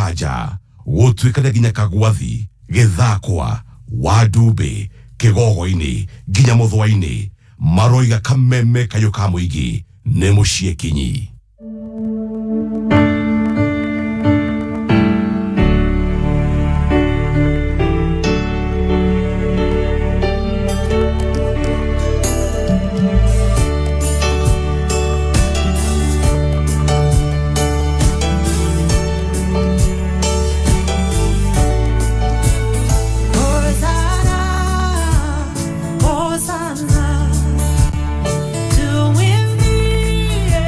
Kanja gũtuĩkania nginya Kagwathi, Gĩthakwa, Wandumbĩ, Kĩgogo-inĩ nginya Mũthũa-inĩ, maroiga kameme kayũ ka mũingĩ nĩ mũciĩ kinyi. Hosanna, Hosanna, tuimbie.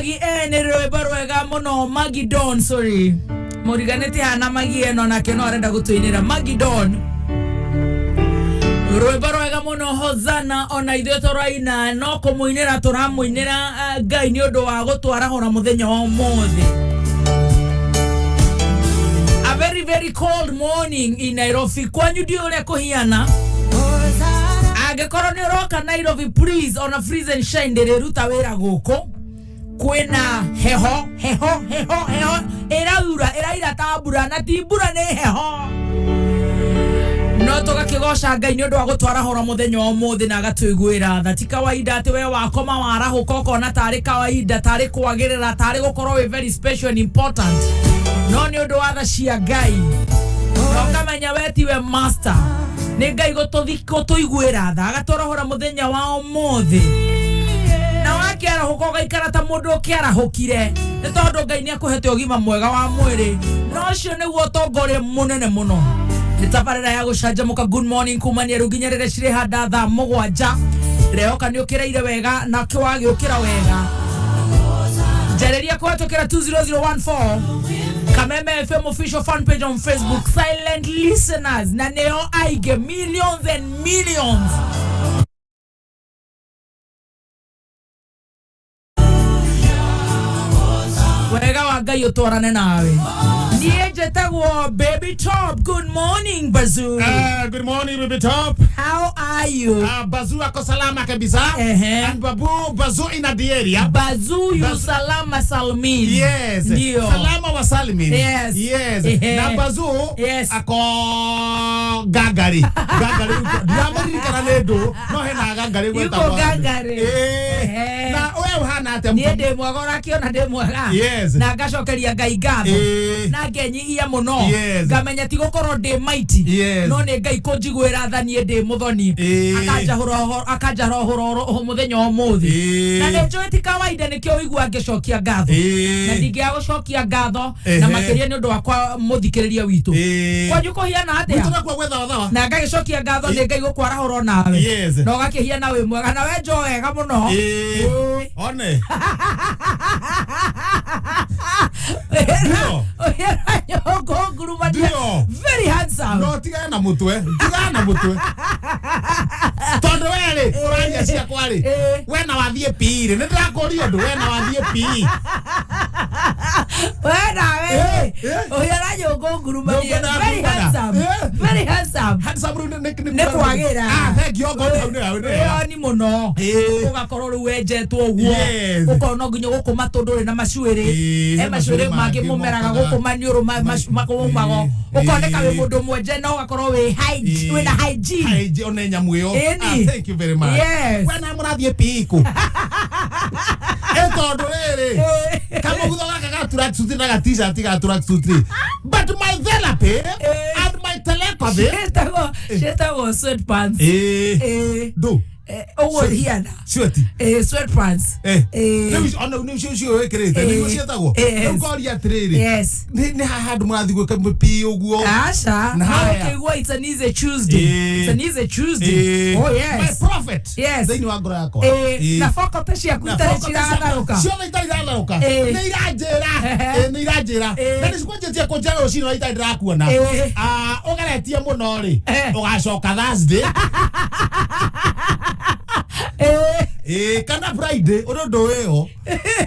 Magi nĩ rwĩmbo rwega mũno. Magi Don, sorry, mũriganĩtie hana Magi ĩno nake no arenda gũtũinĩra Magi Don rwĩmbo rwega mũno, Hosana. Ona ithuĩ tũraina no kũmũinĩra, tũramũinĩra Ngai nĩ ũndũ wa gũtwarahũra mũthenya wa ũmũthĩ. A very very cold morning in Nairobi. Kwanyu ndiũ ũrĩa kũhiana. Angĩkorwo nĩ ũroka Nairobi, please, ona Freeze and Shine ndĩrĩruta wĩra gũkũ. Kwĩna heho heho heho heho, ĩraura ĩraira ta mbura na ti mbura, nĩ heho, no tũgakĩgoca Ngai nĩ ũndũ wa gũtwarahũra mũthenya wa ũmũthĩ na agatũiguĩra tha. Ti kawaida atĩ we wakoma warahũka ũkona tarĩ kawaida, tarĩ kwagĩrĩra, tarĩ gũkorwo wĩ very special and important, no nĩ ũndũ wa tha cia Ngai na ũkamenya we tiwe master, nĩ Ngai gũtũiguĩra tha agatwarahũra mũthenya wa ũmũthĩ. Na wakĩarahũka ũgaikara ta mũndũ ũkĩarahũkire, nĩ tondũ Ngai nĩ akũhete ũgima mwega wa mwĩrĩ, na ũcio nĩguo ũtongoria mũnene mũno. Nĩ tabarĩra ya gũcanjamũka, Good Morning, kumania rĩu nginya rĩrĩa cirĩhanda thaa 7. Ndĩrehoka nĩ ũkĩraire wega na wagĩũkĩra wega. Njarĩria kũhetũkĩra 20014, Kameme FM official fan page on Facebook. Silent listeners na nĩo aingĩ, millions and millions. Wega wa Ngai ũtwarane nawe. Niĩ njĩtagwo Baby Top. Good morning, Bazoo. Good morning, Baby Top. How are you? Bazoo ako salama kabisa. Ehe. And Babu Bazoo in the area. Bazoo yu salama salmin. Yes. Ndio. Salama wa salmin. Yes. Yes. Ehe. Na Bazoo ako Gangari. Gangari. Ndiramuririkana nĩ ndũ, no hena Gangari Yuko gwĩtagwo. Gangari. Eh. Ehe. Na we ũhana atĩa? Niĩ ndĩ mwega, ũrakĩona ndĩ mwega. Na ngacokeria Ngai ngatho na ngenyihia mũno, ngamenya ti gũkorwo ndĩ maiti, no nĩ Ngai kũnjiguĩra tha niĩ ndĩ mũthoni, akanjahũra ũhoro mũthenya wa ũmũthĩ. Na nĩ njũĩ ti kawaida, nĩkĩo ũigua ngĩcokia ngatho, na ndingĩaga gũcokia ngatho na makĩria nĩ ũndũ wakwa mũthikĩrĩria witũ. Kwanyu kũhiana atĩa? Gwitũ nakuo gwĩ thawa thawa. Na ngagĩcokia ngatho nĩ Ngai gũkwarahũra nawe na ũgakĩhiana wĩ mwega na we njo wega mũno. One. Ndio. Ũhiana nyongo ngurumania. Ndio. Very handsome. No tigana na mutwe, tigana na mutwe, tondu we rĩ ũraria ciakwa rĩ, we na wathiĩ PE rĩ, nĩ ndĩrakũria ũndũ, we na wathiĩ PE? We nawe Eh. ũhiana nyongo ngurumania. Nyũngũ Very ndakũrumana. handsome. Very handsome. Handsome rĩu nĩ Nĩ kwagĩra. Ah, thank you, ngoro hau nĩ hau nĩ hega. Ĩyo ni mũno. Ũgakorwo rĩu wenjetwo ũguo, ũkorwo no nginya gũkũ matũ ndũrĩ na macuĩrĩ. He he macuĩrĩ macuĩrĩ mangĩ mangĩ mũmeraga mokaga. gũkũ maniũrũ maũmago, ũkoneka wĩ mũndũ mwenje na ũgakorwo wĩ wĩna hygiene. Hygiene, one nyamũ ĩyo. Ĩni. Ah, thank you very much. We na mũrathiĩ PE kũ? Ĩ tondũ rĩrĩ kamũgutho gaka ga tracksuit na ga t-shirt ga tracksuit rĩ, but my therapy and my telepathy. Ciĩtagwo sweatpants. Ndũ Ũguo hiana. Sweat. Sweatpants. Rĩu icio- ona nĩ icio icio wĩkĩrĩte nĩguo ciĩtagwo? Yes. Rĩu ngoria atĩrĩrĩ, Yes. nĩ haha andũ mũrathiĩ gwĩka PE ũguo? Asha. Na Na haya. ũkĩigua it's an easy Tuesday. It's an easy Tuesday. Oh My yes. prophet. Thĩinĩ wa ngoro yakwa. Na bokote ciaku itarĩ ciratharũka. Ciothe itarĩ iratharũka. Nĩ iranjĩra. Nĩ iranjĩra. Na nĩ cikwanjĩtie kũnjĩra rũcinĩ na itarĩ ndĩrakuona. Ah, ũgeretie mũno rĩ, ũgacoka Thursday. Kana Friday ũndũ ndũ ĩyo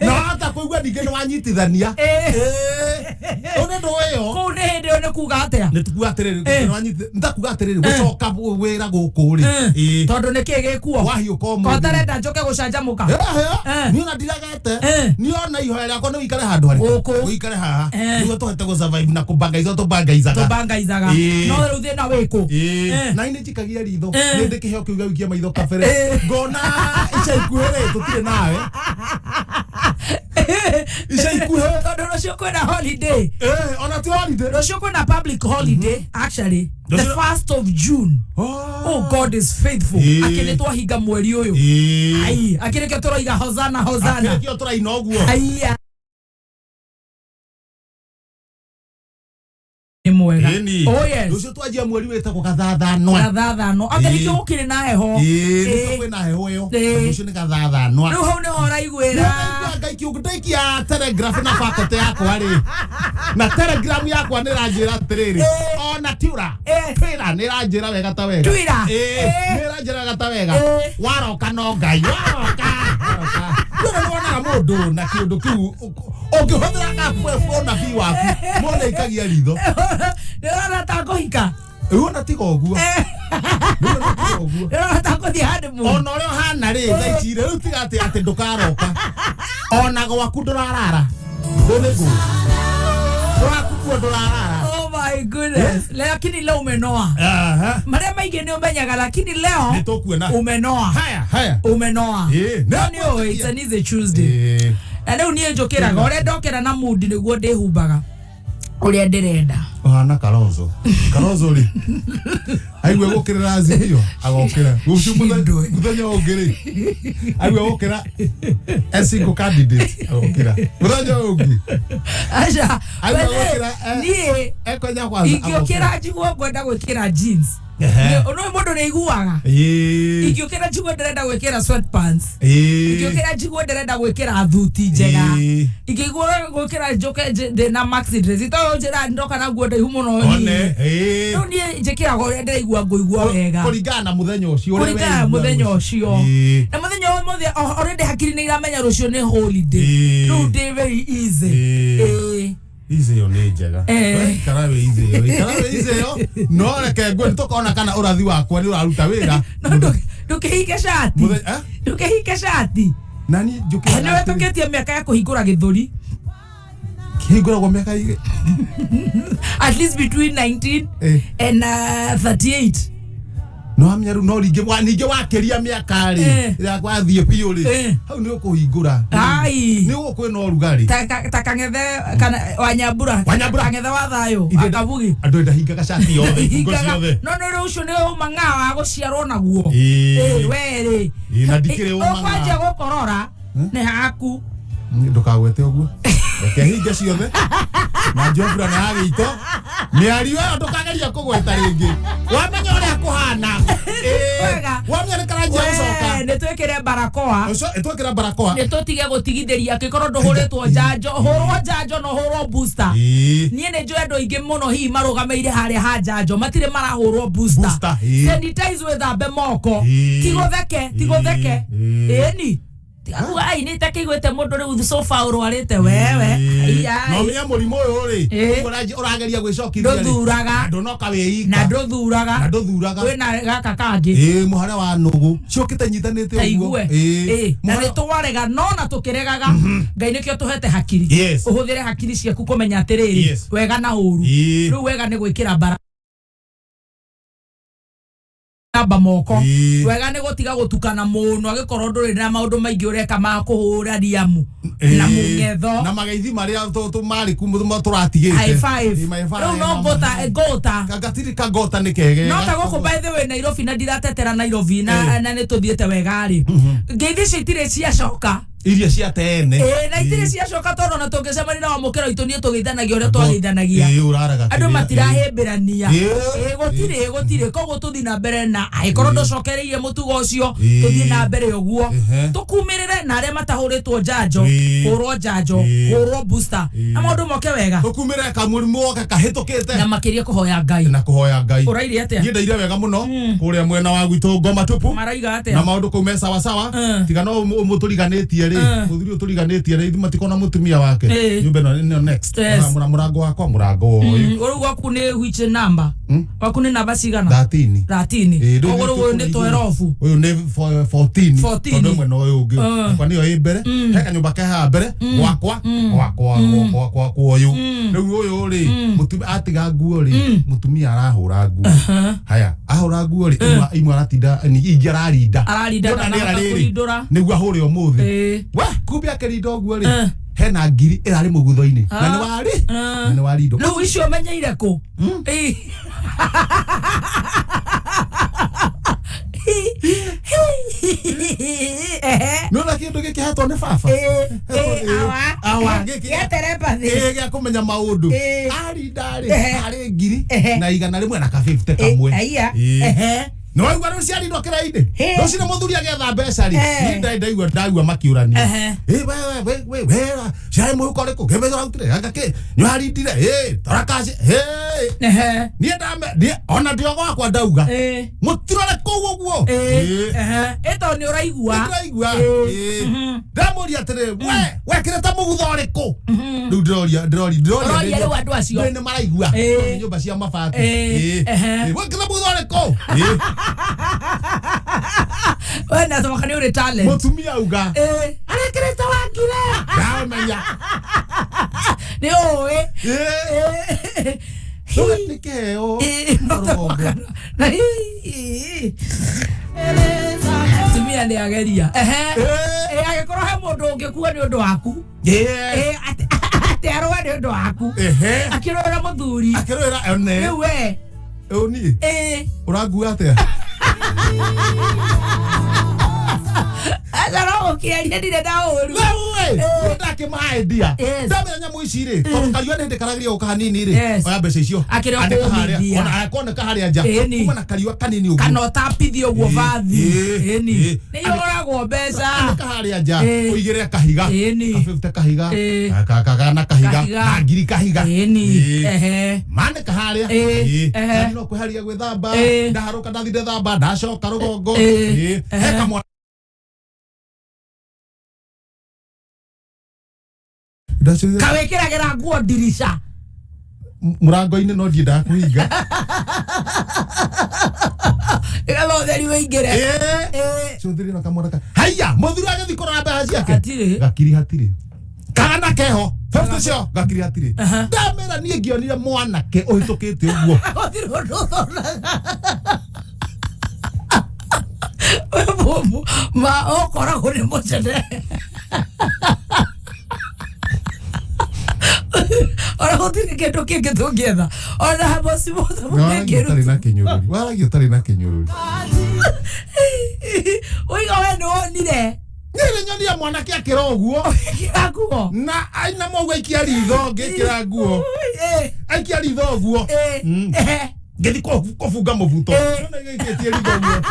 na wahota kũigua ningĩ nĩ wanyitithania. Ũndũ ndũ ĩyo. Kũu nĩ hĩndĩ ĩyo nĩ kuga atĩa? Nĩ tukuga atĩrĩrĩ, nĩtakuga atĩrĩrĩ, gũcoka wĩra gũkũ rĩ. Tondũ nĩ kĩ gĩkuo? Wahiũka ũmũthĩ. Kotarenda njoke gũcanjamũka. Niĩ ona ndiragete. Niĩ ona ihoya rĩakwa nĩ ũikare handũ harĩkũ? Gũkũ. Ũikare haha nĩguo tũhote gũ survive na kũbangaiza tũbangaizaga. Tũbangaizaga. No rĩu thĩna wĩkũ? Na nĩ njikagia ritho, nĩ ndĩ kĩheo kĩu gĩa gũikia maitho kabere, ngona ica ikuhĩ rĩ tũtirĩ nawe ica ikuhĩ. Tondũ rũciũ kwĩna holiday. Ona ti holiday. Rũciũ kwĩna public holiday, actually the 1st of June. Oh, God is faithful. Akĩ nĩ twahinga mweri ũyũ. Ai, akĩ nĩkĩo tũroiga hosana hosana. Akĩrĩkio tũraina ũguo. Aiya, nĩ mwega. Mwega. Ĩni. Oh, yes. Rũciũ twanjia mweri wĩtagwo gathathanwa. Gathathano anga Ĩĩ. nĩkĩo gũkĩrĩ na heho. Ĩĩ, Ĩĩ. nĩkĩo kwĩna heho ĩyo. Ĩĩ. Rũciũ nĩ gathathanwa. Rĩu hau nĩho ũraiguĩra. Ngaikia telegraph na faculty yakwa rĩ, na telegram yakwa nĩ ĩranjĩra atĩrĩrĩ, ona tiura Eh. twĩra nĩ ĩranjĩra wega ta wega. Twĩra. Ĩĩ, Eh. nĩ ĩranjĩra wega ta wega. Eh. Waroka no Ngai waroka, waroka. Rĩu nĩ wonaga mũndũ na kĩũndũ kĩu ũngĩhũthĩra kabunabii waku mũndũ aikagia ritho. Nĩ ũrona ta ngũhika. Rĩu ona tiga ũguo. Rĩu ona tiga ũguo. Nĩ ũrona ta ngũthiĩ honeymoon. Ona ũrĩa ũhana rĩ thaa ici rĩ, rĩu tiga atĩ atĩ ndũkaroka, ona gwaku ndũrarara, ndũnĩngũ gwaku kuo ndũrarara. Oh my goodness. Lakini leo umenoa. Aha. Marĩa maingĩ nĩ ũmenyaga, lakini leo Nĩ tũkuona. umenoa. Haya haya. Umenoa. Ĩĩ, No nĩ nĩ ũĩ, it's an easy Tuesday. Ĩĩ. Na rĩu niĩ njũkĩraga ũrĩa ndokĩra na mood nĩguo ndĩhumbaga ũrĩa ndĩrenda. Ũhana Kalonzo. Kalonzo rĩ aigue gũkĩrĩra Azimio agokĩra rũciũ. Shindwe. Mũthenya ũngĩ rĩ aigue gũkĩra a single candidate agokĩra mũthenya ũngĩ. Aca. Aigue Wethe, gũkĩra niĩ ekonya kwanza. ingĩũkĩra njiguo ngwenda gwĩkĩra jeans. Ehe. No mũndũ nĩ aiguaga. Ĩĩ. Ingĩũkĩra njiguo ndĩrenda gwĩkĩra sweatpants. Ĩĩ. Ingĩũkĩra njiguo ndĩrenda gwĩkĩra thuti njega. Ĩĩ. Ingĩigua gwĩkĩra njũke ndĩ na maxi dress itoĩ njĩra ndoka na nguo ndaihu mũno. One. Niĩ Ĩĩ. rĩu niĩ njĩkĩraga ũrĩa ndĩraigua ngũigua wega. Kũringana na mũthenya ũcio ũrĩa Kũringana na weigua. mũthenya ũcio. Ĩĩ. Na mũthenya ũmũthĩ already hakiri nĩ iramenya rũciũ nĩ holiday. Ĩĩ. Rĩu ndĩ very easy. Ĩĩ. Ĩĩ. Easy ĩyo nĩ njega. Eh. We ikara wĩ easy ĩyo, ikara wĩ easy ĩyo, no reke ngwe nĩtũkona kana ũrathi wakwa nĩ ũraruta wĩra. No ndũkĩhinge cati. Mũthenya- eh? Ndũkĩhinge cati. Nani njũkĩraga Nĩ wetũkĩtie mĩaka ya kũhingũra gĩthũri. Kĩhingũragwo mĩaka At least between 19 Eh. and 38. No wamenya rĩu no ringĩ ningĩ wakĩria mĩaka rĩ, Eh. ĩrĩa kwathiĩ biũ rĩ, Eh. hau nĩ ũkũhingũra. Ai. Nĩ ũgũ kwĩna ũrugarĩ. Ta kang'ethe kana Wanyambura. Wanyambura. Kang'ethe wa thayũ. Ithe- Akabugi. Andũ ndahingaga cati yothe, ibungo Hingaga- ciothe. no nĩ rĩu ũcio nĩ ũmang'a wa gũciarwo naguo. Ĩĩ. Ĩĩ, we rĩ. Ĩĩ, na ndikĩrĩ ũmang'a. Ũkwanjia gũkorora nĩ haku. Ndũkagwete ũguo, reke hinge ciothe na njobura na ya gĩito mĩario ĩyo ndũkageria kũgweta rĩngĩ, wamenya ũrĩa kũhana. Ĩĩ, Wega. wamenya nĩ karanjia gũcoka. We, nĩ twĩkĩre barakoa. Ũcio twĩkĩra barakoa. Nĩ tũtige gũtigithĩria angĩkorwo ndũhũrĩtwo njanjo, hũrwo njanjo na ũhũrwo booster. Ĩĩ. Niĩ nĩ njũĩ andũ aingĩ mũno hihi marũgamĩire harĩa ha njanjo matirĩ marahũrwo booster. Booster, ĩĩ. Sanitize, wĩthambe moko. Ĩĩ. Tigũtheke, tigũtheke. Ĩĩ. Ĩni tigakuga ai nĩ takĩiguĩte mũndũ rĩu sofa ũrwarĩte wewe. Ai, No ai. menya mũrimũ ũyũ rĩ, Ĩĩ. ũguo ũrageria gwĩcokithia rĩ, Ndũthuraga. na ndũnoka wĩ Na ika. ndũthuraga. Na ndũthuraga. Wĩna gaka kangĩ. Ĩĩ, mũhare wa nũgũ ciũkĩte nyitanĩte ta ũguo. igue. Ĩĩ. Ĩĩ, na Mũhare- nĩ twarega no na tũkĩregaga Ngai nĩkĩo tũhete hakiri. Yes. Ũhũthĩre hakiri ciaku kũmenya atĩrĩrĩ, Yes. wega na ũru. Ĩĩ. Rĩu wega nĩ gwĩkĩra bara amba moko. Ĩĩ. Wega nĩ gũtiga gũtukana mũno agĩkorwo ndũrĩ na maũndũ maingĩ ũreka ma kũhũra riamu na Ĩĩ. mũng'etho. Na mageithi marĩa tũmarĩ ku tũratigĩte. High five. Ĩĩ, high five. Rĩu no ngũta ngũta. Gatiri kangota nĩ kegega. No ta gũkũ by the way Nairobi, na ndiratetera Nairobi na Ĩĩ. na nĩ tũthiĩte wega rĩ, ngeithi icio itirĩ ciacoka. Iria cia tene. Ĩĩ, na itirĩ ciacoka tondũ ona tũngĩcemania na wamũkĩra itũ niĩ tũgeithanagia ũrĩa twageithanagia. Ĩĩ, ũraraga Andũ kĩrĩa. matirahĩmbĩrania. Ĩĩ. Ĩĩ, gũtirĩ gũtirĩ, koguo tũthiĩ na mbere na angĩkorwo ndũcokereirie mũtugo ũcio, Ĩĩ. tũthiĩ na mbere ũguo. Ehe. Tũkumĩrĩre na arĩa matahũrĩtwo njanjo, Ĩĩ. hũrwo njanjo, Ĩĩ. hũrwo booster, Ĩĩ. na maũndũ moke wega. Tũkumĩre kamũrimũ woke kahĩtũkĩte. Na makĩria kũhoya Ngai. Na kũhoya Ngai. Ũraire atĩa? Niĩ ndaire wega mũno kũrĩa mwena wa gwitũ ngoma tupu. Maraiga Na atĩa? maũndũ kũu me sawa sawa. Tiga no mũtũriganĩtie rĩ, mũthuri ũyũ tũriganĩtie rĩ, ithuĩ matikona mũtumia wake. Ĩĩ. Nyũmba ĩno nĩyo next. Yes. Mũrango wakwa mũrango ũyũ. Ũrĩu gwaku nĩ which number? Gwaku nĩ namba cigana? 13. 13. Ĩĩ, rĩu Koguo rĩu ũyũ nĩ 12. Ũyũ nĩ 14. 14. Tondũ mwena ũyũ ũngĩ wakwa nĩyo ĩ mbere, he kanyũmba ke haha mbere gwakwa gwakwa gwakwa kwa ũyũ. Rĩu ũyũ rĩ, mũtumia atiga nguo rĩ, mũtumia arahũra nguo. Haya, ahũra nguo rĩ, imwe aratinda ingĩ ararinda. Ararinda Nĩwona na rĩera anahota rĩrĩ, kũrindũra. nĩguo ahũre ũmũthĩ. Ĩĩ. We kumbe akĩrinda ũguo rĩ, Eh. hena ngiri ĩrarĩ mũgutho-inĩ na nĩ Ah. warĩ Ah. na nĩ warindwo. Rĩu icio ũmenyeire kũ? Ĩĩ. Ehe. Nĩwona Nĩwona kĩndũ gĩkĩ hetwo nĩ baba. Ĩĩ, awa. Awa, gĩkĩ. Gĩa telepathy. Ĩĩ, gĩa kũmenya maũndũ. Ĩĩ. Arinda rĩ, Ehe. harĩ ngiri Ehe. na 100 na ka 50 kamwe. Ĩĩ, aiya. Ĩĩ. Ehe. Nĩwaigua rĩu ciarindwo kĩrainĩ? Hĩ. Rũcinĩ mũthuri agĩetha mbeca rĩ, Eh. niĩ ndarĩ ndaigua ndagua makĩũrania. Ehe. Ĩ, we, we, we, we, ciarĩ mũhuko ũrĩkũ? Kĩmbeca ũrarutire? Anga kĩ? Nĩwarindire? Ĩ, tora kaci. Ĩ. Ehe. Niĩ ndame, niĩ ona ndĩ o gwakwa ndauga. Ĩĩ. Mũtirore kũu ũguo. Ĩĩ. Ĩ. Ehe. Ĩ tondũ nĩ ũraigua. Nĩndĩraigua. Ĩĩ. Ĩĩ. Mhm. Ndamũria atĩrĩrĩ, we, wekĩrĩte mũgutho ũrĩkũ? Rĩu ndĩroria, ndĩroria, ndĩroria. Ũroria rĩu andũ acio. Nĩ maraigua. Ĩĩ. Nĩ nyũmba cia mabati. Ĩĩ. Ĩĩ. Ehe. Ĩĩ, wekĩrĩte mũgutho ũrĩkũ? Ĩĩ. We na coka nĩ ũrĩ talent. Mũtumia auga. Ĩĩ. Arekĩrĩte wangire. Ndamenya. Nĩ ũĩ. Ĩĩ. Ĩĩ. Rĩu nĩ kĩheo. Ĩĩ, Rũgongo. Na hii. Atumia nĩ ageria. Ehe. Ĩĩ. Ĩĩ, angĩkorwo he mũndũ ũngĩkua nĩ ũndũ waku. Ĩĩ. Ĩĩ, atĩ arũe nĩ ũndũ waku. Ehe. Akĩrũĩra mũthuri. Akĩrũĩra one. Rĩu we. Ũ niĩ. Ĩĩ. Ũrangua atĩa? Aca no gũkĩaria ndirĩ na ũru. Rĩu ĩ, ndakĩmaendia. Yes. Ndamenya nyamũ ici rĩ, tondũ kariũa nĩ hĩndĩ karageria gũka hanini rĩ, Yes. oya mbeca icio. Akĩrĩ o Andĩka harĩa, kũmithia. ona akoneka harĩa nja. Ĩni. Kuma na kariũa kanini ũguo. Kana ũtapithie ũguo Ĩĩ, bathi. ĩĩ, Ĩni. ĩĩ. Nĩ ihũragwo mbeca. Andĩka harĩa nja, Ĩĩ. ũigĩrĩre kahiga. Ĩni. Ka 50 kahiga, Ĩĩ. kana kahiga, Kahiga. na ngiri kahiga. Ĩni. Ĩĩ. Ehe. Mandĩka harĩa. Ĩĩ. Ĩĩ. Ehe. Na no kwĩharia gwĩthamba, Ĩĩ. ndaharũka ndathi ndethamba, ndacoka rũgongo. Ĩĩ. Ĩĩ. Ehe. He kamwana Ndacũthĩrĩria Kawĩkĩragĩra nguo ndirica. mũrango-inĩ no ndiendaga kũhinga. Nĩgetha ũtheri wĩingĩre. Ĩĩ. Ĩĩ. Cũthĩrĩria na kamwana ka haiya mũthuri agĩthiĩ kũrora mbeca ciake. Hatirĩ. Gakiri hatirĩ. Kagana keho. 50 cio gakiri hatirĩ. Aha. Ndamera niĩ ngĩonire mwanake ũhĩtũkĩte ũguo. Gũtirĩ ũndũ ũthonaga. We mũmũ, ma ũkoragwo nĩ mũcene. Ona gũtirĩ kĩndũ kĩngĩ tũngĩetha. Ona moci mothe mũngĩruta. kĩnyũrũri. Waragia ũtarĩ na kĩnyũrũri. Ũiga we nĩ wonire. Niĩ nĩ nyonire mwanake akĩra ũguo. Ĩkĩra nguo. Na aina mũguo aikia ritho ngĩkĩra nguo. Ĩĩ, Aikia ritho ũguo. ĩĩ, Mm. ehe. Ngĩthiĩ kũbunga mũbuto. Ĩĩ. Nĩona gĩikĩtie ritho ũguo.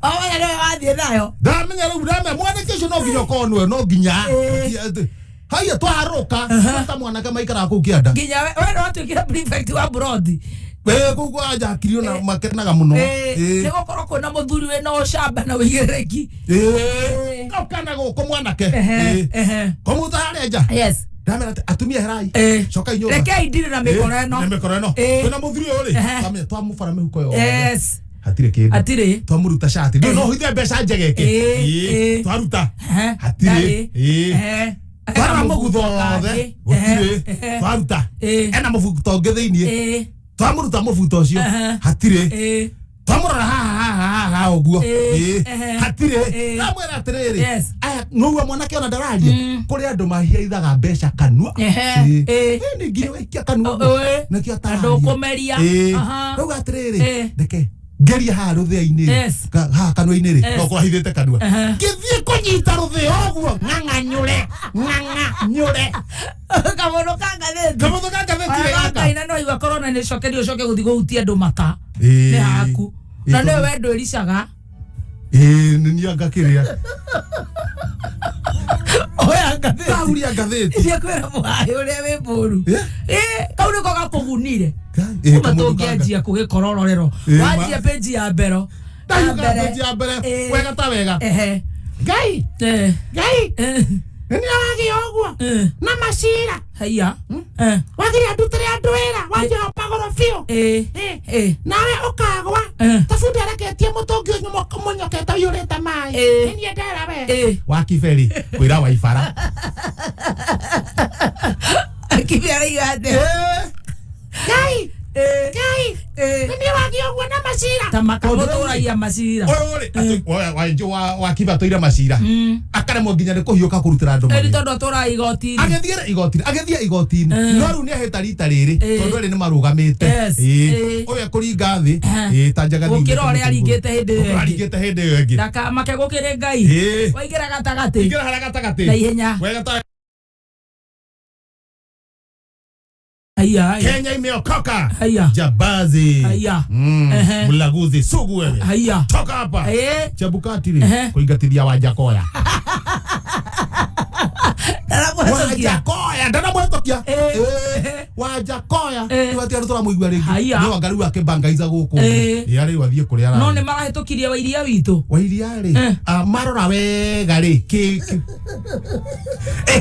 Wamenya nĩwe wathiĩ nayo. Ndamenya rĩu ndamenya mwanake ũcio no nginya ũkorwo nĩwe no nginya. Ĩĩ. Haiya twaharũka ta mwanake maikaraga kũu kĩanda. Nginya we nĩ watuĩkire prefect wa Burodi. Ĩĩ, kũu kwa njakiri ona makenaga mũno. Nĩ gũkorwo kwĩna mũthuri wĩna ũcamba na ũigĩrĩrĩki. Ĩĩ. Kana gũkũ mwanake. Ehe, Ĩĩ. ehe. Kũmuta harĩa nja. Yes. Ndamera atĩ atumia herai. Ĩĩ. Cokai nyũmba. Rekei ndire na mĩkoro ĩno. Na mĩkoro ĩno. Ĩĩ. Kwĩna mũthuri ũyũ rĩ. Ehe. Twamenya twamũbara mĩhuko yothe. Yes. Hatirĩ kĩndũ. Hatirĩ. Twamũruta cati. Ndũĩ no ũhithe mbeca njegeke. Ĩĩ, Ĩĩ. ĩĩ. Twaruta. Ehe. Hatirĩ. Ndarĩ. Ĩĩ. Ehe. Twarora mũgutho wothe. Gũtirĩ. Ehe. Twaruta. Ĩĩ. Ena mũbuto ũngĩ thĩiniĩ. Ĩĩ. Twamũruta mũbuto ũcio. Ehe. Hatirĩ. Ĩĩ. Twamũrora haha haha haha ũguo. Ĩĩ. Ĩĩ. Ehe. Hatirĩ. Ĩĩ. Ndamwĩra atĩrĩrĩ. Yes. Aya nũgua mwanake ona ndararia. Kũrĩ andũ mahiaithaga mbeca kanua. Ehe. Ĩĩ. Ĩĩ. Ĩĩ, nĩ nginya waikia kanua ũguo. Ĩĩ. Nĩkĩo Na atararia. ndũkũmeria. Ĩĩ. Aha. Rĩu atĩrĩrĩ. Ĩĩ. Reke ngerie haha rũthĩa-inĩ rĩ. Yes. Haha kanua-inĩ rĩ. Yes. No kũrahithĩte kanua. Ehe. Ngĩthiĩ kũnyita rũthĩa ũguo ng'ang'anyũre ng'ang'anyũre. Kamũndũ ka ngathĩti. Kamũndũ ka ngathĩti rĩ gaka. Ngai na no igua corona nĩ cokerio ũcoke gũthiĩ kũhutia andũ mata. Ĩĩ. Nĩ haku. Na Ĩĩ, nĩwe we ndwĩricaga. Ĩĩ, nĩ niĩ anga kĩrĩa. Oya ngathĩti. Ndahuria ngathĩti. Iria kwĩra mũhaĩ ũrĩa wĩ mũru. Ĩ? Ĩ, kau nĩko gakũgunire. Ĩĩ, Kuma kamũndũ ka tũngĩanjia kũgĩkorororero. Ĩ, ma- Wanjia page ya mbere. Ndahiũka Ya mbere. page ya mbere. Ĩ. Wega ta wega. Ehe. Ngai, Eh. Ngai, Eh. nĩ niĩ wagĩa ũguo. Eh. Na macira. Haiya. Eh. Wagire andutĩre andũ wĩra, wanjoha magũrũ biũ. Ĩ. Ĩ. Ĩ. Nawe ũkagwa. Eh. Ta bundi areketie mũtũngi ũyũ mũnyokete ũiyũrĩte maĩ. Ĩ. Nĩ niĩ ndera we. Ĩ. Wa kiberi kwĩra waibara. Akibia araiga atĩa? Ngai, Ĩ. Ngai, Ĩ. Nĩ wathiĩ ũguo na macira. Ta makamũtũragia macira. Ũyũ rĩ atĩ Wanjũ wa Kiba atũire macira akaremwo nginya nĩ kũhiũka kũrutĩra andũ Ĩni mawĩra. tondũ atũraga igoti-inĩ. Agĩthiĩ igoti-inĩ, agĩthiĩ igoti-inĩ, no rĩu nĩ ahĩta rita rĩrĩ tondũ erĩ nĩ marũgamĩte. Yes. Ĩĩ. Ũyũ ekũringa thĩ ĩĩ ta njagathi. Gũkĩra ũrĩa aringĩte hĩndĩ ĩyo ĩngĩ. Aringĩte hĩndĩ ĩyo ĩngĩ. Ndakamake gũkĩrĩ Ngai. Ĩĩ. Waingĩra gatagatĩ. Ingĩra harĩa gatagatĩ Na ihenya. Wega ta Haya, haya. Kenya imeokoka. Haya. Jambazi. Haya. Ehe. Mlaguzi sugu wewe. Haya. Toka hapa. Eh. Chebukati rĩ Ehe. kũingatithia Wanjakoya. Ndaramũhetũkia. Wanjakoya ndanamũhetũkia. Eh. Eh. Wanjakoya Eh. rĩu atia tũramũigua rĩngĩ. Haya. No anga rĩu akĩmbangaiza gũkũ. Eh. Ĩ arĩ athiĩ kũrĩa No ararĩ. nĩ marahĩtũkirie wairia witũ. Wairia rĩ Eh. marora wega rĩ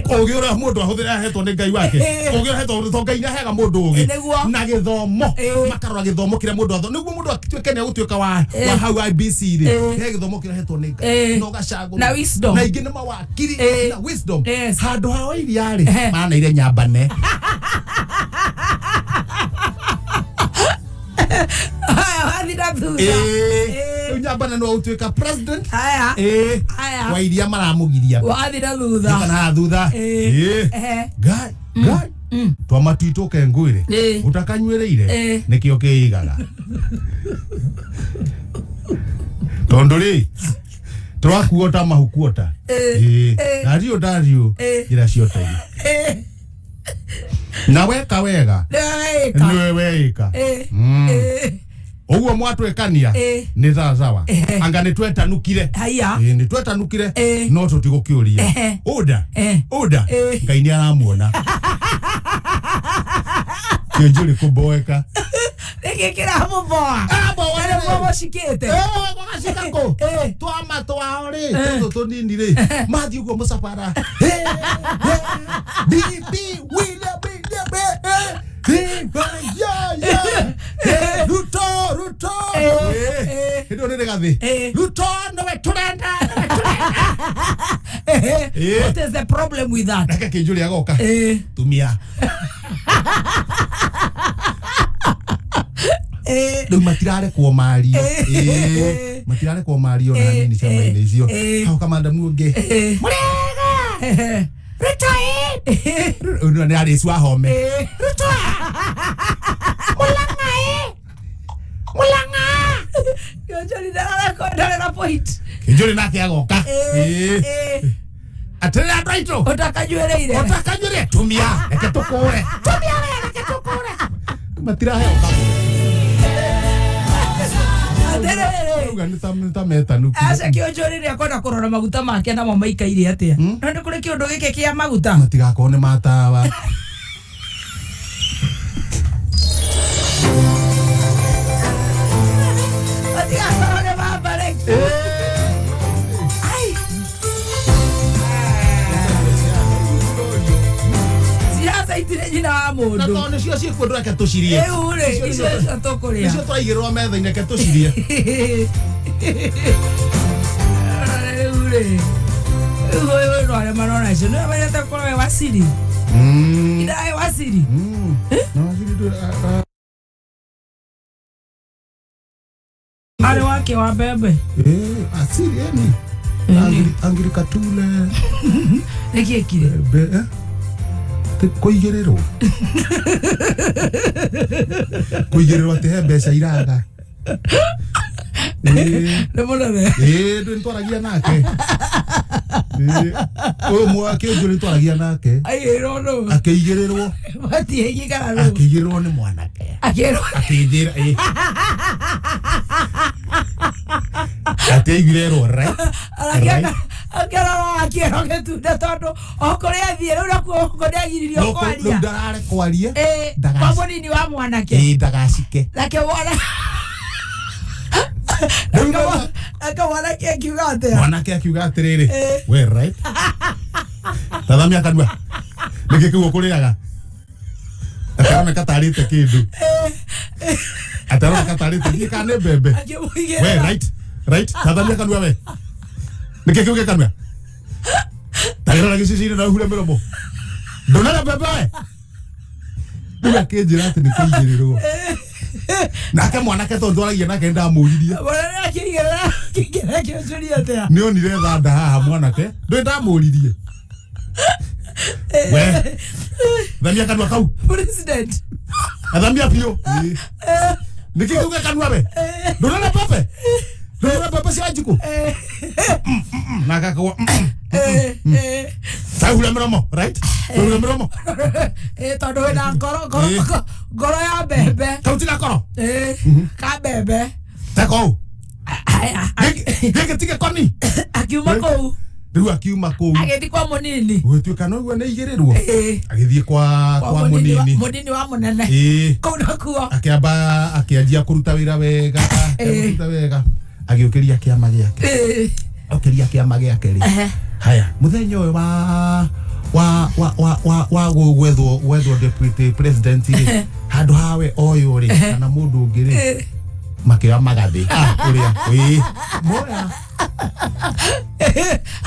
ũgĩ ũrĩa mũndũ ahũthĩra ahetwo nĩ Ngai wake, Eh. ũgĩ ũrĩa ahetwo to Ngai nĩaheaga mũndũ ũgĩ Eh, nĩguo. na gĩthomo, Eh. makarora gĩthomo kĩrĩa mũndũ atho nĩguo mũndũ atuĩke nĩ agũtuĩka wa Eh. wa hau IBC rĩ, Eh. he gĩthomo kĩrĩa ahetwo nĩ Ngai Eh. na ũgacagũrwo Na wisdom. na ingĩ nĩ mawakiri Eh. na wisdom. Yes. Handũ ha Wairia rĩ, Eh. manaire nyambane. Haya, wathi na thutha. Eh. Rĩu nyambane no ũtuĩka president. Haya. Eh. Haya. Wairia maramũgiria. Wathi na thutha. Kana haha thutha. Eh. Ĩĩ. Ehe. Ngai Ngai twamatwitũke ngwĩre Ĩĩ. ũtakanyuĩrĩire Ĩĩ. nĩkĩo kĩigaga tondũ rĩ tũrakuota mahukuota. Ĩĩ. Ĩĩ. Ĩĩ. Ndariũ ndariũ Ĩĩ. njĩra ciotegi Eh. na weka wega. Nĩwe wĩka. Nĩwe weĩka. Eh. Eh. Ũguo mwatwĩkania Ĩĩ. nĩ sawasawa. Ehe. Anga nĩ twetanukire. Haya. Ĩĩ, nĩ twetanukire Ĩĩ. no tũtigũkĩũria Ehe. ũnda Eh. ũnda. Ĩĩ. Ngai nĩ aramuona kĩnjũrĩ kũmboeka. Nĩkĩ kĩramũboa? Aramboa Na rĩ. nĩguo mũcikĩte. Gwagacikakũ Eh. twama twao rĩ tũtũ tũnini rĩ mathiĩ ũguo mũcabara DP William William eh, eh, yeah, yeah. Eh, Ruto Ruto. Eh, Eh, eh. hĩndĩ ĩyo nĩ rĩgathĩ. Eh. Ruto nĩwe tũrenda, nĩwe tũrenda. Eh. Eh. What is the problem with that? Nake kĩnjũrĩ agoka Eh. tumia. Eh. Rĩu matirarekwo mario. Eh. Ĩĩ, matirarekwo mario na Eh, hanini ciama-inĩ icio. eh. Hau kamandamu ũngĩ Eh. mũrĩega. Eh. Ruto ĩ Rĩu nĩ arĩcu ahome. Eh. Ruto Mulang'a ĩ Mulang'a. Kĩonjori ndararekondarĩ na point. Kĩnjũrĩ nake agoka. Eh. Ĩĩ. Eh. Atĩrĩrĩ andũ aitũ Ũtakanyuĩrĩire. ũtakanyuĩrĩre tumia reke tũkũre, tumia we reke tũkũre, matiraheo kamwe. Atĩrĩrĩ. Rauga nĩ ta metanukire. Aca kĩonjori nĩ akwenda kũrora maguta make namo maikaire atĩa. No nĩ kũrĩ kĩũndũ gĩkĩ kĩa maguta. Matigakorwo nĩ matawa. Matigakorwo nĩ mambarĩki. Ai. Siasa itirĩ nyina wa Na mũndũ. tondũ nĩcio ciĩkuo ndũreke tũcirie. Rĩu rĩ, Icio icio nĩcio- nĩcio tũkũrĩa. nĩcio tũraigĩrĩrwo metha-inĩ reke tũcirie. Rĩu rĩ, rĩu ũyũ no arĩa marona icio nĩwe mendete gũkorwo wĩ waciri. Indaĩ waciri. Na waziri Arĩ wake wa mbembe. Eh, asiri eni Angiri Katule. Nĩkĩ ekire? Be kũigĩrĩrwo kũigĩrĩrwo atĩ he mbeca iraga. Ĩĩ. Nĩ mũnene. Ĩĩ, ndũ nĩtwaragia nake. Ĩĩ, ũyũ mwake ũngĩ nĩtwaragia nake. Aigĩrĩrwo nũ? Akĩigĩrĩrwo. Matiĩgi kana nũ? Akĩigĩrĩrwo nĩ mwanake. Akĩrwo. Akĩnjĩra ĩ atĩ aiguire erwo right. Right. Akĩrora akĩerwo gĩtunda tondũ o kũrĩa athiĩ rĩu nakuo gũkũ nĩagiririo Rĩu kwaria. ndarare kwaria. Ĩĩ, kwa mũnini wa mwanake. Ĩĩ, ndagacike. Nake mwana Rĩu no- nake mwanake akiuga atĩa? Mwanake akiuga atĩrĩrĩ, Eh. we right tathamia kanua nĩkĩ kĩu ũkũrĩaga ataroneka tarĩte kĩndũ ataroneka tarĩte thiĩ kana nĩ mbembe we. Akĩmũigĩrĩra. Right, right, tathamia kanua we nĩkĩ kĩu gĩ kanua tarĩrora gĩcicio-inĩ na ũhure mĩromo ndũnarĩa mbembe we. Rĩu akĩnjĩra atĩ nĩ kũigĩrĩrwo. Nake mwanake tondũ twaragia nake ndamũririe. Mwanake akĩigĩrĩra akĩigĩrĩra kĩonjoria atĩa? Nĩ onire thanda haha mwanake ndũĩ ndamũririe. We thamia kanua kau. President. Athamia biũ. Nĩkĩ kĩu gĩ kanua we? Ndũrona mbembe? Ndũrona mbembe cia njukũ? Na agakũa. Tahuria mĩromo, right? Huria mĩromo. Tondũ wĩna ngoro ngoro ngoro ya mbembe. Kau ti gakoro. Ka mbembe. Teka ũũ. Aya. Gĩkĩ ti gĩkoni. Akiuma kũu. Rĩu akiuma kũu. Agĩthiĩ kwa mũnini. Gũgĩtuĩka noguo nĩ igĩrĩrwo. Agĩthiĩ kwa kwa mũnini. Mũnini wa mũnene. Kũu nakuo. Akĩamba akĩanjia kũruta wĩra wega. Kũruta wega. Agĩũkĩria kĩama gĩake. Okĩria kĩama gĩake rĩ. Haya, mũthenya ũyũ wa wa wa wa wa wa gwethwo gwethwo deputy president rĩ, handũ hawe oyũ rĩ kana mũndũ ũngĩ rĩ, makĩoya magathĩ. Ah, ũrĩa ĩĩ moya.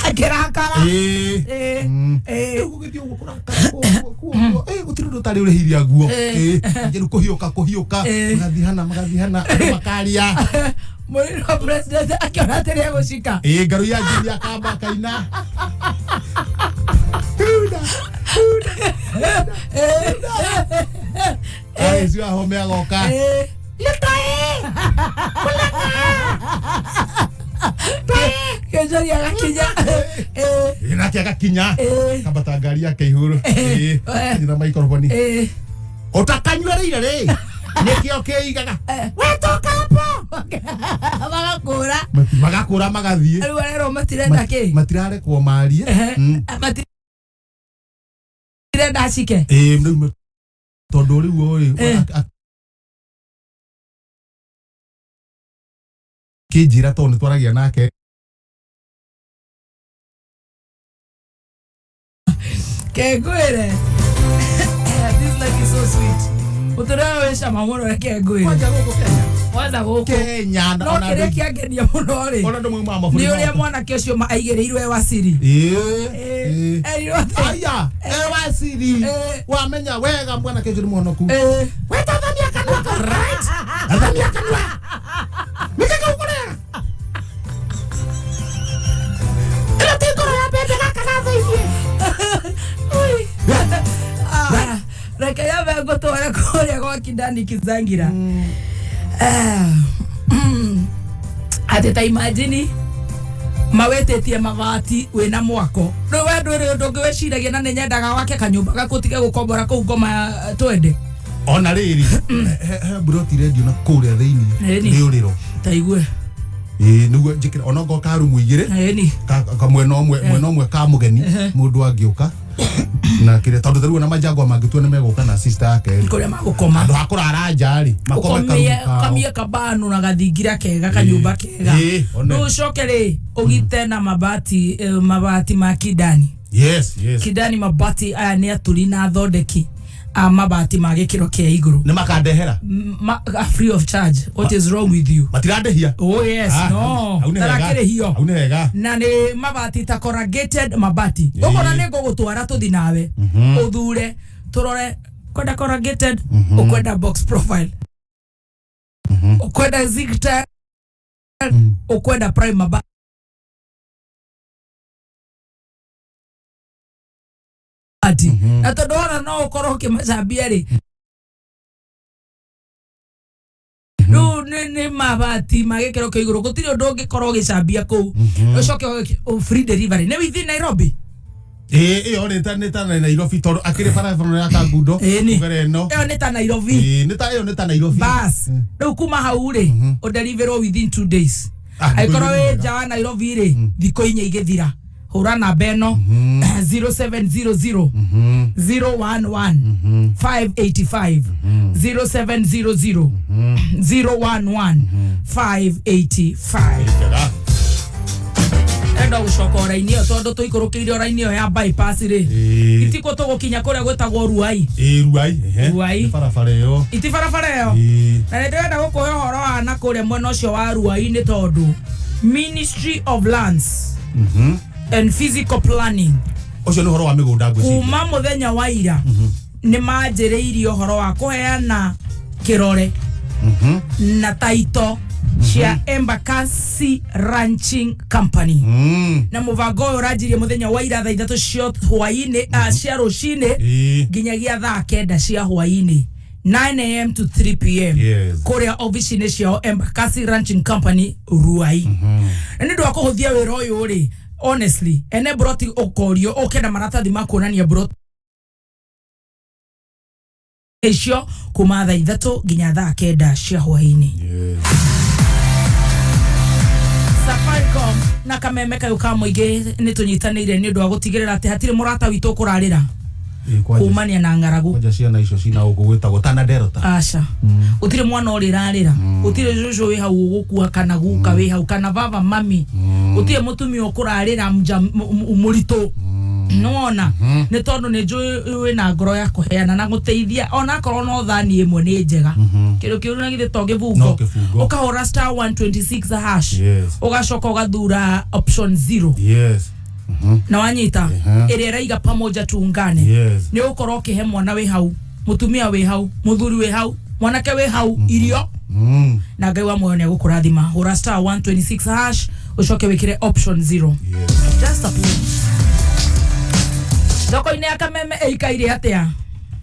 Akĩrakara. Rĩu gũgĩthiĩ ũguo kũrakara ũguo gũtirĩ ũndũ ũtarĩ ũrĩhĩria guo. Rĩu kũhiũka kũhiũka magathiĩ hana magathiĩ hana andũ makaria. Mũnini wa president akĩona atĩ nĩegũcika. Ngaru ya Njiri akamba akaina. Huda, huda, huda. Ũcio ahome agoka. Kĩonjoria agakinya. Nake agakinya. Akambata ngari yake igũrũ. Nyina maikoroboni. Ũtakanyuĩrĩire rĩ. Nĩkĩo kĩigaga. Wetoka hapo. Magakũra. Magakũra magathiĩ. Rĩu arerwo matirenda kĩ? Matirarekwo marie. Matirenda acike. Rĩu tondũ rĩu rĩ akĩnjĩra tondũ nĩ twaragia nake. Kengwĩre. This life is so sweet. Ũtũrĩre wĩ cama mũno reke ngwĩre. Kwanja gũkũ Kenya. Kwanza gũkũ. Kenya No kĩrĩa kĩangenia mũno rĩ. Ona andũ maumaga mabũrũri Nĩ ũrĩa ma- mwanake ũcio aigĩrĩirwo e waciri. Erirwo atĩ. Aya, e waciri. Wamenya wega mwanake ũcio nĩ mũhonoku. Wethathamia kanua kau, right? Thamia kanua. Nĩkĩ kau kũrĩa? Ĩno ti ngoro ya mbembe gaka ga thĩiniĩ. Reke yambe ngũtware kũrĩa gwa Kindani Kizangira. Atĩ ta imagine mawĩtĩtie mabati wĩna mwako. Rĩu we ndũrĩ ũndũ ũngĩ wĩciragia na nĩ nyendaga wake kanyũmba gaku ũtige gũkombora kũu ngoma twende. Ona rĩrĩ he mburoti rendio na kũrĩa thĩiniĩ nĩ ũrĩro. Ta igue. Nĩguo njĩkĩre ona okorwo ka rumu igĩrĩ kamwena ũmwe mwena ũmwe ka mũgeni mũndũ angĩũka na kĩrĩa tondũ ta rĩu ona manjangwa mangĩtua nĩ megũka na sister yake rĩ. Kũrĩa magũkoma. Handũ ha kũrara nja rĩ makome karumu kao. Ũkomie kabano na gathingira kega kanyũmba kega. Rĩu ũcoke rĩ ũgite na mabati mabati ma Kidani. Yes, yes. Kidani mabati aya nĩ aturi na athondeki a mabati ma gĩkĩro kĩa igũrũ. Nĩ makandehera? Free of charge. What is wrong with you? Matirandĩhia? Oh yes, no. Tarakĩrĩhio. Hau nĩ hega. Na nĩ mabati ta corrugated mabati. Ũkona nĩ ngũgũtwara tũthi nawe. Ũthure tũrore kwenda corrugated, ũkwenda box profile. Ũkwenda zinc tile, ũkwenda prime mabati. Na tondũ wona no ũkorwo ũkĩmacambia rĩ. Rĩu nĩ mabati ma gĩkĩro kĩa igũrũ gũtirĩ ũndũ ũngĩkorwo ũgĩcambia kũu. Ũcoke free delivery. Nĩ within Nairobi? Ĩyo nĩ ta Nairobi tondũ akĩrĩ barabara ya Kangundo. Ũgere ĩno. Ĩyo nĩ ta Nairobi. Ĩyo nĩ ta Nairobi. Bas. Rĩu kuma hau rĩ ũdeliverwo within 2 days. Angĩkorwo wĩ nja wa Nairobi rĩ thikũ inya igĩthira. Hũra namba ĩno 0700 011 585 0700 011 585. Enda gũcoka ora-inĩ ĩyo tondũ tũikũrũkĩire ora-inĩ ĩyo ya bypass rĩ. Itikũ tũgũkinya kũrĩa gwĩtagwo Ruai. Ruai. Ruai. Barabara ĩyo. Iti barabara ĩyo. Na nĩ ndĩrenda gũkũhe ũhoro wa na kũrĩa mwena ũcio wa Ruai nĩ tondũ Ministry of Lands and Physical Planning. Ũcio nĩ ũhoro wa mĩgũnda ngwĩciria. Kuma mũthenya wa ira nĩ manjĩrĩirie ũhoro wa kũheana kĩrore Na taito cia Embakasi Ranching Company. Na mũbango ũyũ ũranjirie mũthenya wa ira thaa 3 cia hwainĩ, cia rũcinĩ, nginyagia thaa 9 cia hwainĩ, 9 am to 3 pm, kũrĩa ofici-inĩ ciao Embakasi Ranching Company Ruai. Na nĩ ũndũ wa kũhũthia wĩra ũyũ rĩ, honestly, ene broti ũkorio ũke na maratathi ma kuonania broti icio kuma thaa 3 nginya thaa 9 cia hwainĩ. Safaricom na kameme kayũ ka mũingĩ nĩ tũnyitanĩire nĩ ũndũ wa gũtigĩrĩra atĩ hatirĩ mũrata witũ ũkũrarĩra kumania na ng'aragu. Kwanja ciana icio cina gũkũ gwĩtagwo Tana Delta. Aca, gũtirĩ mwana ũrĩrarĩra, gũtirĩ cũcũ wĩ hau ũgũkua kana guka wĩ hau kana baba mami, gũtirĩ mũtumia ũkũrarĩra mũritũ nĩwona, nĩ tondũ nĩ njũĩ wĩna ngoro ya kũheana na gũteithia, onakorwo no thani ĩmwe nĩ njega. Kĩndũ kĩũru na githĩ to No gĩbungo? Kĩbungo. Ũkahũra *126#, ũgacoka ũgathura option 0, na wanyita ĩrĩa ĩraiga "Pamoja tuungane". Nĩ ũgũkorwo ũkĩhe mwana wĩ hau, mũtumia wĩ hau, mũthuri wĩ hau, mwanake wĩ hau irio, na Ngai wa muoyo nĩ egũkũrathima. Hũra *126# ũcoke wĩkĩre option 0. Just a please. Thoko-inĩ ya Kameme ĩikaire atĩa?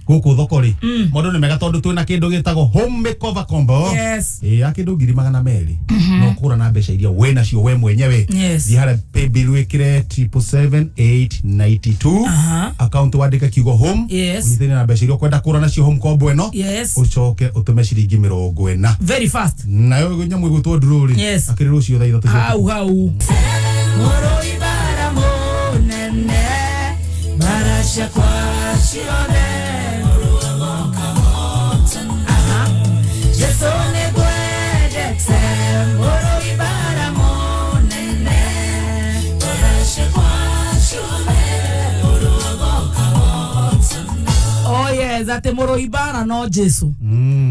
Gũkũ thoko rĩ, maũndũ nĩ mega tondũ twĩna kĩndũ gĩtagwo home makeover combo. Ĩ ya kĩndũ 200,000, no kũgũra na mbeca iria wĩ nacio we mwenyewe. Thiĩ harĩa paybill wĩkĩre 777,892, account wandĩke kiugo "home", ũnyitĩrĩre na mbeca iria ũkwenda kũgũra nacio home combo ĩno, ũcoke ũtũme ciringi 40. Very fast. Nayo nyamũ ĩgwĩtwo draw rĩ, akĩrĩ rũciũ thaa 3 cia Hau hau. Mũrũi bara mũnene, bara ciakwa ciothe. Aha. Jesu nĩngwendete, mũrũi bara mũnene, bara ciakwa ciothe. Oh yes, atĩ mũrũi bara no Jesu.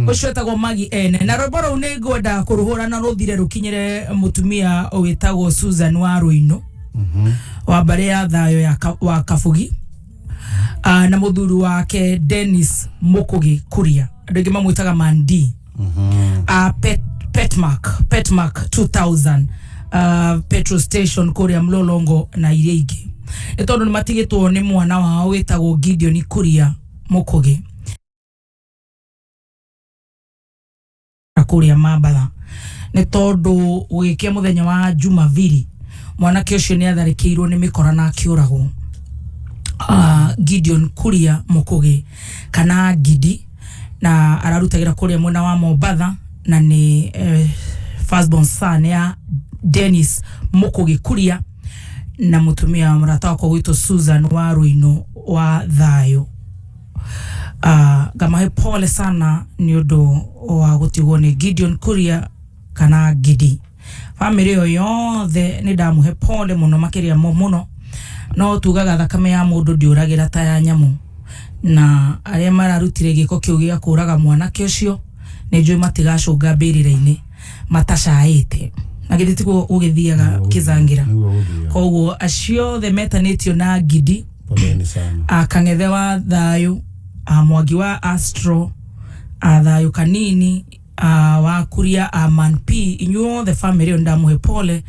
Ũcio etagwo Magi ene na rwĩmbo rũu nĩ ngwenda kũrũhũra na rũthire rũkinyĩre mũtumia wĩtagwo Susan wa Rũinũ wa mbarĩ ya thayũ ya wa Kabugi, na mũthuri wake Dennis Mũkũgĩ Kuria, andũ aingĩ mamwĩtaga Mandi, Petmark 2000, petrol station kũrĩa Mlolongo na iria ingĩ, nĩ tondũ nĩ matigĩtwo nĩ mwana wao wĩtagwo Gideon Kuria Mũkũgĩ na kũrĩa Mambatha, nĩ tondũ gũgĩkia mũthenya wa Jumabiri mwanake ũcio nĩ atharĩkĩirwo nĩ mĩkora na akĩũragwo. Gideon Kuria Mũkũgĩ kana Gidi, na ararutagĩra kũrĩa mwena wa Mombatha, na nĩ firstborn son ya Dennis Mũkũgĩ Kuria na mũtumia wa mũrata wakwa gwĩtwo Susan wa Rũinũ wa thayũ. Ngamahe pole sana nĩ ũndũ wa gũtigwo nĩ Gideon Kuria kana Gidi. Bamĩrĩ ĩyo yothe nĩ ndamũhe pole mũno makĩria mũno, no tugaga thakame ya mũndũ ndĩũragĩra ta ya nyamũ, na arĩa mararutire gĩko kĩu gĩa kũraga mwanake ũcio nĩ njũĩ matigacũnga mbĩrĩra-inĩ matacaĩte, na githĩ tiguo gũgĩthiaga kĩzangĩra? Nĩguo gũthiaga. Koguo acio othe metanĩtio na Gidi, Poleni sana. A Kang'ethe wa thayũ, a Mwangi wa Astro, a thayũ kanini, a wa Kuria, a Man P, inyuothe family ĩyo ndamũhe pole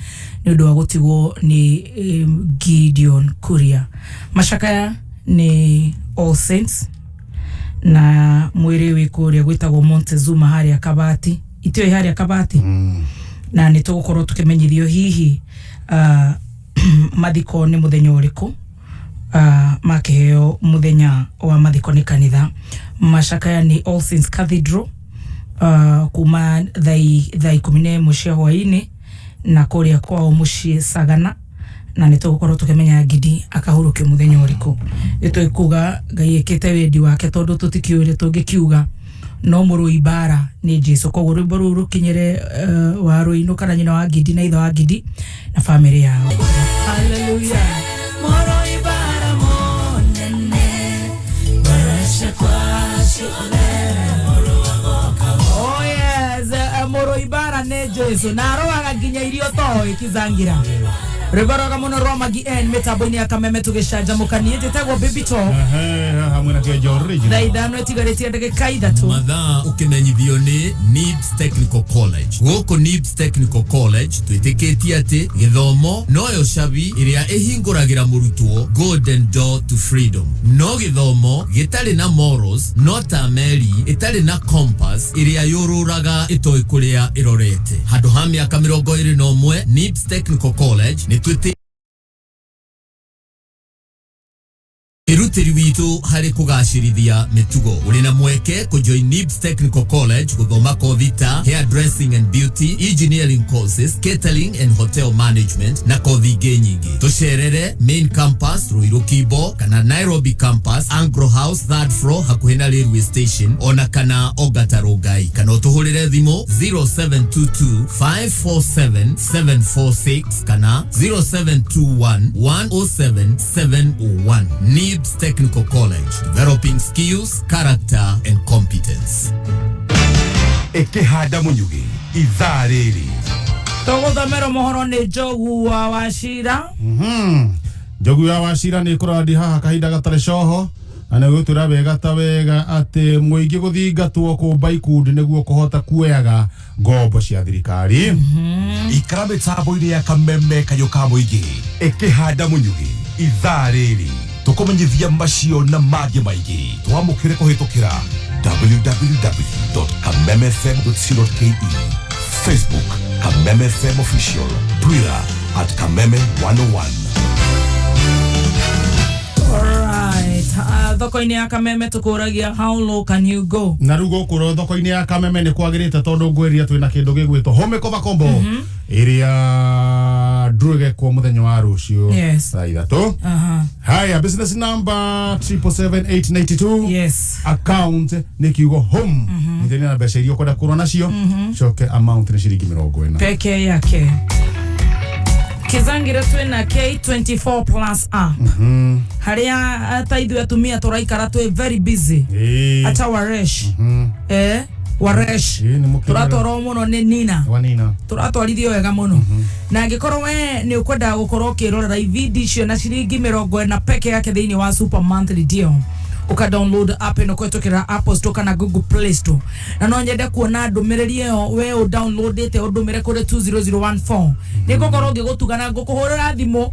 nĩ ũndũ wa gũtigwo nĩ Gideon Kuria. Macakaya nĩ All Saints na mwĩrĩ wĩ kũrĩa gwĩtagwo Montezuma harĩa Kabati, itiũĩ harĩa Kabati, na nĩ tũgũkorwo tũkĩmenyithio hihi mathiko nĩ mũthenya ũrĩkũ, makĩheo mũthenya wa mathiko nĩ kanitha. Macakaya nĩ All Saints Cathedral, kuma thaa 11 cia hwainĩ na kũrĩa kwao mũciĩ Sagana, na nĩ tũgũkorwo tũkĩmenya Gidi akahurũkio mũthenya ũrĩkũ. Nĩ tũkuga Ngai ĩkĩte wendi wake, tondũ tũtikĩũĩ ũrĩa tũngĩkiuga, no mũrũi mbara nĩ Jesu. Koguo rwĩmbo rũu rũkinyĩre wa Rũinũ kana nyina wa Gidi na ithe wa Gidi na bamĩrĩ yao. Hallelujah. Mũrũi mbara mũnene, bara ciakwa ciothe. Oh yes, mũrũi mbara nĩ Jesu na arũaga nginya irio toĩ kizangira. Rwĩmbo rwega mũno rwa Magi N mĩtambo-inĩ ya Kameme tũgĩcanjamũka. Niĩ njĩtagwo Baby Top. Hamwe na Kĩonjo Thaa original. 5 ĩtigarĩtie ndagĩka 3. Mathaa ũkĩmenyithio nĩ NIBS Technical College. Gũkũ NIBS Technical College twĩtĩkĩtie atĩ gĩthomo noyo cabi ĩrĩa ĩhingũragĩra mũrutwo golden door to freedom. No gĩthomo gĩtarĩ na morals no ta meri ĩtarĩ na compass ĩrĩa yũrũraga ĩtoĩ kũrĩa ĩrorete. Handũ ha mĩaka 21 NIBS Technical College nĩ twĩtĩ ĩrutĩri witũ harĩ kũgacĩrithia mĩtugo. Ũrĩ na mweke kũjoin NIBS Technical College gũthoma kothi ta hair dressing and beauty, engineering courses, catering and hotel management na kothi ingĩ nyingĩ. Tũcerere main campus Ruiru Kimbo kana Nairobi campus Anglo House third floor hakuhĩ na railway station ona kana Ongata Rongai, kana ũtũhũrĩre thimũ 0722 547 746 kana 0721 107 701. NIBS Technical College, developing skills, character and competence. Ĩkĩhanda mũnyugĩ ithaa rĩrĩ. Tũgũthomerwo mohoro nĩ Njogu wa Wacira. Njogu ya Wacira nä kå haha kahinda gatarä coho na nä gwä twä ra wega ta wega atä må ingä gå thingatwo kå mba ikundi nä guo kå hota kuoyaga ngombo cia thirikari. Ikara mĩtambo-inĩ ya Kameme kayũ ka mũingĩ ĩkĩhanda mũnyugĩ ithaa rĩrĩ tũkũmenyithia macio na mangĩ maingĩ. Twamũkĩre kũhĩtũkĩra www.kamemefm.co.ke, Facebook Kameme FM Official, Twitter at Kameme 101. Alright. Thoko-inĩ ya Kameme tũkũragia, how low can you go? Na rä u gå kå thoko-inä ya Kameme nä kwagä rä te tondå ngwä ria twä na kä ndå gä gwä two home cover combo ä rä a ndrå må thenya wa rå cio thaa 3. Haya, business number 777892. Account nä kiugo home nä na mbeca iria ũkwenda kũrwo nacio, coke amount nä ciringi 40. Peke yake kizangire twina K24 plus app haria ta ithuĩ atumia tũraikara twĩ very busy. Ata waresh waresh Ĩĩ, nĩ mũkĩrore. Tũratwarwo mũno nĩ Nina. Wanina. Tũratwarithio wega mũno na angĩkorwo we nĩ ũkwendaga gũkorwo ũkĩrorera ibindi icio na ciringi 40 peke yake thĩinĩ wa super monthly deal, uka download app ĩno kũhetũkĩra Apple Store kana Google Play Store. Na no nyende kuona ndũmĩrĩri ĩyo we ũ downloadĩte ũndũmĩre kũrĩ 20014. Nĩ ngũkorwo ngĩgũtugana, ngũkũhũrĩra thimũ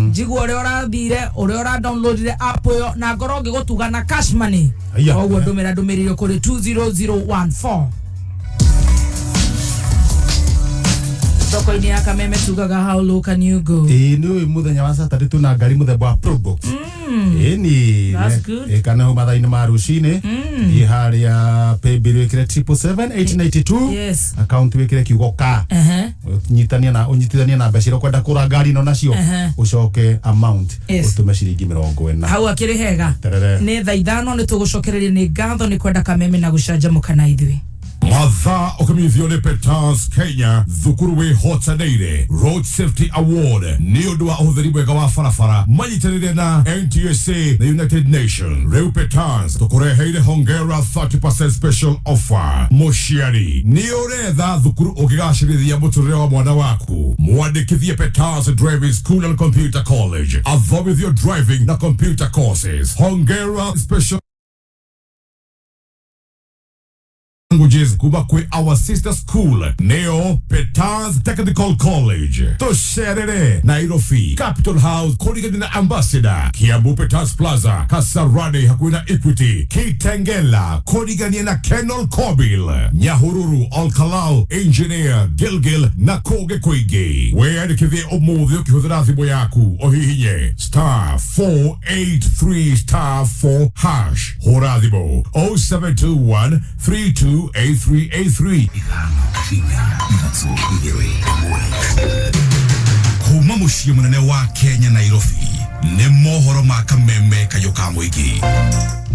njigua ũrĩa ũrathire, ũrĩa ũra downloadire app ĩyo, na ngorwo ngĩgũtugana cash money. Aya. Koguo ndũmĩra ndũmĩrĩri ĩyo kũrĩ 20014. Thoko-inĩ ya Kameme tugaga, how low can you go? Ĩĩ, nĩ ũĩ mũthenya wa Saturday twĩna ngari mũthemba wa Probox. Ĩni. That's good. Kana hau mathaa-inĩ ma rũcinĩ thiĩ harĩa paybill wĩkĩre 777,892. Account wĩkĩre kiugo ka. Ũnyitanie na ũnyitithanie na mbeca iria ũkwenda kũra ngari ĩno nacio, ũcoke amount ũtũme ciringi 40. Hau akĩrĩ hega. Terere. Nĩ thaa 5 nĩ tũgũcokereria. Nĩ ngatho nĩ kwenda Kameme na gũcanjamũka na ithuĩ. Mathaa ũkĩmenyithio nĩ Peters Kenya, thukuru wĩhotanĩire Road Safety Award nĩ ũndũ wa ũhũthĩri mwega wa barabara manyitanĩire na NTSA na United Nation. Rĩu Peters tũkũreheire hongera 30% special offer. Mũciari nĩ ũretha thukuru ũngĩgacĩrithia mũtũrĩre wa mwana waku, mwandĩkithie Peters Driving School and Computer College athomithio driving na computer courses. Hongera special languages kuma kwi our sister school neo Peters Technical College. Tusherere Nairobi Capital House kurigani na Ambassador, Kiambu Peters Plaza, Kasarani hakuhi na Equity, Kitengela kurigania na Kenol Kobil, Nyahururu Olkalal Engineer Gilgil na kũngĩ kũingĩ. Wĩyandĩkithie ũmũthĩ ũkĩhũthĩra thimũ yaku ũhihinye star 483 star 4 hash, hũra thimũ 0721 328383. 5, 4, 3, 1. Kuma mũciĩ mũnene wa Kenya Nairobi nĩ mohoro ma Kameme kayũ ka mũingĩ.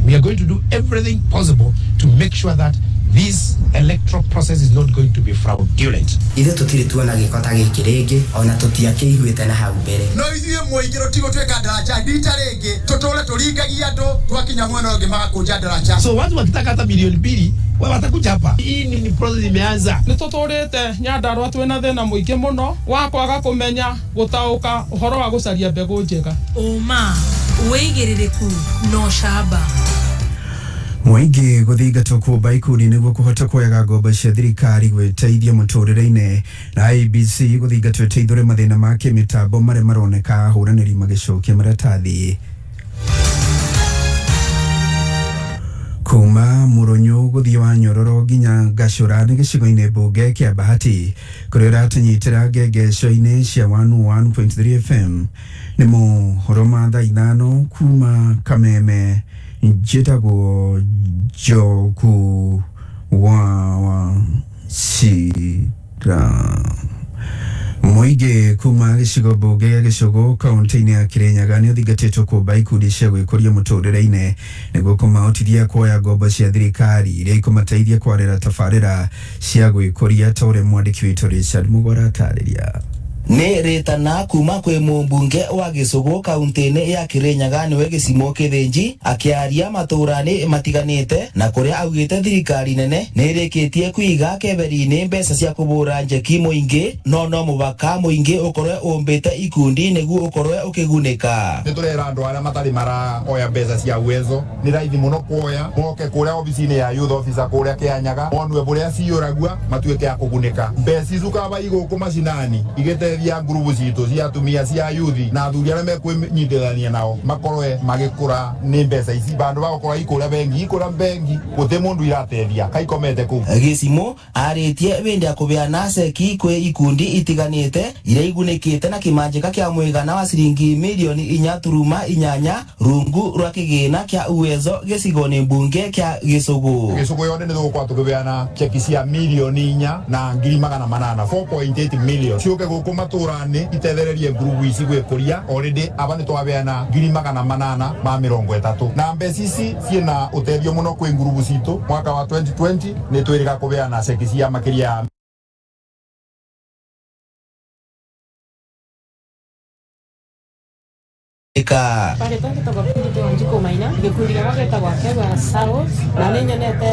We are going to do everything possible to make sure that this electoral process is not going to be fraudulent. Ithuĩ tũtirĩ tuona gĩko ta gĩkĩ rĩngĩ ona tũtiakĩiguĩte na hau mbere. No ithuĩ mũingĩ rũtigũtuĩka ndaraca rita rĩngĩ tũtũre tũringagia andũ twakinya mwena ũngĩ magakũnja ndaraca. So watu wakitaka hata milioni 2 Wewe watakuja hapa. Hii ni process imeanza. Nä tå tå rä te Nyandarua twä na thä na må ingä må no wa kwaga kå menya gå taå å horo wa gå caria mbegå njega. Ũma, wĩigĩrĩrĩku na ũcamba. Mũingĩ gũthingatwo kũmba ikundi nĩguo kũhota kuoyaga ngombo cia thirikari gwĩteithia mũtũrĩre-inĩ na IEBC gũthingatwo ĩteithũre mathĩna ma kĩmĩtambo marĩa maroneka ahũranĩri magĩcokia maratathi. Kuma Murunyu guthii wa Nyororo nginya Gacura nĩ gĩcigo-inĩ mbunge kĩa Bahati kũrĩa ũratũnyitĩra ngengesho-inĩ cia 101.3 FM. Nĩ mohoro ma thaa 5 kuma Kameme. Njĩtagwo Njogu wa Wachira. Mũingĩ kuma gĩcigo mbunge gĩa Gĩcũgũ kaunti-inĩ ya Kirinyaga nĩ ũthingatĩtwo kũmba ikundi cia gwĩkũria mũtũrĩre-inĩ nĩguo kũmahotithia kuoya ngombo cia thirikari iria ikũmateithia kwarĩra tabarĩra cia gwĩkũria ta ũrĩa mwandĩki witũ Richard Mũgwara atarĩria. Nĩ rĩtana kuma kwĩ mũmbunge wa Gĩcũgũ kaunti-inĩ ya Kirinyaga nĩwe Gĩcimo Kĩthĩnji akĩaria matũra-inĩ matiganĩte na kũrĩa augĩte thirikari nene nĩ ĩrĩkĩtie kũiga keberi-inĩ mbeca cia kũbũra njeki mũingĩ no mũhaka mũingĩ ũkorwe ũmbĩte ikundi nĩguo ũkorwe ũkĩgunĩka. Nĩ tũrera andũ arĩa matarĩ maraoya mbeca cia Uwezo nĩ raithi mũno kuoya moke kũrĩa obici-inĩ ya youth officer kũrĩa Kĩanyaga monue bũrĩa ciyũragua matuĩke a kũgunĩka. Mbeca icu kaba igũkũ macinani igĩteithia ngurubu citũ cia atumia cia yuthi na athuri arĩa mekwĩnyitithania nao makorwe magĩkũra nĩ mbeca ici bandũ ba gũkorwo ikũrĩa bengi ikũrĩa bengi gũtĩ mũndũ irateithia kaikomete kũu. Gĩcimo arĩtie wĩndĩ akũbeana ceki kwĩ ikundi itiganĩte iria igunĩkĩte na kĩmanjĩka kĩa mũigana wa ciringi mirioni 4.8 rungu rwa kĩgĩna kĩa Uwezo gĩcigo-inĩ mbunge kĩa Gĩcũgũ. Gĩcũgũ yothe nĩ tũgũkorwo tũkĩbeana cheki cia mirioni 4 na ngiri magana manana 4.8 million ciũke gũkũ matũra-inĩ itethererie ngurubu ici gwĩkũria. Already aba nĩ twabeana 830,000 na mbeca ici ciĩna ũteithio mũno kwĩ ngurubu citũ. Mwaka wa 2020 nĩ twĩrĩga kũbeana ceki cia makĩria ya Ka. Marĩtwa njĩtagwo Purity Wanjikũ Maina, gĩkundi gĩakwa gĩtagwo Akegwa South, na nĩ nyonete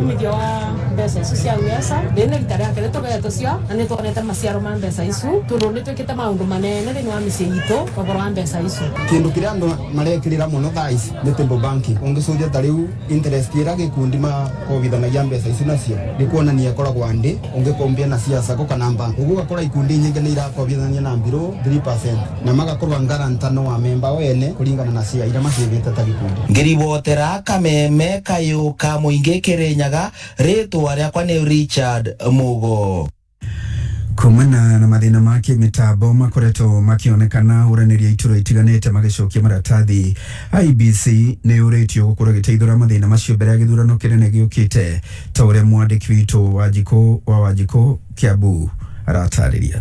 umithio wa mbeca icio cia Uweza. Rĩrĩ nĩ rita rĩa kerĩ tũgeretwo cio na nĩ tuonete maciaro ma mbeca icu tondũ nĩ twĩkĩte maũndũ manene thĩinĩ wa mĩciĩ itũ ũhoro wa mbeca icu. Kĩndũ kĩrĩa andũ marekĩrĩra mũno thaa ici nĩ table banking. Ũngĩcũthia ta rĩu interest ĩrĩa gĩkundi makobithanagia mbeca ici nacio nĩ kuonania ĩkoragwo ndĩ ũngĩkombia na cia sacco kana bank. Ũguo ũgakora ikundi nyingĩ nĩ irakobithania na below 3% na magakorwo guarantor no wa memba o ene kũringana na cia iria macĩvĩte ta gĩkundi. Ngĩribotera Kameme kayũ ka mũingĩ Kĩrĩnyaga, rĩtwa rĩakwa nĩ Richard Mugo. Kumana na mathĩna ma kĩmĩtambo makoretwo makĩonekana ahũranĩri a iturwa itiganĩte magĩcokia maratathi, IEBC nĩ yũrĩtio gũkorwo ĩgĩteithũra mathĩna macio mbere ya gĩthurano kĩnene gĩũkĩte ta ũrĩa mwandĩki witũ wa Wanjikũ Kiambu aratarĩria.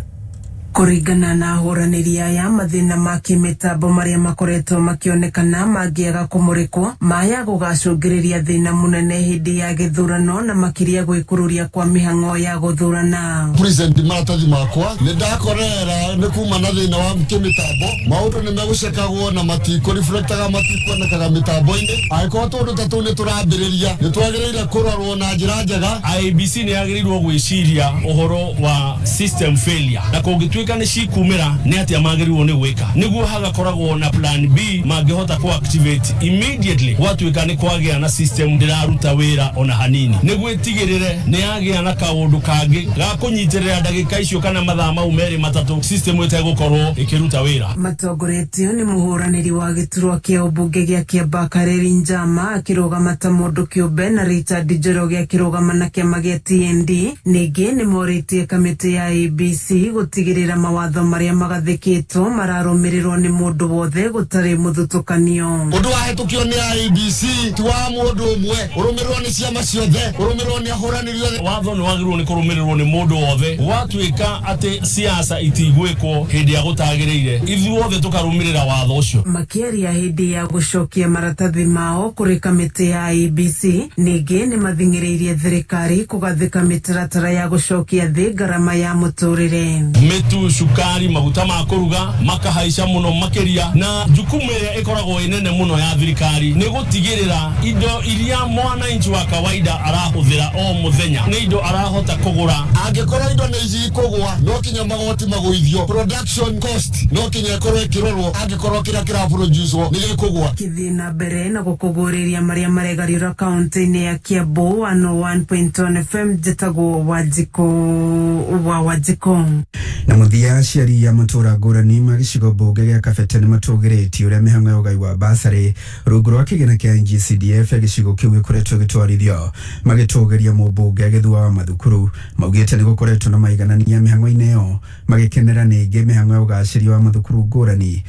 Kũringana na ahũranĩri aya, mathĩna ma kĩmĩtambo marĩa makoretwo makĩonekana mangĩaga kũmũrĩkwo maya gũgacũngĩrĩria thĩna mũnene hĩndĩ ya gĩthurano na makĩria gwĩkũrũria kwa mĩhang'o ya gũthurana. Present maratathi makwa nĩ ndakorera nĩ kuma na thĩna wa kĩmĩtambo maũndũ nĩ megũcekagwo na matikũreflectaga matikuonekaga mĩtambo-inĩ angĩkorwo tũndũ ta tũu nĩ tũrambĩrĩria nĩ twagĩrĩire kũrorwo na njĩra njega. IEBC nĩ yagĩrĩirwo gwĩciria ũhoro wa system failure na kũngĩtuĩka nĩ cikumĩra nĩ atĩa magĩrĩirwo nĩ gwĩka nĩguo hagakoragwo na plan B mangĩhota ku activate immediately gwatuĩka nĩ kwagĩa na system ndĩraruta wĩra ona hanini nĩguo ĩtigĩrĩre nĩ yagĩa na kaũndũ kangĩ ga kũnyitĩrĩra ndagĩka icio kana mathaa mau merĩ matatũ system ĩtegũkorwo ĩkĩruta wĩra. Matongoretio nĩ mũhũranĩri wa gĩturwa kĩa ũmbunge gĩa Kĩambaa Kareri Njama akĩrũgama ta mũndũ kĩũmbe na Richard Njoroge akĩrũgama na kĩama gĩa TND. Ningĩ nĩ morĩtie kamĩtĩ ya IEBC gũtigĩrĩra mawatho marĩa magathĩkĩtwo mararũmĩrĩrwo nĩ mũndũ wothe gũtarĩ mũthutũkanio. Ũndũ wahĩtũkio nĩ IEBC ti wa mũndũ ũmwe, ũrũmĩrĩrwo nĩ ciama ciothe, ũrũmĩrĩrwo nĩ ahũranĩri othe. Watho nĩ wagĩrĩirwo nĩ kũrũmĩrĩrwo nĩ mũndũ wothe. Gwatuĩka atĩ siasa itigwĩkwo hĩndĩ ya gũtagĩrĩire, ithuothe tũkarũmĩrĩra watho ũcio. Makĩaria hĩndĩ ya gũcokia maratathi mao kũrĩ kamĩtĩ ya IEBC, ningĩ nĩ mathing'ĩrĩirie thirikari kũgathĩka mĩtaratara ya gũcokia thĩ ngarama ya mũtũrĩre. Mĩtu Mũtu, cukari, maguta ma kũruga makahaica mũno makĩria, na jukumu ĩrĩa ĩkoragwo ĩ nene mũno ya thirikari nĩ gũtigĩrĩra indo iria mwananchi wa kawaida arahũthĩra o mũthenya nĩ indo arahota kũgũra. Angĩkorwo indo nĩ ici ikũgwa, no kinya magoti magũithio, production cost no kinya ĩkorwo ĩkĩrorwo, angĩkorwo kĩrĩa kĩraproducwo nĩ gĩkũgwa. Kĩthiĩ na mbere na gũkũgũrĩria marĩa maregariũra kaunti-inĩ ya Kiambu, 101.1 FM. Njĩtagwo Wanjikũ wa Wanjikũ. Na mũthia, aciari a matũra ngũrani ma gĩcigo mbunge gĩa Kabete nĩ matũgĩrĩtie ũrĩa mĩhang'o ya ũgai wa basarĩ rungu rwa kĩgĩna kĩa NGCDF gĩcigo kĩu gĩkoretwo gĩtwarithio, magĩtũgĩria mũmbunge Gĩthua wa Mathukuru. Maugĩte nĩ gũkoretwo na maiganania mĩhang'o-inĩ ĩyo, magĩkenera ningĩ mĩhang'o ya ũgacĩria wa mathukuru ngũrani.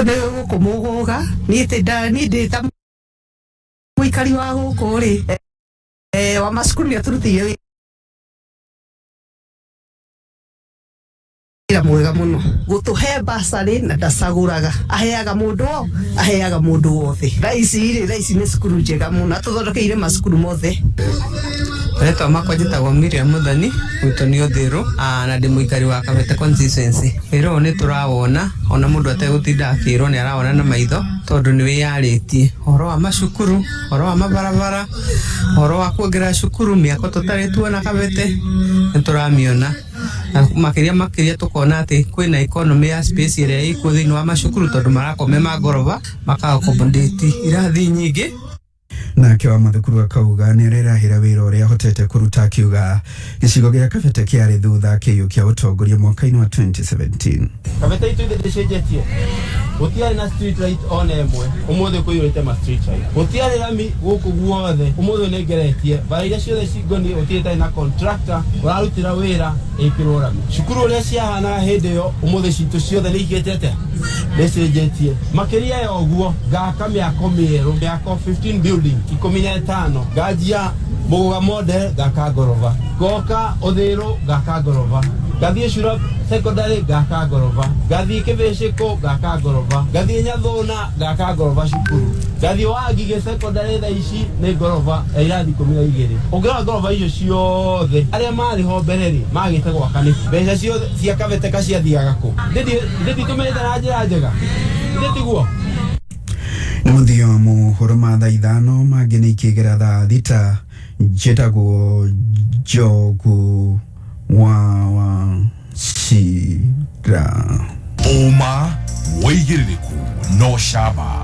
Nĩ gũkũ mũgũga niĩ tinda niĩ ndĩ ta mũikari wa gũkũ rĩ, wa macukuru nĩ atũrutĩire wĩra mwega mũno gũtũhe basarĩ, na ndacagũraga, aheaga mũndũ o aheaga mũndũ wothe. Thaa ici rĩ, thaa ici nĩ cukuru njega mũno, atũthondekeire macukuru mothe. Rĩtwa makwa njĩtagwo Miriam Muthani, gwitũ nĩ Ũthĩrũ, na ndĩ mũikari wa Kabete constituency. Wĩra ũyũ nĩ tũrawona ona mũndũ ategũtinda akĩrwo, nĩ arawona na maitho tondũ nĩ wĩyarĩtie ũhoro wa macukuru, ũhoro wa mabarabara, ũhoro wa kuongerera cukuru, mĩako tũtarĩ tuona Kabete nĩ tũramĩona, na makĩria makĩria tũkona atĩ kwĩna economy ya space ĩrĩa ĩkuo thĩinĩ wa macukuru tondũ marakome ma ngoroba maka accommodate irathi nyingĩ. Nake wa Mathukuru akauga nĩ arerahĩra wĩra ũrĩa ahotete kũruta, akiuga gĩcigo gĩa Kabete kĩarĩ thutha akĩiyũkia ũtongoria mwaka-inĩ wa 2017. Kabete itũ ithe ndĩcenjetie. Gũtiarĩ na street light ona ĩmwe, ũmũthĩ kũiyũrĩte ma street light. Gũtiarĩ rami gũkũ guothe, ũmũthĩ nĩ ngeretie bara iria ciothe cingoni, gũtirĩ itarĩ na contractor ũrarutĩra wĩra ĩkĩrwo rami. Cukuru ũrĩa ciahanaga hĩndĩ ĩyo, ũmũthĩ citũ ciothe nĩ ikĩte atĩa, nĩ cenjetie. Makĩria ya ũguo, ngaka mĩako mĩerũ, mĩako 15 building, 15. Nganjia Mũgũga model, ngaka ngoroba, ngoka Ũthĩrũ, ngaka ngoroba, ngathiĩ Cura Secondary, ngaka ngoroba, ngathiĩ Kĩbĩcĩkũ, ngaka ngoroba, ngathiĩ Nyathũna, ngaka ngoroba cukuru, ngathiĩ Wangigĩ Secondary, thaa ici nĩ ngoroba ya irathi 12. Ũngĩrora ngoroba icio ciothe, arĩa marĩ ho mbere rĩ, magĩte gwaka nĩ mbeca ciothe cia Kabeteka ciathiaga kũ? Nditũmĩrĩte na njĩra njega, ndĩtiguo? Nĩ mũthia wa mohoro ma thaa 5, mangĩ nĩ ikĩgera thaa 6. Njĩtagwo Njogu wa Wachira. Ũma, wĩigĩrĩrĩku no camba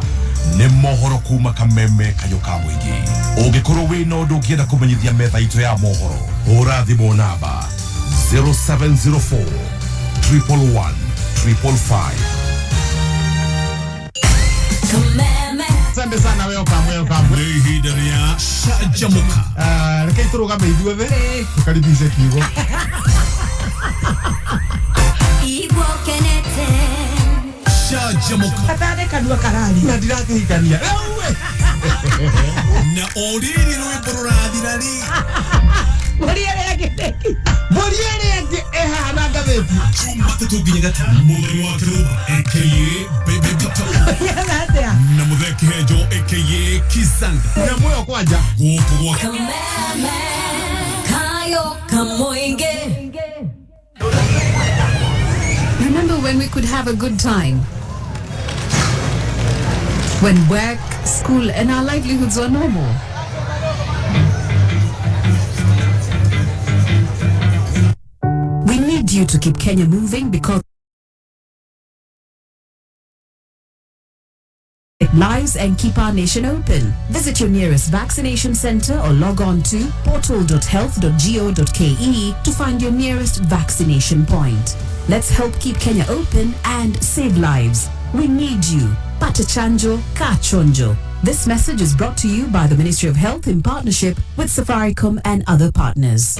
nĩ mohoro kuma kameme kayũ ka mũingĩ. Ũngĩkorwo wĩna ũndũ ũngĩenda kũmenyithia metha itũ ya mohoro, hũra thimũ namba 0704 111 555. Asante sana, welcome, welcome. Nĩ ihinda rĩa canjamũka. Ah, reke tũrũgame ithuothe tũkaribishe kiugo. Canjamũka. Gatarĩ kanua kararia. Na ndirakĩhikania. Na o rĩrĩ rwĩmbo rũrathira rĩ, mbũri ĩrĩa ĩngĩ, mbũri ĩrĩa ĩngĩ ĩhaha na ngathĩti. Jumatatũ nginya Gatano, Mũthoni wa Kĩrũma aka Baby Toto atĩa na Mũthee Kĩhenjo aka Kizanga. Nyamũ ĩyo kwanja. Gũkũ gwa Kayo Kamoinge. Remember when we could have a good time? When work, school, and our livelihoods were normal. We need you to keep Kenya moving because lives and keep our nation open. Visit your nearest vaccination center or log on to portal.health.go.ke to find your nearest vaccination point. Let's help keep Kenya open and save lives. We need you. Pata chanjo, ka chonjo. This message is brought to you by the Ministry of Health in partnership with Safaricom and other partners.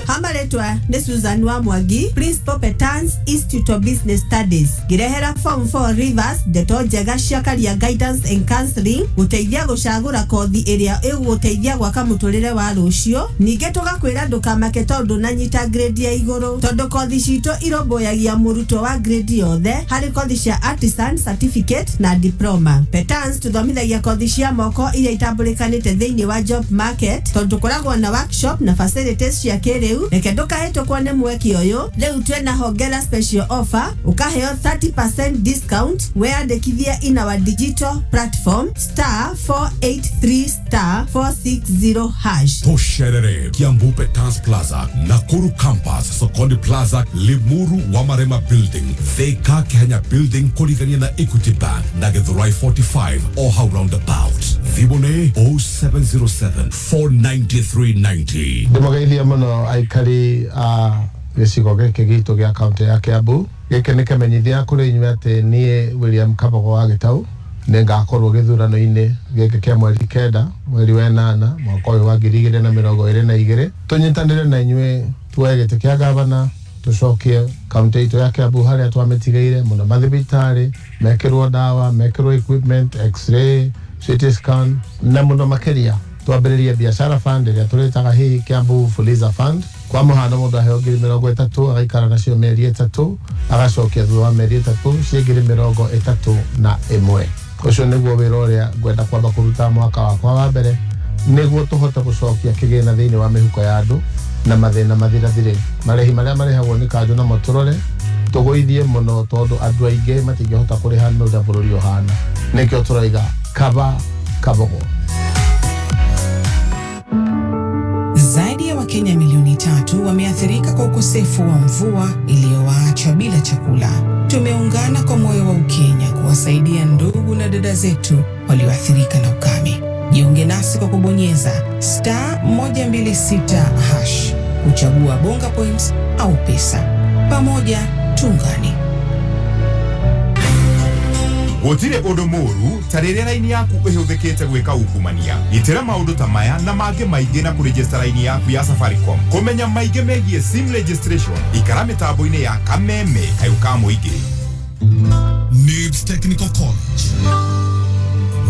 How Marĩtwa nĩ Susan wa Mwangi, Principal Petans Institute of Business Studies. Ngĩrehera Form 4 Rivers ndeto njega cia career guidance and counseling gũteithia gũcagũra kothi ĩrĩa ĩgũgũteithia gwaka mũtũrĩre wa rũciũ. Ningĩ tũgakwĩra ndũkamake tondũ ndũnanyita grade ya igũrũ, tondũ kothi citũ irũmbũyagia mũrutwo wa grade yothe harĩ kothi cia artisan certificate na diploma. Petans tũthomithagia kothi cia moko iria itambũrĩkanĩte thĩinĩ wa job market tondũ tũkoragwo na workshop na facilities cia kĩrĩu. Reke ndũkahĩtũkwo nĩ mweke ũyũ. Rĩu twĩna hongera special offer, ũkaheo 30% discount weyandĩkithie in our digital platform star 483 star 460 hash. Tũcerere Kiambu Petans Plaza, Nakuru Campus, Sokoni Plaza, Limuru Wamarema Building, Thika Kenya Building kũrigania na Equity Bank na Githurai 45 o hau roundabout. Thimũ nĩ 0707 493 90. Ndĩmũgeithie mũno aikari a gĩcigo gĩkĩ gitũ gĩa kaũntĩ ya Kiambu. Gĩkĩ nĩ kĩmenyithia kũrĩ inyuĩ atĩ niĩ William Kabogo wa Gĩtau nĩ ngakorwo gĩthurano-inĩ gĩkĩ kĩa mweri 9 mweri wa 8 mwaka ũyũ wa 2022. Tũnyitanĩre na inyuĩ tuoe gĩtĩ kĩa gavana, tũcokie kaũntĩ itũ ya Kiambu harĩa twamĩtigĩire mũno, mathibitarĩ mekĩrwo ndawa, mekĩrwo equipment, x-ray, CT scan, na mũno makĩria twambĩrĩrie biashara fund ĩrĩa tũrĩtaga hihi Kiambu Fuliza Fund. Kwa mũhano, mũndũ aheo 30,000, agaikara nacio mĩeri 3, agacokia thutha wa mĩeri 3 ciĩ 31,000. Ũcio nĩguo wĩra ũrĩa ngwenda kwamba kũruta mwaka wakwa wa mbere, nĩguo tũhote gũcokia kĩgĩna thĩinĩ wa mĩhuko ya andũ na mathĩna mathirathire. Marĩhi marĩa marĩhagwo nĩ kanjũ namo tũrore tũgũithie mũno, tondũ andũ aingĩ matingĩhota kũrĩha nĩ ũrĩa bũrũri ũhana. Nĩkĩo tũroiga kaba Kabogo. Zaidi ya Wakenya milioni 3 wameathirika kwa ukosefu wa mvua iliyowaacha bila chakula. Tumeungana kwa moyo wa Ukenya kuwasaidia ndugu na dada zetu walioathirika na ukame. Jiunge nasi kwa kubonyeza star 126 hash kuchagua Bonga Points au pesa. Pamoja tuungane. Gũtirĩ ũndũ mũũru ta rĩrĩa raini yaku ĩhũthĩkĩte gwĩka ungumania. Gitĩra maũndũ ta maya na mangĩ maingĩ na kũrĩjĩsta raini yaku ya Safaricom. Kũmenya maingĩ megiĩ SIM registration, ikara mĩtambo-inĩ ya Kameme kayũ ka mũingĩ. Nibs Technical College.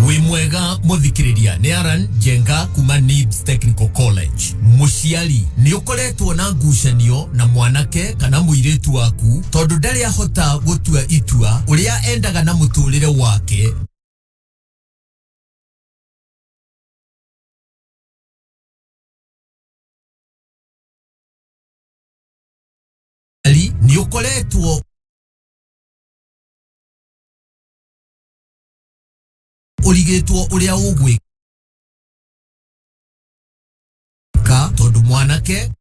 Wĩ mwega mũthikĩrĩria, nĩ Aran Njenga kuma Nibs Technical College. Mũciari, nĩ ũkoretwo na ngucanio na mwanake kana mũirĩtu waku tondũ ndarĩ ahota gũtua itua ũrĩa endaga na mũtũrĩre wake. Nĩ ũkoretwo ũrigĩtwo ũrĩa ũgwĩka tondũ mwanake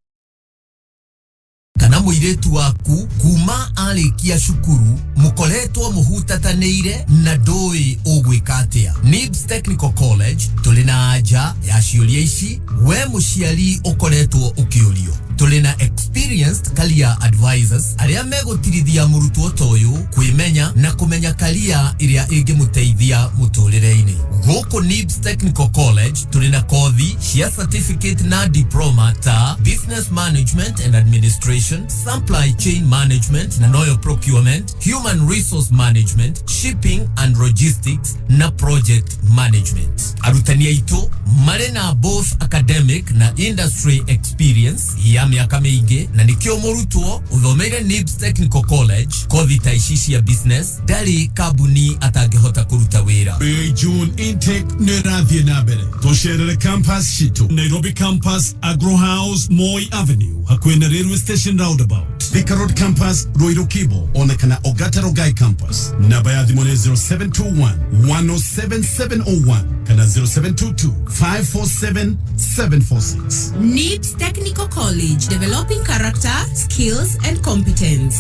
kana mũirĩtu waku kuma arĩkia cukuru mũkoretwo mũhutatanĩire na ndũĩ ũgwĩka atĩa. Nibs Technical College tũrĩ na anja ya ciũria ici we mũciari ũkoretwo ũkĩũrio. Tũrĩ na experienced career advisors arĩa megũtirithia mũrutwo ta ũyũ kwĩmenya na kũmenya career ĩrĩa ĩngĩmũteithia mũtũrĩre-inĩ. Gũkũ Nibs Technical College tũrĩ na kothi cia certificate na diploma ta Business Management and Administration, Supply Chain Management na noyo Procurement, Human Resource Management, Shipping and Logistics na Project Management. Arutani aitũ marĩ na both academic na industry experience ya mĩaka mĩingĩ, na nĩkĩo mũrutwo ũthomeire Nibs Technical College kothi ta ici cia business ndarĩ kambuni atangĩhota kũruta wĩra. May June intake nĩ ĩrathiĩ na mbere. Tũcerere campus citũ Nairobi Campus, Agro House, Moi Avenue, hakuhĩ na Railway Station roundabout, Thika Road Campus, Ruiru Kibo, ona kana Ogata Rogai Campus. Namba ya thimũ nĩ 0721 107701 kana 0722 547 746. NIBS Technical College, developing character, skills and competence.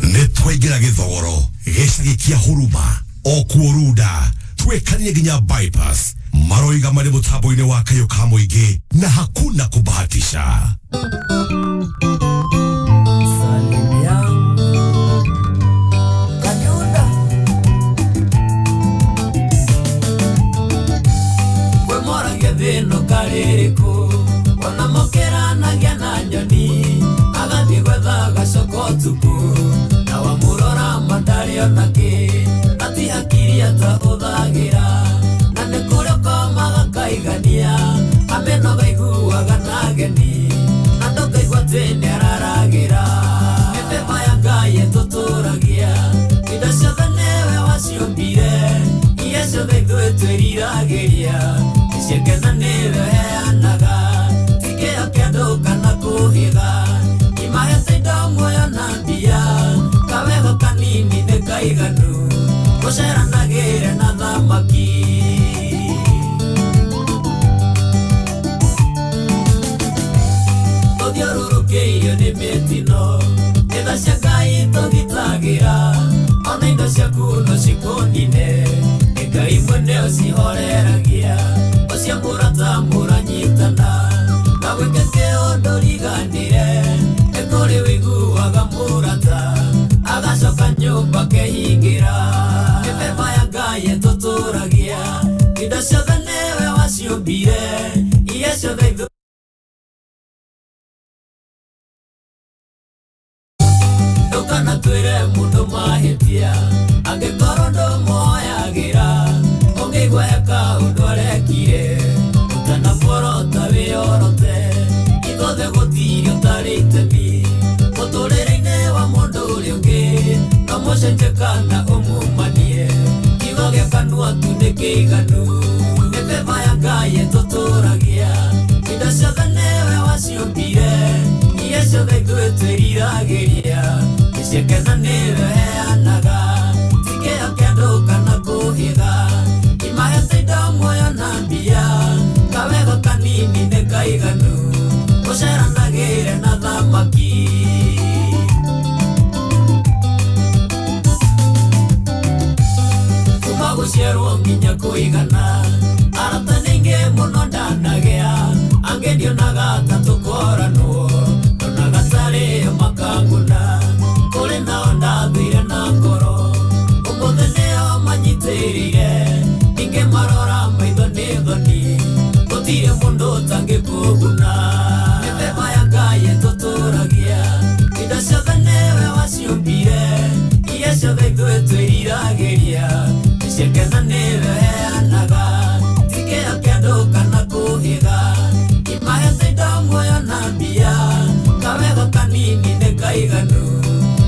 Nĩ twaingĩra gĩthogoro gĩcagi kĩa huruma o kuo Runda, twĩkanie nginya bypass. Maroiga marĩ mũtambo-inĩ wa kayũ ka mũingĩ na hakuna kubahatisha. Thino kaririku ona mokeranagia na nyoni. agacoka ũtukũ na wamũrora mandarĩ onakĩ ati hakiri atahũthagĩra na nĩ kũrĩa ũkomaga kaigania amenoga iguaga na ageni na ndũkaigua atĩ nĩararagĩra mĩthemba ya Ngai ĩtũtũragia indo ciothe nĩwe waciũmbire iria ciothe ithuĩ twĩriragĩria nĩciakena nĩwe ũheanaga ti kĩo kĩa andũ kana kũhitha imahete indo muoyo na mbia kawego kanini nĩ kaiganu gũceranagĩre na thamaki. Tũthiũrũrũkĩirio nĩ mĩtino nĩ tha cia Ngai tũgitagĩra ona indo ciaku no cikũnine nĩ Ngai mwene ũcihoreragia ũcio mũrata mũranyitana na gwĩke kĩũndũ riganĩre nĩ kũrĩ wĩiguaga mũrata agacoka nyũmba kehingĩra mĩthemba ya Ngai ĩtũtũragia indo ciothe nĩwe waciũmbire iria ciothe ithuĩ ndũkana twĩre mũndũ mahĩtia angĩkorwo ndũmuoyagĩra ũngĩigua he kaũndũ arekire ũtanamuorota wĩyorote ithuothe gũtirĩ ũtarĩ itemi mũtũrĩre-inĩ wa mũndũ ũrĩa ũngĩ no mũcenjie kana ũmumanie kiugo gĩa kanua tu nĩ kĩiganu mĩthemba ya Ngai ĩtũtũragia indo ciothe nĩwe waciũmbire iria ciothe ithuĩ twĩriragĩria nĩciakena nĩwe ũheanaga ti kĩo kĩa andũ kana kũhitha imahete indo muoyo na mbia kawego kanini nĩ kaiganu gũceranagĩre na thamaki. Kuma gũciarwo nginya kũigana arata nĩ aingĩ mũno ndanagĩa angĩ ndionaga ta tũkoranwo ndonaga tarĩo makanguna kũrĩ nao ndathire na ngoro ũmũthĩ nĩo manyitĩrĩire ningĩ marora maitho nĩ thoni gũtirĩ mũndũ ũtangĩkũguna mĩthemba ya Ngai ĩtũtũragia indo ciothe nĩwe waciũmbire iria ciothe ithuĩ twĩriragĩria nĩciakena nĩwe ũheanaga ti kĩo kĩa andũ kana kũhitha imahete indo muoyo na mbia kawego kanini nĩ kaiganu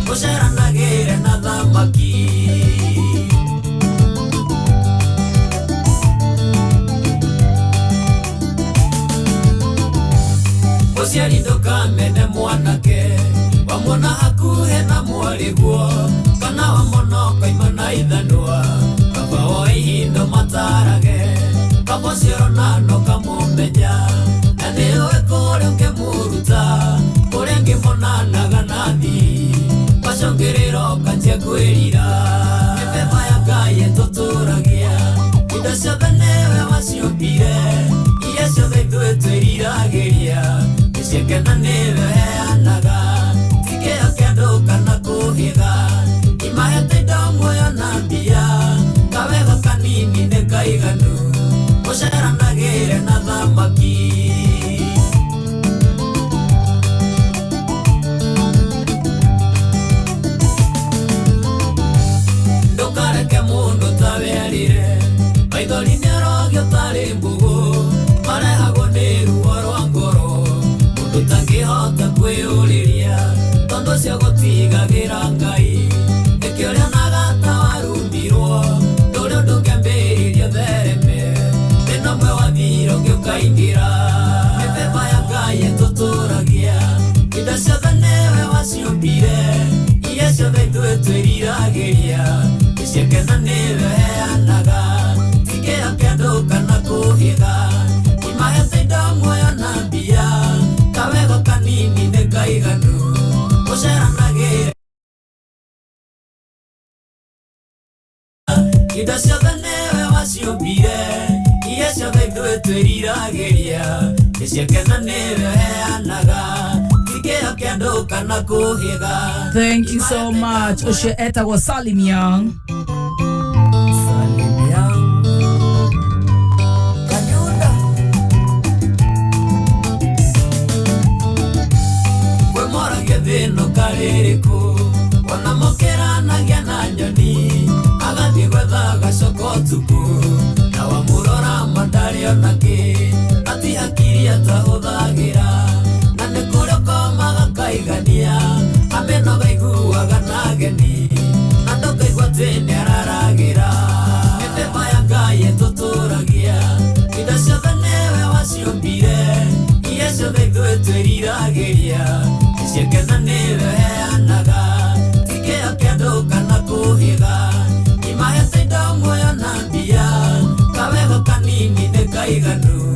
gũceranagĩre na thamaki. Mũciari ndũkamene mwanake wamwona hakuhĩ na mwarĩguo kana wamwona ũkaima na ithanua kaba woe ihinda matarage kaba ũcio ũrona no kamũmenya na nĩũĩ kũrĩa ũngĩmũruta kũrĩa angĩmonanaga na thiri wacũngĩrĩra ũkanjia kwĩrira mĩthemba ya Ngai ĩtũtũragia indo ciothe nĩwe waciũmbire iria ciothe ithuĩ twĩriragĩria nĩciakena nĩwe ũheanaga ti kĩo kĩa andũ kana kũhitha imahete indo muoyo na mbia kawego kanini nĩ kaiganu gũceranagĩre na thamaki. Ndũkareke mũndũ tawerire maithori nĩarogio tarĩ mbũgũ marehagwo nĩ ruo rwa ngoro mũndũ ũtangĩhota kwĩyũrĩria tondũ ũcio gũtigagĩra Ngai nĩkĩo ũrĩonaga ta warumirwo ndũrĩ ũndũ ũngĩambĩrĩria ũthereme thĩna ũmwe wathira ũngĩ ũkaingĩra mĩthemba ya Ngai ĩtũtũragia indo ciothe nĩwe waciũmbire iria ciothe ithuĩ twĩriragĩria nĩciakena nĩwe ũheanaga ti kĩo kĩa andũ kana kũhitha imahete indo muoyo na mbia kawego kanini nĩ kaiganu gũceranagĩre indo ciothe nĩwe waciũmbire iria ciothe ithuĩ twĩriragĩria nĩciakena nĩwe ũheanaga ti kĩo kĩa andũ kana kũhitha. Thank you so much. Ũcio etagwo Salim Young. Salim Young Kanyunda Kwĩ moragia thĩ Thĩ ĩno karĩrĩkũ ona mokeranagia na nyoni agathiĩ gwetha agacoka ũtukũ na wamũrora ma ndarĩ ona kĩ ati hakiri atahũthagĩra na nĩ kũrĩa ũkomaga kaigania ameno gaiguaga na ageni na ndũkaigua atĩ nĩararagĩra mĩthemba ya Ngai ĩtũtũragia indo ciothe nĩwe waciũmbire iria ciothe ithuĩ twĩriragĩria ciake na nĩwe heanaga ti kĩo kĩa andũ kana kũhĩga imahete indo muoyo na mbia kawega kanini nĩ kaiganu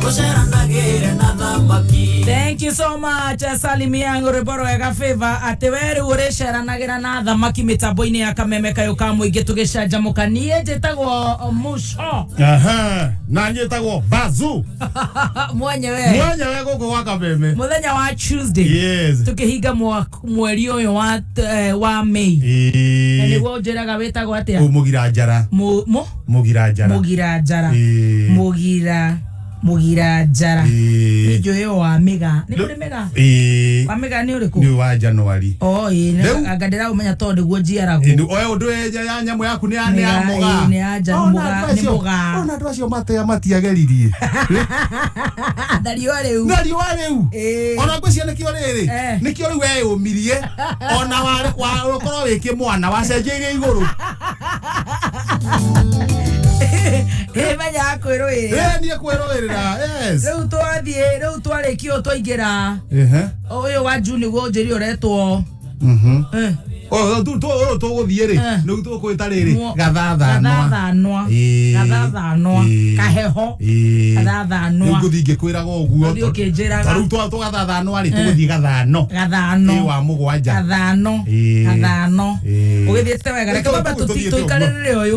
gũceranagĩre na thamaki. Thank you so much, Salim Yango rwĩmbo rwega favor atĩ we rĩu ũrĩceranagĩra na thamaki mĩtambo-inĩ ya kameme kayũ ka mũingĩ tũgĩcanjamũka. Niĩ njĩtagwo Muco. Aha, na njĩtagwo Bazu. Mwenyewe Mwenyewe gũkũ gwa Kameme. Mũthenya wa Tuesday. Yes. Tũkĩhinga mweri ũyũ wa May. Na nĩguo ũnjĩraga wĩtagwo atĩa? Mũgira njara. Mũgira njara. Mũgira njara. Mũgira njara. Nĩ njũĩ wa mĩga. Nĩ kũrĩ mĩga? Wa mĩga nĩ ũrĩkũ? Nĩ wa January. Oh, ĩĩ, anga ndĩraũmenya tondũ nĩguo njiaragwo. Oya ũndũ ya nyamũ yaku nĩ ya mũgaa. Nĩ ya mũgaa, nĩ mũgaa. Ona andũ acio matea matiageririe. Na riũa rĩu. Na riũa rĩu. Ona ngwĩciria nĩkĩo rĩrĩ. Nĩkĩo rĩu weyũmirie. Ona ũkorwo wĩ kĩmwana wacenjeirie igũrũ. Menya kwĩrũĩrĩra. Niĩ kwĩrũĩrĩra, yes. Rĩu twathiĩ, rĩu twarĩkia ũũ twaingĩra. Ũyũ wa June nĩguo ũnjĩrire ũretwo. Ũyũ tũgũthiĩ rĩ, nĩguo tũkwĩta rĩrĩ, gathathanwa. Gathathanwa. Kaheho. Gathathanwa. Rĩu ngũthiĩ ngĩkwĩraga ũguo. Ũthiĩ ũkĩnjĩraga. Ta rĩu tũgathathanwa rĩ, tũgũthiĩ gathano. Gathano. Ĩ wa mũgwanja. Gathano. Gathano. Ũgĩthiĩte wega. Reke twambe tũikarĩrĩre ũyũ.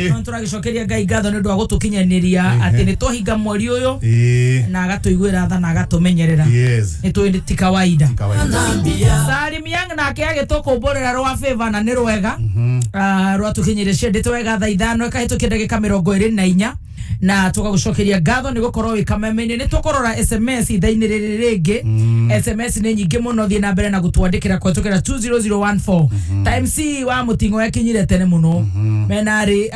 No tũragĩcokeria Ngai ngatho nĩ ũndũ wa gũtũkinyanĩria atĩ nĩ twahinga mweri ũyũ na agatũiguĩra tha na agatũmenyerera. Nĩ tũĩ ti kawaida. Salim Yang nake agĩtũkũmbũrĩra rwa favor na nĩ rwega. Rwatũkinyĩire ciendete wega thaa 5 ĩkahĩtũkia ndagĩka 24 na tũgagũcokeria ngatho nĩ gũkorwo wĩ kameme-inĩ. Nĩ tũkũrora SMS ithaa-inĩ rĩrĩ rĩngĩ. SMS nĩ nyingĩ mũno, thiĩ na mbere na gũtwandĩkĩra kũhetũkĩra 20014. Time C wa mũting'o yakinyire tene mũno. Mena rĩ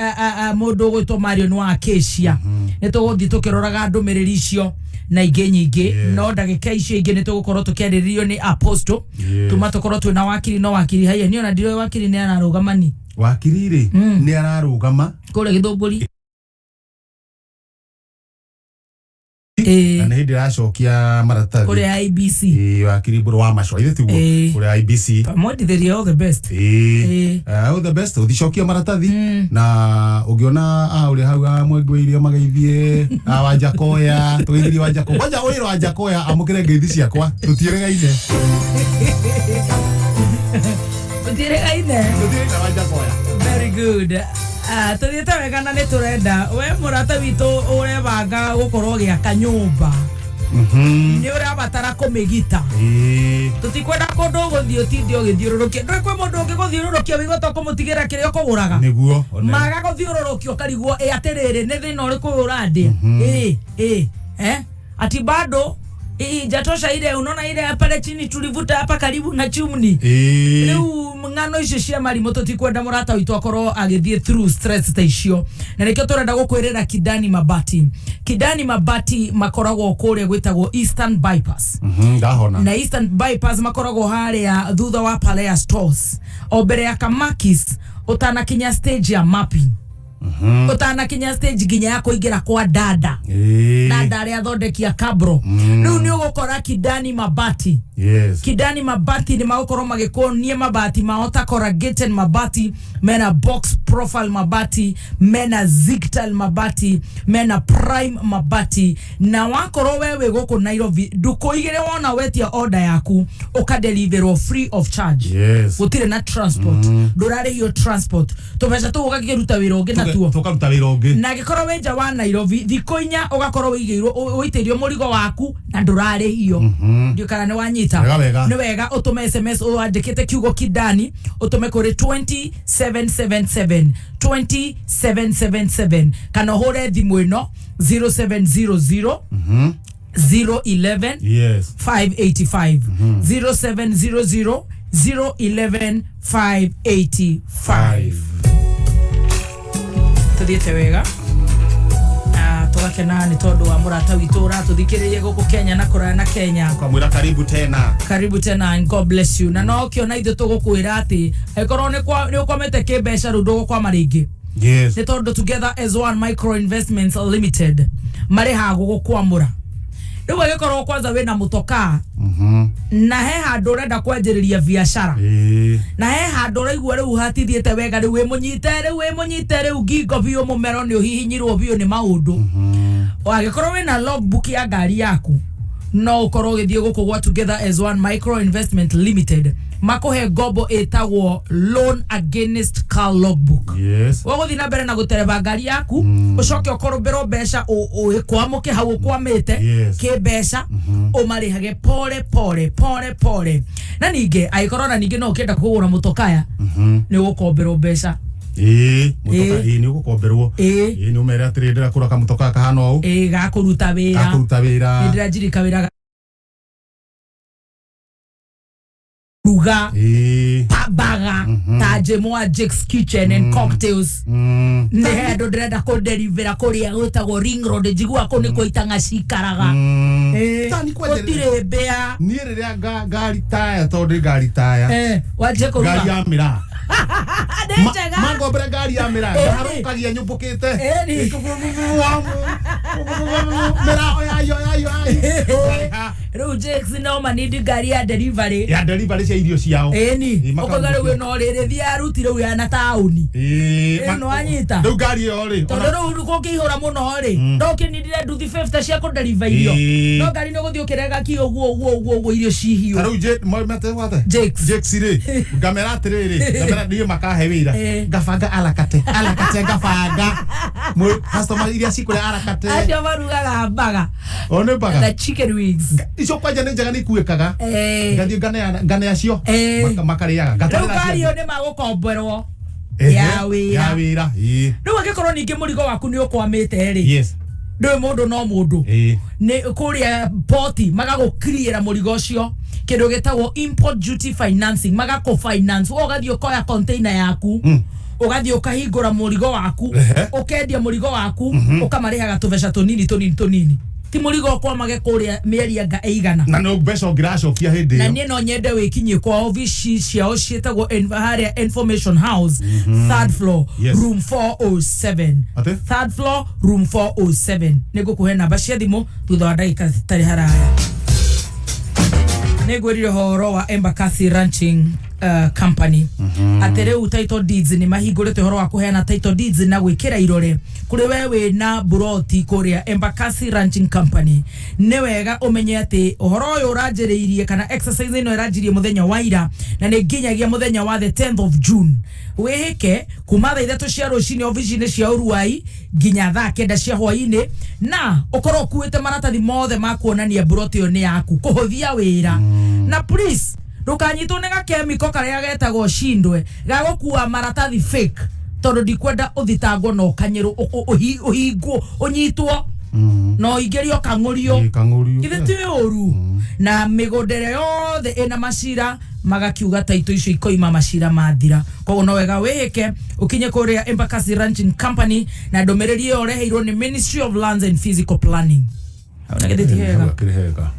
mũndũ ũgwĩtwo Marion wa Acacia. Nĩ tũgũthiĩ tũkĩroraga ndũmĩrĩri icio na ingĩ nyingĩ, no ndagĩka icio ingĩ nĩ tũgũkorwo tũkĩarĩrĩrio nĩ Apostle. Tuma tũkorwo twĩna wakiri, no wakiri haiya niĩ ona ndirĩ wakiri nĩ ararũgama ni. Wakiri rĩ nĩ ararũgama kũrĩa Gĩthũngũri. Na nĩ hĩndĩ ĩracokia maratathi kũrĩa IBC. Wakiri Mbũrũ wa Macua ithe tiguo kũrĩa IBC. Mwendithĩrie all the best. All the best. Ũthicokia maratathi na ũngĩona ũrĩa hau mwengi wa irio mageithie Wanjakoya, tũgeithirie Wanjakoya. Kwanja ũrĩa Wanjakoya amũkĩre ngeithi ciakwa tũtiĩrĩgaine. Tũtiĩrĩgaine. Tũtiĩrĩgaine Wanjakoya. Very good. Tũthiĩte wega na nĩ tũrenda we mũrata witũ ũrebanga gũkorwo ũgĩaka nyũmba nĩ ũrabatara kũmĩgita. Tũtikwenda kũndũ ũgũthiĩ ũtinde ũgĩthiũrũrũkia. Ndũĩ kwĩ mũndũ ũngĩgũthiũrũrũkia ũigue ta ũkũmũtigĩra kĩrĩa ũkũgũraga. Nĩguo. Maga gũthiũrũrũkio ũkarigwo ĩ atĩrĩrĩ nĩ thĩna ũrĩkũ ũyũ ũrandĩa. Ati bado ijatosha ile unaona ile pale chini tulivuta hapa karibu na chimney. Rĩu ng'ano icio cia marimũ tũtikwenda mũrata witũ akorwo agĩthiĩ through stress ta icio. Na nĩkĩo tũrenda gũkwĩrĩra Kidani Mabati. Kidani Mabati makoragwo kũrĩa gwĩtagwo Eastern Bypass. Ndahona. Na Eastern Bypass makoragwo harĩa thutha wa Palea Stores. O mbere ya Kamakis ũtanakinya stage ya mapping. Ũtanakinya stage nginya ya kũingĩra kwa dada. Dada arĩa athondekia kabro. Rĩu nĩ ũgũkora Kidani Mabati. Yes. Kidani Mabati nĩ magũkorwo magĩkuonia mabati mao ta corrugated mabati, mena box profile mabati, mena zigtal mabati, mena prime mabati. Na wakorwo wewe gũkũ Nairobi ndukũ igĩrĩ wona wetia order yaku ũkadeliverwo free of charge. Yes. Gũtirĩ na transport. Ndũrarĩhio transport. Tũbeca tũu ũgakĩruta wĩra ũngĩ natuo. Tũkaruta wĩra ũngĩ. Na angĩkorwo wĩ nja wa Nairobi thikũ 4 ũgakorwo wĩigĩirwo ũitĩirio mũrigo waku na ndũrarĩhio. Ndiũ kana nĩ wanyita. Wega. Nĩ wega ũtũme SMS wandĩkĩte kiugo Kidani ũtũme kũrĩ 2777 2777 kana ũhũre thimũ ĩno 0700 011 Yes. 585. 0700 011 585. Tuthiĩte wega na tũgakena nĩ tondũ wa mũrata witũ ũratũthikĩrĩria gũkũ Kenya na kũraya na Kenya. Kamwĩra karibu tena. Karibu tena and God bless you. Na no ũkĩona ithuĩ tũgũkwĩra atĩ angĩkorwo nĩ ũkwamĩte kĩmbeca rĩu ndũgũkwama rĩngĩ, Yes. nĩ tondũ Together as One Micro Investments Limited marĩ ha gũgũkwamũra. Rĩu angĩkorwo kwanza wĩna mũtokaa na he handũ ũrenda kwanjĩrĩria biacara, na he handũ ũraigua rĩu hatithiĩte wega, rĩu wĩmũnyite, rĩu wĩmũnyite, rĩu ngingo biũ, mũmero nĩ ũhihinyirwo biũ nĩ maũndũ, angĩkorwo wĩna logbook ya ngari yaku, no ũkorwo ũgĩthiĩ gũkũ gwa Together as One Micro Investment Limited makũhe ngombo ĩtagwo loan against car logbook. Yes. Ũgũthiĩ na mbere na gũtereba ngari yaku, ũcoke ũkoromberwo mbeca ũkwamũke hau ũkwamĩte kĩmbeca, ũmarĩhage pole pole pole pole. Na ningĩ angĩkorwo na ningĩ no ũkĩenda kũgũra mũtokaya, nĩ ũgũkomberwo mbeca. Ĩĩ, mũtoka ĩĩ nĩ ũgũkomberwo. Ĩĩ, nĩ ũmere atĩrĩ, ndĩrakũra kamũtoka kahana ũũ. Ĩĩ, gakũruta wĩra. Gakũruta wĩra. Nĩ ndĩranjirika wĩra ruga pambaga ta Jemwa Jake's Kitchen and Cocktails. Nĩ he andũ ndĩrenda kũnderivĩra kũrĩa gwĩtagwo Ring Road, njiguaga kũu nĩ kuo itang'a cikaraga. Gũtirĩ mbĩa. Niĩ rĩrĩa ngari taya, tondũ ndĩ ngari taya. Wanjie kũruga. Ngari ya mĩraa. Nĩ njega. Mangombere ngari ya mĩraa, ngaharũkagia nyũmbũkĩte. Mĩraa oyayo oyayo oyayo. Rĩu Jakes no manindi ngari ya delivery. Ya delivery cia irio ciao. Ĩni ũkauga rĩu ĩno rĩrĩ thiĩ aruti rĩu ya na taũni. Ĩno anyita. Rĩu ngari ĩyo rĩ. Tondũ rĩu kũngĩihũra mũno rĩ, no ũkĩnindire nduthi 50 cia kũdeliver irio. No ngari nĩ ũgũthiĩ ũkĩrega ki ũguo ũguo ũguo ũguo irio cihiũ. Ta rĩu metagwo atĩa? Jakes. Jakes rĩ, ngamera atĩrĩrĩ, ngamera niĩ makahe wĩra. Ngabanga alakate, alakate ngabanga. Customer iria cikũrĩa alakate. Acio marugaga mbaga. O nĩ mbaga. The chicken wings. Icio kwanja nĩ njega, nĩ ikuĩkaga. Ngathiĩ nganeana ngane acio makarĩaga. Rĩu Ngatwarĩra ngari acio ĩyo nĩ magũkomborwo angĩ. ya wĩra. Ya wĩra. Ĩĩ. Rĩu angĩkorwo ningĩ mũrigo waku nĩ ũkwamĩte rĩ, Yes. ndũĩ mũndũ no mũndũ, Ĩĩ. nĩ kũrĩa poti magagũkiriĩra mũrigo ũcio kĩndũ gĩtagwo import duty financing, magakũ finance, we ũgathiĩ ũkoya container yaku, ũgathiĩ ũkahingũra mũrigo waku, ũkendia mũrigo waku, ũkamarĩhaga tũbeca tũnini tũnini tũnini, ti mũrigo ũkwamage kũrĩa mĩeri anga ĩigana. Na no mbeca ũngĩracokia hĩndĩ Na ĩyo. niĩ no nyende wĩkinyie kwa obici ciao ciĩtagwo harĩa Information House, third floor, Yes. room 407. Atĩ? Third floor, room 407. Nĩ ngũkũhe namba cia thimũ thutha wa ndagĩka citarĩ haraya. Nĩ ngwĩrire ũhoro wa Embakasi Ranching Company atĩ rĩu title deeds nĩ mahingũrĩte ũhoro wa kũheana title deeds na gwĩkĩra irore kũrĩ we wĩna buroti kũrĩa Embakasi Ranching Company. Nĩ wega ũmenye atĩ ũhoro ũyũ ũranjĩrĩirie kana exercise ĩno ĩranjirie mũthenya wa ira na nĩ nginyagia mũthenya wa the 10th of June. Wĩhĩke kuma thaa 3 cia rũcinĩ obici-inĩ cia Uruai nginya thaa 9 cia hwaĩ-inĩ, na ũkorwo ũkuĩte maratathi mothe ma kuonania buroti ĩyo nĩ yaku kũhũthia wĩra. Na please ndũkanyitwo nĩ gakemiko karĩa getagwo cindwe ga gũkua maratathi fake, tondũ ndikwenda ũthitangwo na ũkanyĩrwo, ũhingwo, ũnyitwo na ũingĩrio kang'ũrio. Kang'ũrio. Githĩ ti ũru? Na mĩgũnda ĩrĩa yothe ĩna macira magakiuga taito icio ikoima macira mathira. Koguo no wega wĩhĩke ũkinye kũrĩa Embakasi Ranching Company, na ndũmĩrĩri ĩyo ũreheirwo nĩ Ministry of Lands and Physical Planning. Hau na githĩ ti hega? Hau hakĩrĩ hega.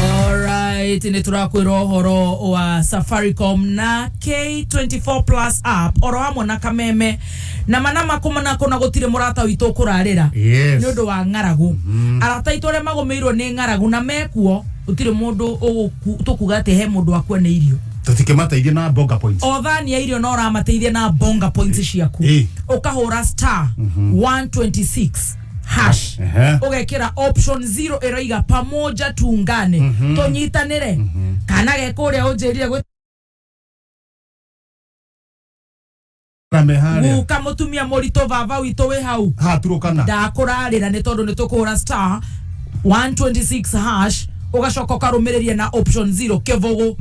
Alright, nĩ tũrakwĩra ũhoro wa Safaricom na K24 Plus app oro hamwe na kameme na manama kũmana kũna gũtirĩ mũrata witũ ũkũrarĩra Yes. nĩ ũndũ wa ng'aragu. Arata aitũ arĩa magũmĩirwo nĩ ng'aragu na mekuo, gũtirĩ mũndũ tũkuga atĩ he mũndũ akua nĩ irio. Tũtikĩmateithie na bonga points. O thani ya irio no ũramateithia na bonga points ciaku. Ũkahũra star 126 hash, ũgekĩra option 0 ĩroiga pamoja tuungane, tũnyitanĩre kana ge kũrĩa ũnjĩrire gwĩ Rame harĩa. guka mũtumia mũritũ baba witũ wĩ hau Haturũkana. ndakũrarĩra nĩ tondũ nĩ tũkũhũra star 126 hash, ũgacoka ũkarũmĩrĩria na option 0 kĩbũgũ,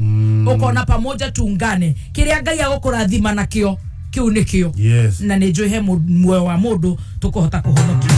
ũkona pamoja tuungane, kĩrĩa Ngai agũkũrathima nakĩo kĩu nĩkĩo. Yes. Na nĩ njũĩ he muoyo wa mũndũ tũkũhota kũhonokia.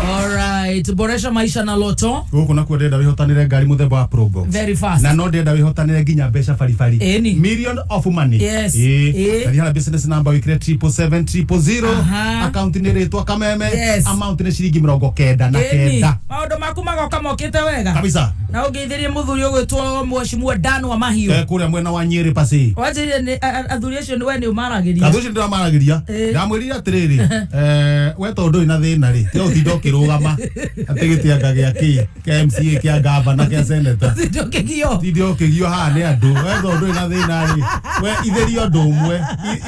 Alright, boresha maisha na Loto. Gũkũ nakuo ndĩrenda wĩhotanĩre ngari mũthemba wa Probox. Very fast. Na no ndĩrenda wĩhotanĩre nginya mbeca baribari. Ĩni. Million of money. Yes. Ĩĩ. Ĩĩ. Tariha business number wĩkĩre 777 000. Aha. Account nĩ rĩtwa Kameme. Yes. Amount nĩ ciringi mĩrongo kenda na Ĩni. kenda. Maũndũ maku magoka mokĩte wega. Kabisa. Na ũngeithĩrie mũthuri ũgwĩtwo Mheshimiwa Dan wa Mahiũ. Eh, kũrĩa mwena wa Nyeri pasi. Wanjĩrire nĩ athuri acio nĩ we nĩ ũmaragĩria. Athuri acio ndĩramaragĩria. Ĩĩ. Ndamwĩrire atĩrĩrĩ, eh, we tondũ ndũrĩ na thĩna rĩ, tiga gũtinda ũkĩrũgama atĩ gĩtĩanga gĩa kĩ, kĩa MCA, kĩa gavana, kĩa senator. Tinda ũkĩgio. Tinde ũkĩgio haha nĩ andũ. We tondũ ndũrĩ na thĩna rĩ, we itheria ũndũ ũmwe,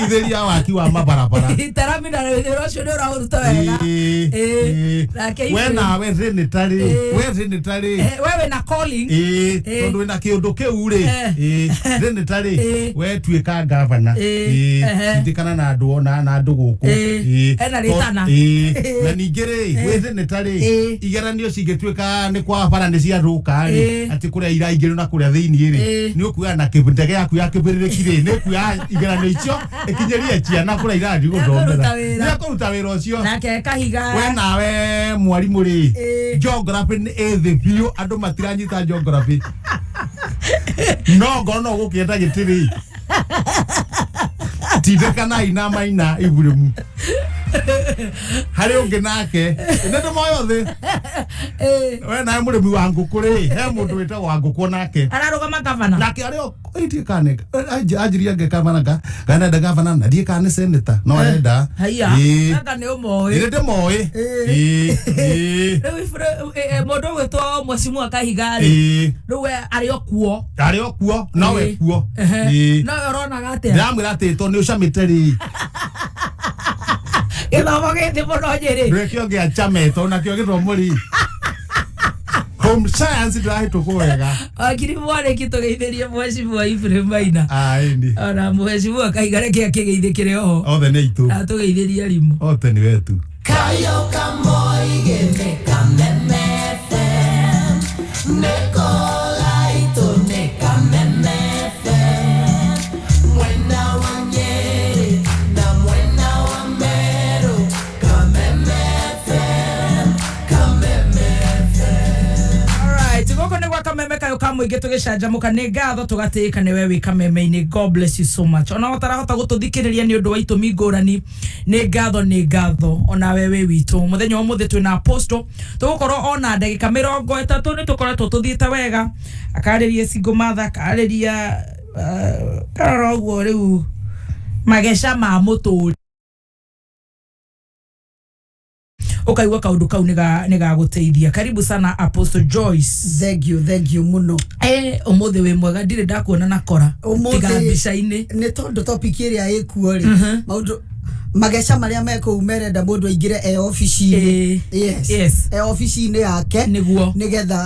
itheria waki wa mabarabara. Tarami na wĩra ũcio nĩ ũraũruta wega. Ĩĩ, Ĩĩ. ĩĩ. Nake We Ibrahim. nawe senator rĩ, Ĩĩ. we senator rĩ, Eh, wewe na calling. ĩĩ, Ĩĩ. tondũ wĩna kĩũndũ kĩu rĩ, Eh. ĩĩ, senator rĩ, Ĩĩ. we tuĩka gavana. Ĩĩ. Ĩĩ, Ehe. tindĩkana na andũ ona na andũ gũkũ. Ĩĩ. Ĩĩ. Ena rĩtana. Ĩĩ. Na ningĩ rĩ, wĩ senator rĩ, Ĩĩ. igeranio cingĩtuĩka nĩ kwa bara nĩ ciathũka rĩ, Ĩĩ. atĩ kũrĩa iraingĩrwo na kũrĩa thĩiniĩ rĩ, Ĩĩ. nĩ ũkuoya na ndege yaku ya kĩbĩrĩrĩki rĩ, nĩ ũkuoya igeranio icio ĩkinyĩrie ciana kũrĩa irathiĩ Nĩekũruta gũthomera. wĩra. Nĩekũruta wĩra ũcio. Nake Kahiga. We nawe mwarimũ rĩ, Ĩĩ. geography nĩ ĩ thĩ biũ, andũ matiranyita geography. No ngorwo no ũgũkĩenda gĩtĩ rĩ, tindĩkanai na Maina Iburĩmu. Harĩ ũngĩ nake nĩ ndĩmoĩ thĩ. We nawe mũrĩmi wa ngũkũ rĩ, he mũndũ wĩtagwo wa ngũkũ nake. Ararũgama gavana. Nake arĩ o ndiĩ kana anjirie nge gavana kana enda gavana na ndiĩ kana nĩ senator no arenda. Haiya. Ĩĩ. Anga nĩ ũmoĩ. Ĩĩ, nĩ ndĩmoĩ. Ĩĩ, ĩĩ. Rĩu mũndũ ũgwĩtwo Mheshimiwa Kahiga rĩ, Ĩĩ. rĩu we arĩ o kuo. Arĩ o kuo, nowe Ĩĩ. kuo. Ehe. Ĩĩ. Nowe ũronaga atĩa? Ndĩramwĩra atĩ tondũ nĩ ũcamĩte rĩ, Gĩthomo gĩthĩ mũno Nyĩrĩ. ndwĩke ũngĩ achame tondũ nakĩo gĩthomo rĩ, home science ndĩrahĩtũkwo wega. Wakiri mwarĩki tũgeithĩrie Mheshimiwa Ibrahim Maina. Aĩni. Ona Mheshimiwa Kahiga reke akĩgeithĩkĩre oho. Othe nĩ aitũ. Na tũgeithĩrie arimũ. Othe nĩ wetu. Kayo kamoige ne Kameme FM, neko laito ne Kameme FM, mwena wa Nyeri na mwena wa Meru, Kameme FM, Kameme FM. Alright, gũkũ nĩ gwa Kameme kayũ ka mũingĩ tũgĩcanjamũka nĩ ngatho tũgatĩĩka nĩwe wĩ Kameme-inĩ. God bless you so much. Ona ũtarahota gũtũthikĩrĩria nĩ ũndũ wa itũmi ngũrani, nĩ ngatho, nĩ ngatho onawe wĩ witũ. Mũthenya wa ũmũthĩ twĩna Apostle, tũgũkorwo ona ndagĩka 30 nĩ tũkoretwo tũthiĩte wega, akarĩria single mother, akarĩria karora ũguo rĩu mageca ma mũtũrĩ ũkaigua kaũndũ kau nĩ gagũteithia. Karibu sana Apostle Joyce. Thank you, thank you mũno. Ũmũthĩ wĩ mwega, ndirĩ ndakuona na kora tiga mbica-inĩ. Nĩ tondũ topic ĩrĩa ĩkuo rĩ, maũndũ mageca marĩa me kũu merenda mũndũ aingĩre e obici-inĩ. Yes. Yes. E obici-inĩ yake nĩguo nĩgetha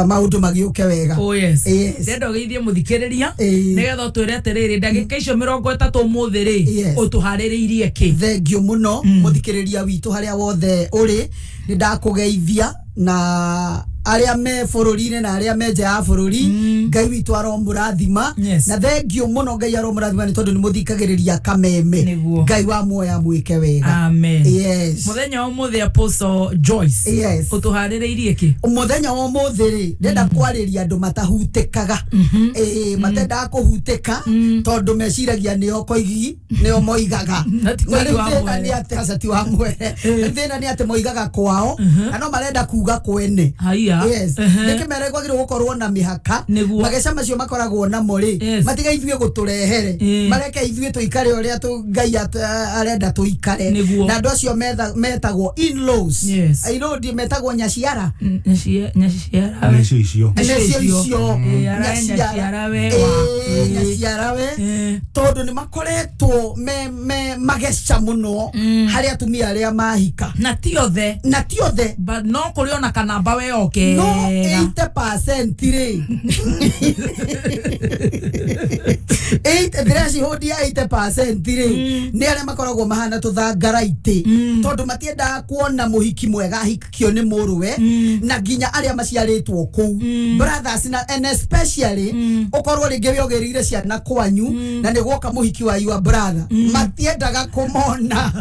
maũndũ magĩũke wega. Oh yes. Yes. Ndĩrenda ũgeithie mũthikĩrĩria nĩgetha ũtwĩre atĩrĩrĩ ndagĩka icio 30 ũmũthĩ rĩ ũtũharĩrĩirie kĩ. Thank you mũno mũthikĩrĩria witũ harĩa wothe ũrĩ, nĩ ndakũgeithia na arĩa me bũrũri-inĩ na arĩa me nja ya bũrũri. Ngai witũ aromũrathima. Na thank you mũno, Ngai aromũrathima nĩ tondũ nĩ mũthikagĩrĩria Kameme. Ngai wa muoya mwĩke wega. Amen. Yes. Mũthenya wa ũmũthĩ Apostle Joyce. Yes. Ũtũharĩrĩirie kĩ? Mũthenya wa ũmũthĩ rĩ, ndĩrenda kwarĩria andũ matahutĩkaga. Ĩĩ, matendaga kũhutĩka tondũ meciragia nĩo koigi nĩo moigaga. Na ti Na koigi rĩu wa thĩna mwere. nĩ atĩ aca ti wa mwere. Thĩna nĩ atĩ moigaga kwao na no marenda kuga kwene. Haiya. Yes. Nĩkĩmere kwagĩrĩirwo gũkorwo na mĩhaka. Mageca macio makoragwo namo rĩ, matiga ithuĩ gũtũrehere, mareke ithuĩ tũikare ũrĩa Ngai arenda tũikare. Nĩguo. Na andũ acio metagwo in-laws. Yes. In-law metagwo nyaciara. Nyaciara. Nĩcio icio. Nĩcio icio. Ĩĩ, arae nyaciara we wa. Ĩĩ, nyaciara we tondũ nĩ makoretwo me mageca mũno harĩ atumia arĩa mahika. Na ti othe. Na ti othe. But no kũrĩ ona kanamba we okega. No 80% rĩ. Eight threshold ya 80% rĩ nĩ arĩa makoragwo mahana tũthangaraitĩ tondũ matiendaga kuona mũhiki mwega ahikio nĩ mũrũwe na nginya arĩa maciarĩtwo kũu brothers na and especially ũkorwo rĩngĩ wĩogĩrĩire ciana kwanyu na nĩ gwoka mũhiki wa your brother matiendaga kũmona.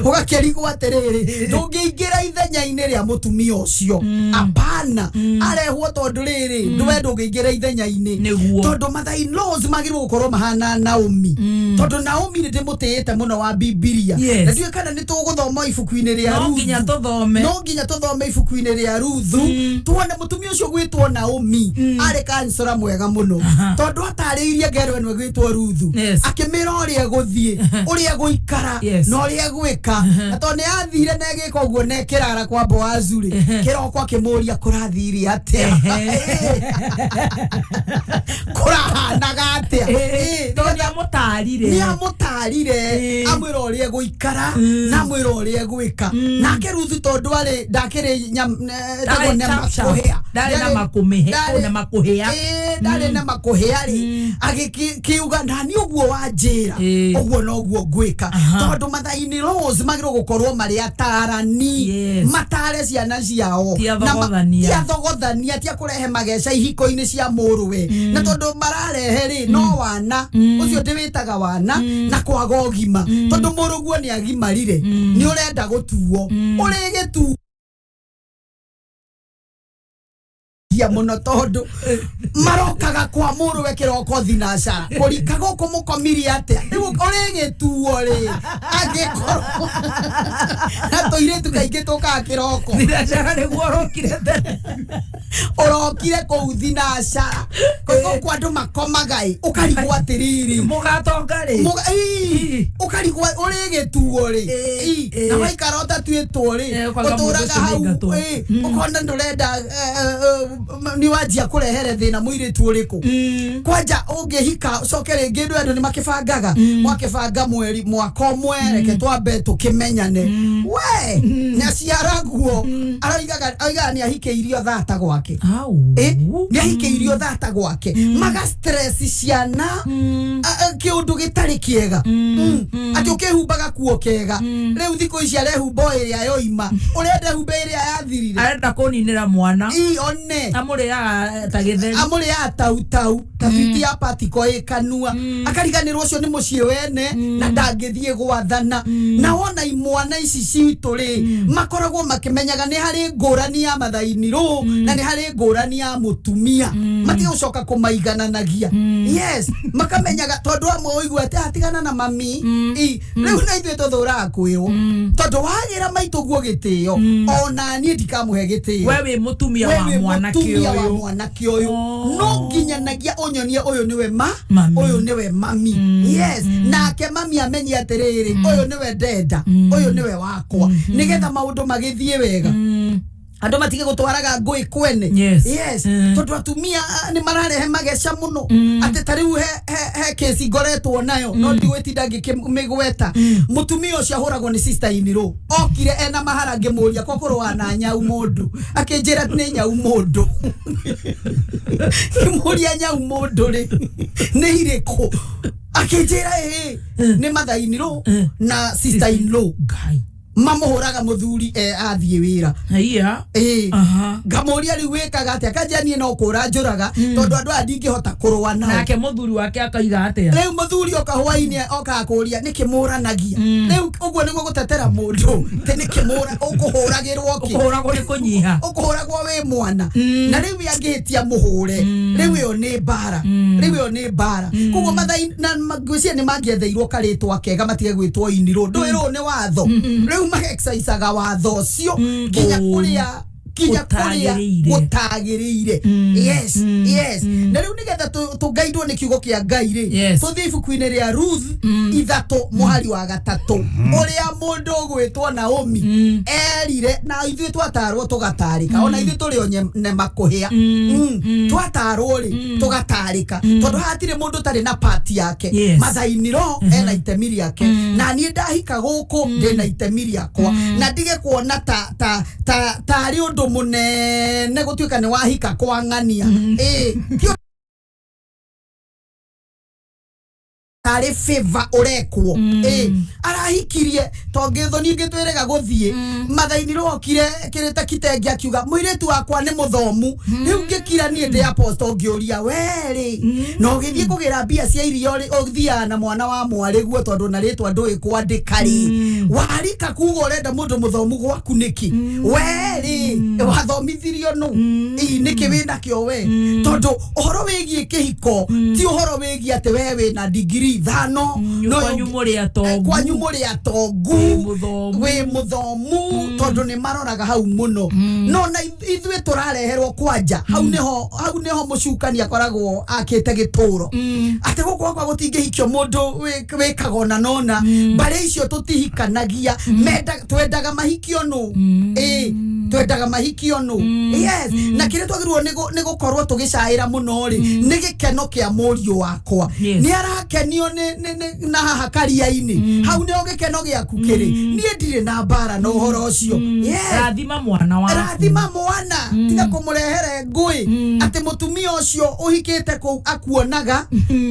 Ũgakĩrigwo atĩrĩrĩ, ndũngĩingĩra ithenya-inĩ rĩa mũtumia ũcio. Apana, arehwo tondũ rĩrĩ, ndũwe ndũngĩingĩra ithenya-inĩ. Tondũ mother in laws magĩrĩirwo gũkorwo mahana Naomi, tondũ Naomi nĩ ndĩmũtĩĩte mũno wa Bibilia. Na ndiũĩ kana nĩ tũgũthoma ibuku-inĩ rĩa No Ruthu. nginya tũthome. No nginya tũthome ibuku-inĩ rĩa Ruthu, tuone mũtumia ũcio gwĩtwo Naomi arĩ kansora mwega mũno, tondũ atarĩirie ngerwa ĩno ĩgwĩtwo Ruthu, akĩmĩra ũrĩa ĩgũthiĩ, ũrĩa ĩgũikara na ũrĩa ĩgwĩka. Na tondũ nĩ athire na ĩgĩka ũguo na ĩkĩrara kwa Boazu rĩ, kĩroko akĩmũria, kũrathire atĩa, kũrahanaga atĩa? Tondũ nĩamũtarire. Nĩamũtarire, amwĩra ũrĩa egũikara na amwĩra ũrĩa egwĩka. Nake Ruthu, tondũ arĩ ndakĩrĩ Ndarĩ etagwo chap chap. nyamakũhĩa. Ndarĩ na na makũhĩa. Ndarĩ na makũhĩa rĩ, agĩkiuga, nani ũguo wanjĩra ũguo noguo ngwĩka, tondũ mother in laws magĩrĩirwo gũkorwo marĩ atarani, matare ciana ciao. Ti Na athogothania. ti athogothania, ti akũrehe mageca ihiko-inĩ cia mũrũwe. Na tondũ mararehe rĩ, no wana ũcio ndĩwĩtaga wana na kwaga ũgima, tondũ mũrũguo nĩ agimarire, nĩ ũrenda gũtuo, ũrĩ gĩtuo gia mũno, tondũ marokaga kwa mũrũwe kĩroko thinacara kũrika gũkũ, mũkomirie atĩa? Rĩu ũrĩ gĩtuo rĩ, angĩkorwo na tũirĩtu kaingĩ tũkaga kĩroko Thinacara nĩguo ũrokire tene. Ũrokire kũu thinacara gũkũ andũ makomaga ĩ, ũkarigwo atĩrĩrĩ, Mũgatonga rĩ? Ũkarigwo ũrĩ gĩtuo rĩ. Ii, na waikara ũtatuĩtwo rĩ, ũkauga mũndũ ũtũraga ũcio hau. nĩaingatwo. Ũkona ndũrenda, nĩ wanjia kũrehere thĩna mũirĩtu ũrĩkũ kwanja ũngĩhika ũcoke rĩngĩ. Andũ nĩ makĩbangaga, mwakĩbanga mweri mwaka ũmwe, reke twambe tũkĩmenyane. We nyaciaraguo aroigaga, oigaga nĩ ahikĩirio thata gwake. Nĩ ahikĩirio thata gwake, maga stress ciana, kĩũndũ gĩtarĩ kĩega. Atĩ ũkĩhumbaga kuo kega, rĩu thikũ ici arehumba o ĩrĩa yoima, ũrenda ehumbe ĩrĩa yathirire. Arenda kũninĩra mwana. Ii, one Amũrĩaga ta gĩtheri. Amũrĩaga tau tau ta biti ya patiko ĩ kanua, akariganĩrwo ũcio nĩ mũciĩ wene na ndangĩthiĩ gwathana. Na wona imwana ici citũ rĩ, makoragwo makĩmenyaga nĩ harĩ ngũrani ya mathainirũ na nĩ harĩ ngũrani ya mũtumia, matige gũcoka kũmaigananagia. Yes, makamenyaga, tondũ amwe ũigua atĩ, "Ah, tigana na mami." Ii, rĩu na ithuĩ tũthũraga kwĩrwo, tondũ wagĩra maitũ guo gĩtĩo, ona niĩ ndikamũhe gĩtĩo. We wĩ mũtumia We wa wĩ mwanake mũtumia wa ũyũ. Mwanake ũyũ no nginyanagia ũnyonie ũyũ nĩwe ma Mami. ũyũ nĩwe mami. Yes, nake mami amenye atĩrĩrĩ, ũyũ nĩwe ndenda, ũyũ nĩwe wakwa, nĩgetha maũndũ magĩthiĩ wega, andå matige gå ngũĩ kwene. Yes, tondũ atumia nĩ mararehe mageca mũno, atĩ ta rĩu he kesi ngoretwo nayo, no ndigwĩtinda ngĩkĩmĩgweta. Mũtumia ũcio ahũragwo nĩ sister in law, okire ena mahara, ngĩmũria kokũrũa na nyau mũndũ, akĩnjĩra nĩ nyau mũndũ. Ngĩmũria, nyau mũndũ rĩ nĩ irĩkũ? Akĩnjĩra ĩ nĩ mother in law na sister in law mamũhũraga mũthuri athiĩ wĩra. Haiya. Ĩĩ, ngamũria, rĩu wĩkaga atĩa? Kanjia, niĩ no kũra njũraga, tondũ andũ aya ndingĩhota kũrũa nao. Nake mũthuri wake akaiga atĩa? Rĩu mũthuri oka hwainĩ, okaga kũria nĩkĩ mũranagia. Rĩu ũguo nĩguo gũtetera mũndũ tĩ nĩkĩ mũra ũkũhũragĩrwo kĩ? Ũkũhũragwo nĩ kũnyiha. Ũkũhũragwo wĩ mwana, na rĩu angĩhĩtia mũhũre, rĩu ĩyo nĩ mbara, rĩu ĩyo nĩ mbara. Koguo mathai na ngwĩciria nĩ mangĩetheirwo karĩtwa kega, matige gwĩtwo inirũ ndũĩ rũũ nĩ watho. Rĩu maexercisaga watho ũcio nginya kũrĩa, nginya kũrĩa Gũtagĩrĩire. Gũtagĩrĩire. Yes, na rĩu nĩgetha tũgaidwo nĩ kiugo kĩa Ngai rĩ, tũthiĩ ibuku-inĩ rĩa Ruth 3 mũhari wa 3, ũrĩa mũndũ ũgwĩtwo Naomi erire, na ithuĩ twatarwo tũgatarĩka, ona ithuĩ tũrĩ o nema kũhĩa. Twatarwo rĩ, tũgatarĩka, tondũ hatirĩ mũndũ ũtarĩ na pati yake. Mathainiro ena itemi rĩake, na niĩ ndahika gũkũ ndĩna itemi rĩakwa, na ndige kuona ta ta ta tarĩ ũndũ mũnene gũtuĩka nĩ wahika kwa ng'ania. Ĩ ti Tarĩ favor ũrekwo. Ĩ arahikirie to ngĩthoni ngĩtwĩrĩga gũthiĩ mathaini rokire kĩrĩte kitenge akiuga mũirĩtu wakwa nĩ mũthomu. Rĩu ngĩkira niĩ ndĩ apostle ngĩũria werĩ na ũgĩthiĩ kũgĩra mbia cia irio rĩ, ũthiaga na mwana wa mwarĩ guo tondũ na rĩtwa ndũĩ kwandĩka rĩ, warika kuga ũrenda mũndũ mũthomu gwaku nĩkĩ? Werĩ wathomithirio nũ? Ĩ nĩkĩ wĩnakĩo we? Tondũ ũhoro wĩgiĩ kĩhiko ti ũhoro wĩgiĩ atĩ we wĩna digiri 5 no Kwanyu mũrĩ atongu. Kwanyu mũrĩ atongu, wĩ mũthomu, tondũ nĩ maroraga hau mũno. No na ithuĩ tũrareherwo kwanja hau nĩho, hau nĩho mũcukani akoragwo akĩte gĩtũro atĩ gũkũ gwakwa gũtingĩhikio mũndũ wĩkaga ona nona mbarĩ icio tũtihikanagia. Twendaga mahikio nũ? Ĩ twendaga mahikio nũ? Yes, na kĩrĩa twagĩrĩirwo nĩ gũkorwo tũgĩcaĩra mũno rĩ, nĩ gĩkeno kĩa mũriũ wakwa. Nĩ arakenio nĩ na haha karia-inĩ hau nĩho gĩkeno gĩaku kĩrĩ. Niĩ ndirĩ na mbara na ũhoro ũcio. Yes. Rathima mwana waku. Rathima mwana, tiga kũmũrehere ngũĩ atĩ mũtumia ũcio ũhikĩte kũu akuonaga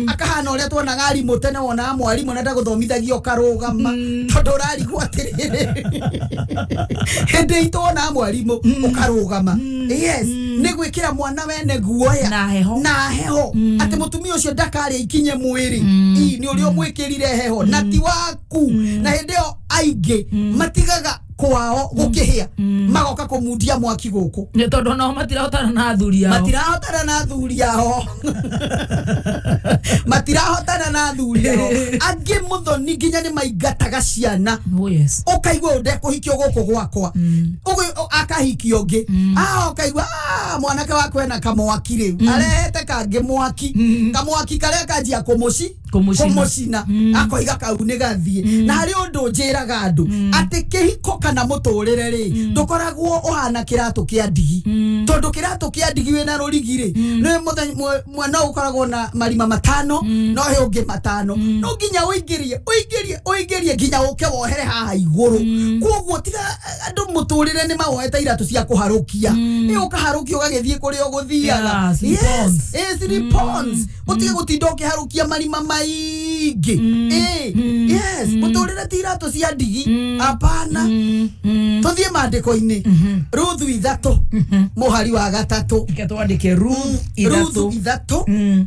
akahana ũrĩa tuonaga arimũ tene. Wonaga mwarimũ na ndagũthomithagia ũkarũgama tondũ ũrarigwo atĩrĩrĩ, hĩndĩ itũ wonaga mwarimũ ũkarũgama. Yes, nĩ gwĩkĩra mwana wene guoya na heho, na heho atĩ mũtumia ũcio ndakarĩa ikinye mwĩrĩ. Ii nĩ ũrĩa ũmwĩkĩrire heho na ti waku. Na hĩndĩ ĩyo aingĩ matigaga kwao gũkĩhĩa magoka kũmundia mwaki gũkũ. Nĩ tondũ nao matirahotana na athuri ao. Matirahotana na athuri ao, matirahotana na athuri ao. Angĩ mũthoni nginya nĩ maingataga ciana. Oh, yes. Ũkaigua ũyũ ndekũhikio gũkũ gwakwa. Akahikio ũngĩ. Ah, ũkaigua, ah, mwanake wakwa ena kamwaki rĩu arehete kangĩ mwaki, kamwaki karĩa kanjia kũmũci Kũmũcina. Kũmũcina, akoiga kau nĩ gathiĩ. Na harĩ ũndũ njĩraga andũ atĩ kĩhiko kana mũtũrĩre rĩ, ndũkoragwo ũhana kĩratũ kĩa ndigi, tondũ kĩratũ kĩa ndigi wĩna rũrigi rĩ, nĩ mũthenya mwena ũyũ ũkoragwo na marima 5, no he ũngĩ 5, no nginya ũingĩrie ũingĩrie ũingĩrie nginya ũke wohere haha igũrũ. Koguo tiga andũ mũtũrĩre nĩ mawoete iratũ cia kũharũkia, nĩ ũkaharũkia ũgagĩthiĩ kũrĩa ũgũthiaga. Yeah, slip-ons. Yes, slip-ons. Ũtige gũtinda ũkĩharũkia marima maingĩ. Yes, mũtũrĩre ti iratũ cia ndigi, hapana. Tũthiĩ maandĩko-inĩ, Ruthu 3 mũhari wa 3. Reke twandĩke Ruth 3. Ruthu 3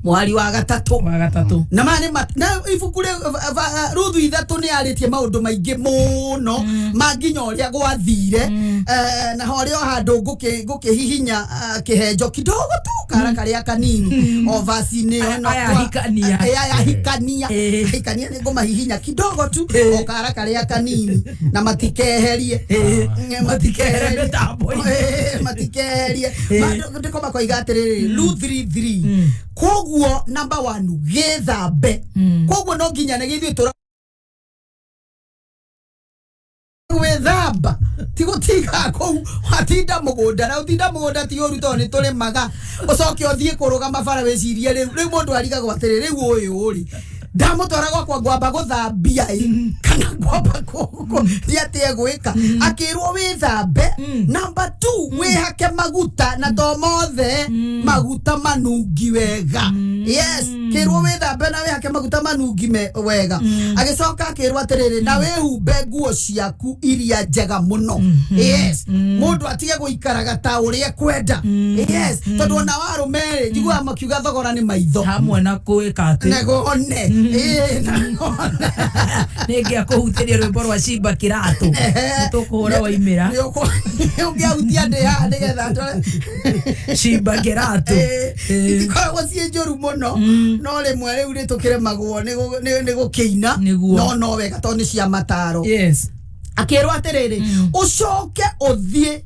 mũhari wa 3. Wa 3. Na maya nĩ na ibuku rĩ Ruthu 3 nĩ yarĩtie maũndũ maingĩ mũno ma nginya ũrĩa gwathire. Na harĩ o handũ ngũkĩhihinya kĩhenjo kidogo tu kara karĩa kanini o verse-inĩ ĩyo. Aya ahikania. Aya ahikania, ahikania nĩ ngũmahihinya kidogo tu o kara karĩa kanini na matikeherie. Matikeherie mĩtambo-inĩ. Matikeherie. Ndĩko makoiga atĩrĩrĩ, Ruth 3:3, koguo number 1 gĩthambe. Koguo no nginya nĩ gĩthuĩ tũra gwĩthamba, ti gũtiga kũu watinda mũgũnda, na ũtinda mũgũnda ti ũru tondũ nĩ tũrĩmaga, ũcoke ũthiĩ kũrũgama bara wĩcirie rĩu rĩu mũndũ arigagwo atĩrĩ, rĩu ũyũ rĩ ndamũtwara gwakwa ngwamba gũthambia ĩ kana ngwamba nĩ atĩ egwĩka? Akĩrwo wĩthambe. Number 2, wĩhake maguta, na to mothe, maguta manungi wega. Yes, kĩrwo wĩthambe na wĩhake maguta manungi wega. Agĩcoka akĩrwo atĩrĩrĩ, na wĩhumbe nguo ciaku iria njega mũno. Yes, mũndũ atige gũikaraga ta ũrĩa ekwenda. Yes, tondũ ona warũme rĩ, njiguaga makiuga thogora nĩ maitho hamwe na kwĩka atĩ Nĩguo one. Ĩĩ, na one. Nĩngĩa kũhutĩria rwĩmbo rwa Cimba Kĩratũ nĩ tũkũhũra waimĩra. Ũngĩahutia ndĩ haha nĩgetha ndore. Cimba Kĩratũ. Itikoragwo ciĩ njũru mũno, no rĩmwe rĩu nĩ tũkĩremagwo nĩ gũkĩina. Nĩguo. No wega tondũ nĩ cia mataro. Yes. Akĩrwo atĩrĩrĩ, ũcoke ũthiĩ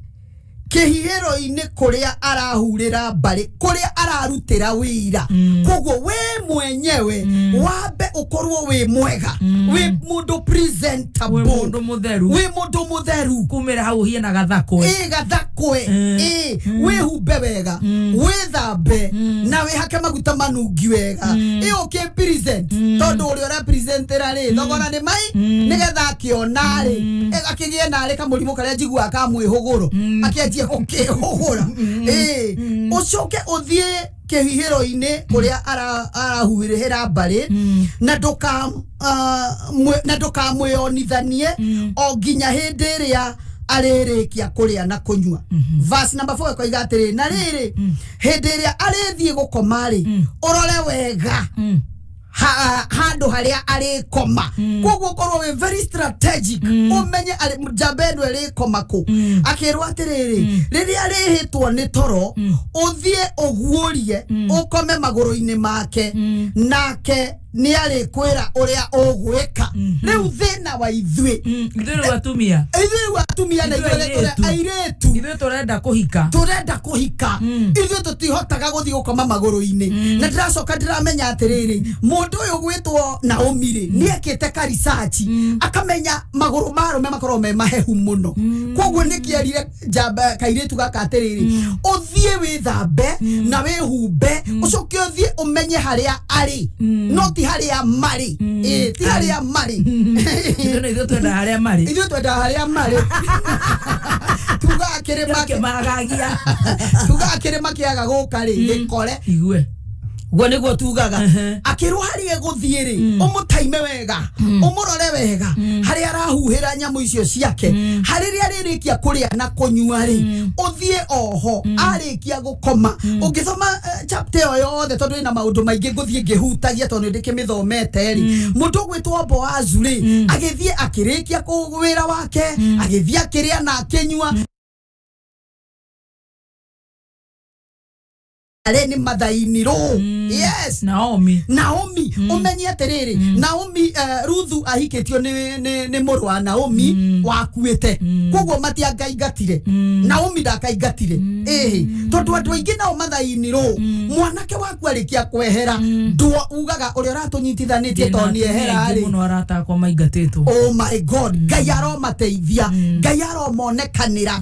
kĩhihĩro-inĩ kũrĩa arahurĩra mbarĩ, kũrĩa ararutĩra wĩra. Koguo we mwenyewe wambe ũkorwo wĩ mwega, wĩ mũndũ presentable, wĩ mũndũ mũtheru, wĩ mũndũ mũtheru. Kumĩra hau ũhiana gathakwe. Ĩ gathakwe, ĩ wĩhumbe wega. Wĩthambe na wĩhake maguta manungi wega, ĩ ũkĩ present, tondũ ũrĩa ũrepresentĩra rĩ, thogora nĩ mai, nĩgetha akĩona rĩ, akĩgĩe narĩ kamũrimũ karĩa njiguaga ka mwĩhũgũro, akĩanjie gũkĩhũgũra. Ĩ ũcoke ũthiĩ kĩhihĩro-inĩ kũrĩa arahuhĩrĩra mbarĩ, na ndũka na ndũkamwĩonithanie o nginya hĩndĩ ĩrĩa arĩrĩkia kũrĩa na kũnyua. Verse number 4 ĩkoiga atĩrĩ, na rĩrĩ, hĩndĩ ĩrĩa arĩthiĩ gũkoma rĩ, ũrore wega handũ harĩa arĩkoma. Koguo ũkorwo wĩ very strategic, ũmenye njamba ĩno ĩrĩkoma kũ. Akĩrwo atĩrĩrĩ, rĩrĩa arĩhĩtwo nĩ toro, ũthiĩ ũguũrie, ũkome magũrũ-inĩ make, nake nĩ arĩkwĩra ũrĩa ũgwĩka. Rĩu thĩna wa ithuĩ, Ithuĩ rĩu atumia, ithuĩ rĩu atumia na Ithuĩ ithuĩ airĩtu. Airĩtu, ithuĩ tũrenda kũhika, tũrenda kũhika, ithuĩ tũtihotaga gũthiĩ gũkoma magũrũ-inĩ. Na ndĩracoka ndĩramenya atĩrĩrĩ, mũndũ ũyũ gwĩtwo Naomi rĩ, nĩ ekĩte ka research, akamenya magũrũ ma arũme makoragwo me mahehu mũno. Koguo nĩ kĩerire njamba kairĩtu gaka atĩrĩrĩ, ũthiĩ wĩthambe na wĩhumbe, ũcoke ũthiĩ ũmenye harĩa arĩ, no ti harĩa marĩ. Ĩ, ti harĩa marĩ. Ithuĩ ithuĩ twendaga harĩa marĩ. Ithuĩ twendaga harĩa marĩ. Tugaga kĩrĩma Kĩmagagia. Tugaga kĩrĩma kĩaga gũka rĩ, gĩkore igue. Guo nĩguo tugaga. Akĩrwo harĩa egũthiĩ rĩ, ũmũtaime wega, ũmũrore wega harĩa arahuhĩra nyamũ icio ciake, harĩrĩa arĩrĩkia kũrĩa na kũnyua rĩ, ũthiĩ oho arĩkia gũkoma. Ũngĩthoma chapter ĩyo yothe, tondũ ĩna maũndũ maingĩ ngũthiĩ ngĩhutagia, tondũ nĩ ndĩkĩmĩthomete rĩ, mũndũ ũgwĩtwo Boazu rĩ, agĩthiĩ akĩrĩkia wĩra wake, agĩthiĩ akĩrĩa na akĩnyua. Arĩ nĩ mathainirwo. Yes, Naomi. Naomi, ũmenye atĩrĩrĩ, Naomi, Ruthu ahikĩtio nĩ mũrũ wa Naomi wakuĩte, koguo matiangaingatire. Naomi ndakaingatire, ĩhĩ, tondũ andũ aingĩ nao mathainirwo, mwanake waku arĩkia kwehera, ndũa ugaga ũrĩa ũratũnyitithanĩtie tondũ nĩ ehera rĩ. Mũno arata akwa maingatĩtwo. Oh my God, Ngai aromateithia, Ngai aromonekanĩra,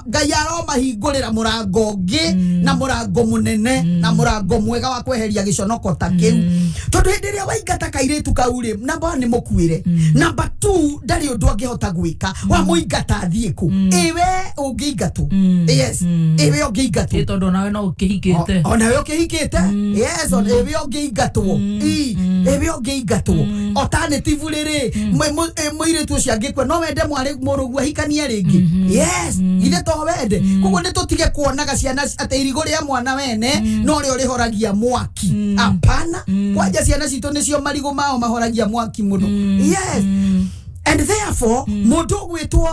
Ngai aromahingũrĩra mũrango ũngĩ, na mũrango mũnene, na mũrango mwega wa kweheria gĩconoko ta kĩu. Tondũ hĩndĩ ĩrĩa waingata kairĩtu kau rĩ, namba one nĩ mũkuĩre, namba two ndarĩ ũndũ angĩhota gwĩka. Wamũingata athiĩ kũ? Ĩwe ũngĩingatwo, yes, ĩwe ũngĩingatwo. Ĩ, tondũ onawe no ũkĩhikĩte. Onawe ũkĩhikĩte, yes, ĩwe ũngĩingatwo. Ĩwe ũngĩingatwo alternative rĩrĩ, mũirĩtu ũcio angĩkua, no wende mwarĩ mũrũguo ahikanie rĩngĩ? Yes, ithe to wende. Koguo nĩ tũtige kuonaga ciana atĩ irigũ rĩa mwana wene no rĩo rĩhoragia mwaki. Hapana, kwanja ciana citũ nĩcio marigũ mao mahoragia mwaki mũno. Yes, and therefore mũndũ ũgwĩtwo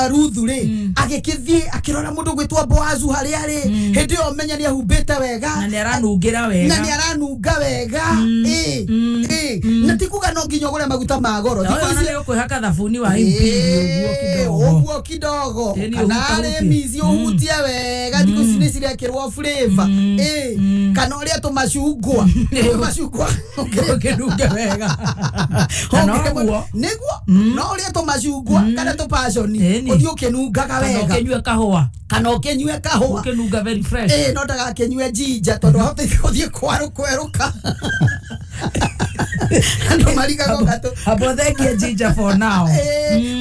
Ruthu rĩ, agĩkĩthiĩ akĩrora mũndũ ũgwĩtwo Boazu harĩa arĩ. Hĩndĩ ĩyo menya nĩ ahumbĩte wega, na nĩ aranungĩra wega, na nĩ aranunga wega. Ĩ, na ti kuga no nginya ũgũre maguta ma goro. Na Thikũ ũyũ ona ici nĩ ũkwĩhaka thabuni wa Imperial ũguo kidogo. Ũguo kidogo. Ĩni kana ũhutahutie. arĩ mici ũhutie wega. Thikũ ici nĩ cirekĩrwo flavor. Ĩ, kana ũrĩa tũmacungwa, tũmacungwa ũkĩnunge wega. Na noguo. Nĩguo, no ũrĩa tũmacungwa kana tũpaconi, ũthiĩ ũkĩnungaga Kana wega. ũkĩnyue kahũa. Kana ũkĩnyue kahũa. Ũkĩnunga very fresh. Ĩ, no ndagakĩnyue jinja, tondũ ahota gũthiĩ kwarũkwerũka, andũ marigagwo gatũ. Amba thengie ginger for now.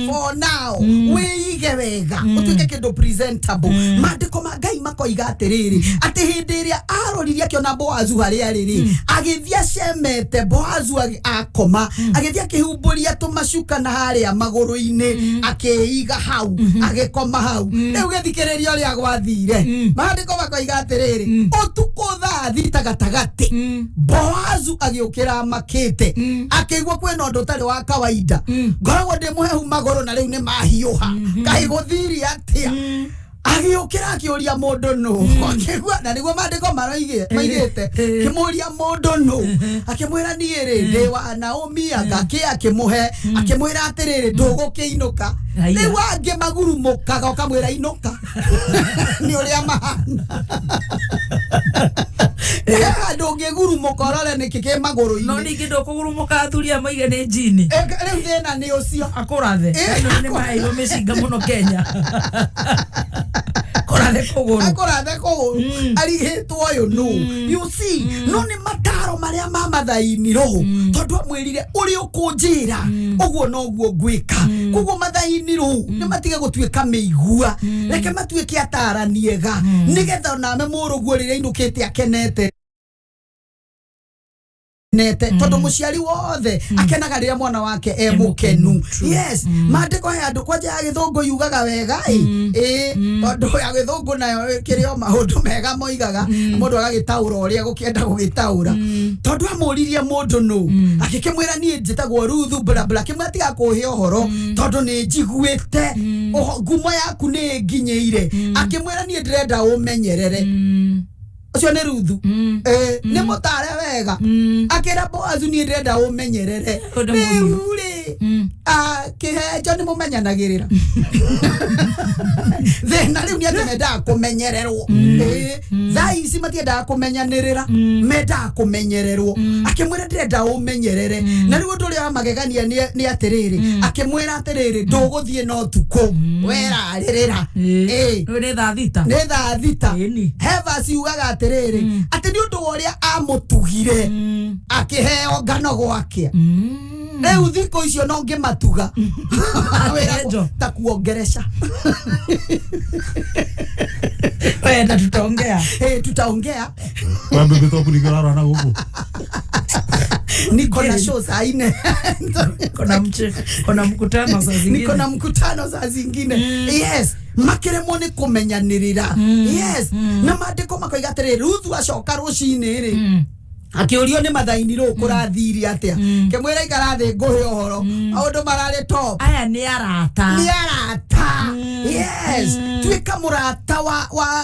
For now wĩige wega, ũtuĩke kĩndũ presentable. Maandĩko ma Ngai makoiga atĩrĩrĩ, atĩ hĩndĩ ĩrĩa aroririe akĩona Boazu harĩa arĩ rĩ, agĩthiĩ acemete Boazu akoma, agĩthiĩ akĩhumbũria tũmacuka na harĩa magũrũ-inĩ, akĩiga hau, agĩkoma hau. Rĩu gĩthikĩrĩrio ũrĩa gwathire, maandĩko makoiga atĩrĩrĩ, ũtukũ thaa 6 gatagatĩ, Boazu agĩũkĩra amakĩte, akĩigua kwĩna ũndũ ũtarĩ wa kawaida. Ngoragwo ndĩ mũhehu magũrũ na rĩu nĩ mahiũha, kaĩ gũthiri atĩa? Agĩũkĩra akĩũria mũndũ nũ, akĩigua na nĩguo maandĩko maigĩte, kĩmũria mũndũ nũ, akĩmwĩra niĩ rĩ ndĩ wa Naomi. Agakĩ akĩmũhe, akĩmwĩra atĩrĩrĩ, ndũgũkĩinũka. Haiya. Rĩu angĩ magurumũkaga ũkamwĩra inũka, nĩ ũrĩa mahana. He handũ ũngĩgurumũka ũrore nĩkĩ kĩ magũrũ-inĩ. No ningĩ ndũkũgurumũka athuri a moige nĩ njini. Rĩu thĩna nĩ ũcio. Akũrathe. Nĩ maheirwo mĩcinga mũno Kenya. Kũrathe. Akũrathe kũgũrũ. Akũrathe kũgũrũ arigĩtwo ũyũ nũ, you see. No nĩ mataro marĩa ma mathaini roho, tondũ amwĩrire ũrĩa ũkũnjĩra ũguo noguo ngwĩka. Koguo mathaini rũ nĩ matige gũtuĩka mĩigua, reke matuĩke atarani ega, nĩgetha oname mũrũguo rĩrĩa ainũkĩte akenete nete, tondũ mũciari wothe akenaga rĩrĩa mwana wake e mũkenu. Yes, maandĩko he andũ kwanja ya gĩthũngũ yugaga wega ĩ ĩ, tondũ ya gĩthũngũ nayo kĩrĩ o maũndũ mega moigaga, mũndũ agagĩtaũra ũrĩa gũkĩenda gũgĩtaũra. Tondũ amũririe mũndũ nũ, agĩkĩmwĩra niĩ njĩtagwo Ruthu bla bla, akĩmwĩra tiga kũhe ũhoro tondũ nĩ njiguĩte ngumo yaku nĩ ĩnginyĩire. Akĩmwĩra niĩ ndĩrenda ũmenyerere. Ũcio nĩ Ruthu. Nĩ mũtare wega. Akĩra Boazu niĩ ndĩrenda ũmenyerere. Rĩu rĩ, kĩhenjo nĩ mũmenyanagĩrĩra. Thĩna rĩu nĩ atĩ mendaga kũmenyererwo. Thaa ici matiendaga kũmenyanĩrĩra, mendaga kũmenyererwo. Akĩmwĩra ndĩrenda ũmenyerere. Na rĩu ũndũ ũrĩa wa magegania nĩ atĩrĩrĩ, akĩmwĩra atĩrĩrĩ, ndũgũthiĩ na ũtukũ, werarĩrĩra. Nĩ thaa 6. Nĩ thaa 6. He verse yugaga atĩrĩrĩ, atĩ nĩ ũndũ wa ũrĩa amũtugire akĩheo ngano gwake. Rĩu thikũ icio no ngĩmatuga Wĩragwo ta kuongereca. Wenda tutaongea. Tutaongea. Wambĩmbĩtwo kũringana ũrarora na gũkũ. Niko na show saa 4. Kona mkutano saa zingine. Niko na mkutano saa zingine. Yes, makĩremwo nĩ kũmenyanĩrĩra. Yes, na maandĩko makoiga atĩrĩrĩ, Ruthu acoka rũcinĩ rĩ, akĩũrio nĩ mathaini rũ kũrathire atĩa, kĩmwĩra ikara thĩ ngũhe ũhoro, maũndũ mararĩ top. Aya nĩ arata. Nĩ arata. Yes, tuĩka mũrata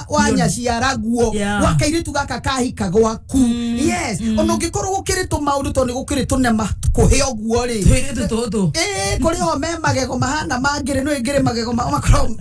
wa nyaciaraguo, wa kairĩtu gaka kahika gwaku. Yes, ona ũngĩkorwo gũkĩrĩ tũmaũndũ, tondũ nĩ gũkĩrĩ tũnema kũhĩa ũguo rĩ, tũirĩtu tũtũ kũrĩ o me magego mahana mangĩrĩ, no ĩngĩrĩ magego makorwo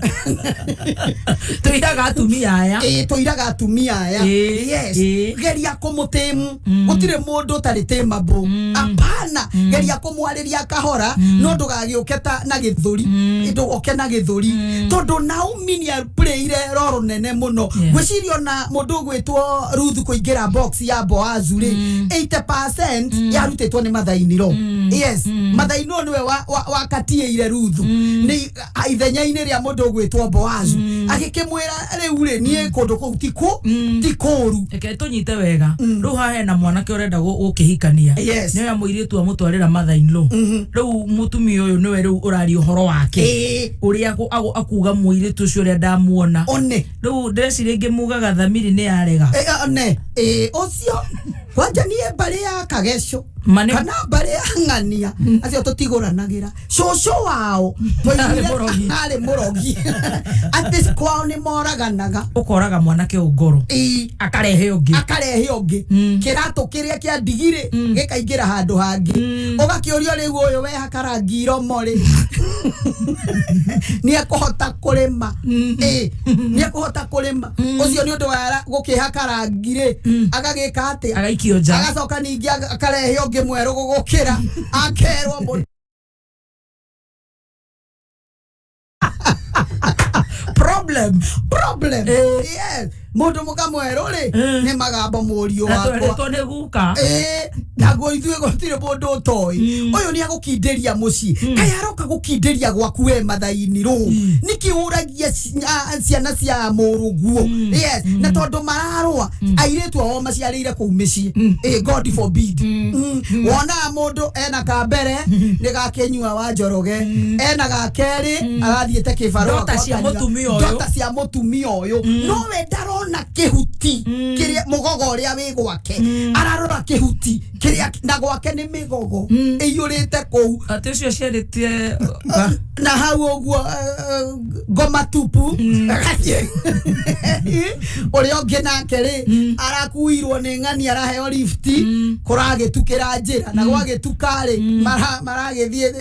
tũiraga atumia aya. Tũiraga atumia aya. Yes, geria kũmũtĩmu. Gũtirĩ mũndũ ũtarĩ tĩmabũ, apana. Geria kũmwarĩria kahora, no ndũgagĩũke ta na gĩthũri, ndũgoke na gĩthũri, tondũ Naomi nĩ aplayire roro nene mũno. Ngwĩciria ona mũndũ ũgwĩtwo Ruthu kũingĩra box ya Boazu rĩ, 80% yarutĩtwo nĩ mathainiro. Yes, mathainiro nĩwe wakatiĩire Ruthu nĩ ithenya-inĩ rĩa mũndũ ũgwĩtwo Boazu, agĩkĩmwĩra rĩu rĩ, niĩ kũndũ kũu ti kũũru. Reke tũnyite wega. Rĩu haha hena mwanake ũrenda gũkĩhikania. Nĩoya mũirĩtu amũtwarĩra mother-in-law. Rĩu mũtumia ũyũ nĩwe rĩu ũraria ũhoro wake, ũrĩa akuga mũirĩtu ũcio ũrĩa ndamuona. One. Rĩu ndĩreciria ingĩ mugaga thamiri nĩ yarega. One. Ũcio kwanja niĩ mbarĩ ya Kageco kana mbarĩ ya Ng'ania, acio tũtigũranagĩra. Cũcũ wao arĩ mũrogi, atĩ kwao nĩ moraganaga. Ũkoraga mwanake ũyũ ngoro, akarehe ũngĩ, akarehe ũngĩ, kĩratũ kĩrĩa kĩa ndigirĩ gĩkaingĩra handũ hangĩ, ũgakĩũrio rĩu ũyũ wehaka rangi iromo rĩ, nĩ ekũhota kũrĩma? Nĩ ekũhota kũrĩma? Ũcio nĩ ũndũ wa gũkĩhaka rangi rĩ, agagĩka atĩa? Agaikio nja. Agacoka ningĩ akarehe ũngĩ mwerũ gũgũkĩra, akerwo mũndũ problem. Yes, mũndũ mũka mwerũ rĩ, nĩ magambo mũriũ Na wakwa. tweretwo nĩ guka. Naguo ithuĩ gũtirĩ mũndũ ũtoĩ. Ũyũ nĩ agũkindĩria mũciĩ, kaĩ aroka gũkindĩria gwaku we mathaini rũ, nĩkĩ ũragia ciana cia mũrũguo? Yes, na tondũ mararũa airĩtu ao maciarĩire kũu mĩciĩ. God forbid. Wonaga mũndũ ena kambere nĩ gakĩnyua wa Njoroge, ena gakerĩ arathiĩte kĩbarũa Ndota cia gwakanyua. mũtumia ũyũ. Ndota cia mũtumia ũyũ. No we ndarona kĩhuti kĩrĩa mũgogo ũrĩa wĩ gwake, ararora kĩhuti kĩrĩa na gwake nĩ mĩgogo ĩiyũrĩte kũu. Atĩ ũcio aciarĩtie na hau ũguo, ngoma tupu. Agathiĩ ũrĩa ũngĩ nake rĩ, arakuirwo nĩ ng'ani, araheo lifti, kũragĩtukĩra njĩra, na gwagĩtuka rĩ, maragĩthiĩ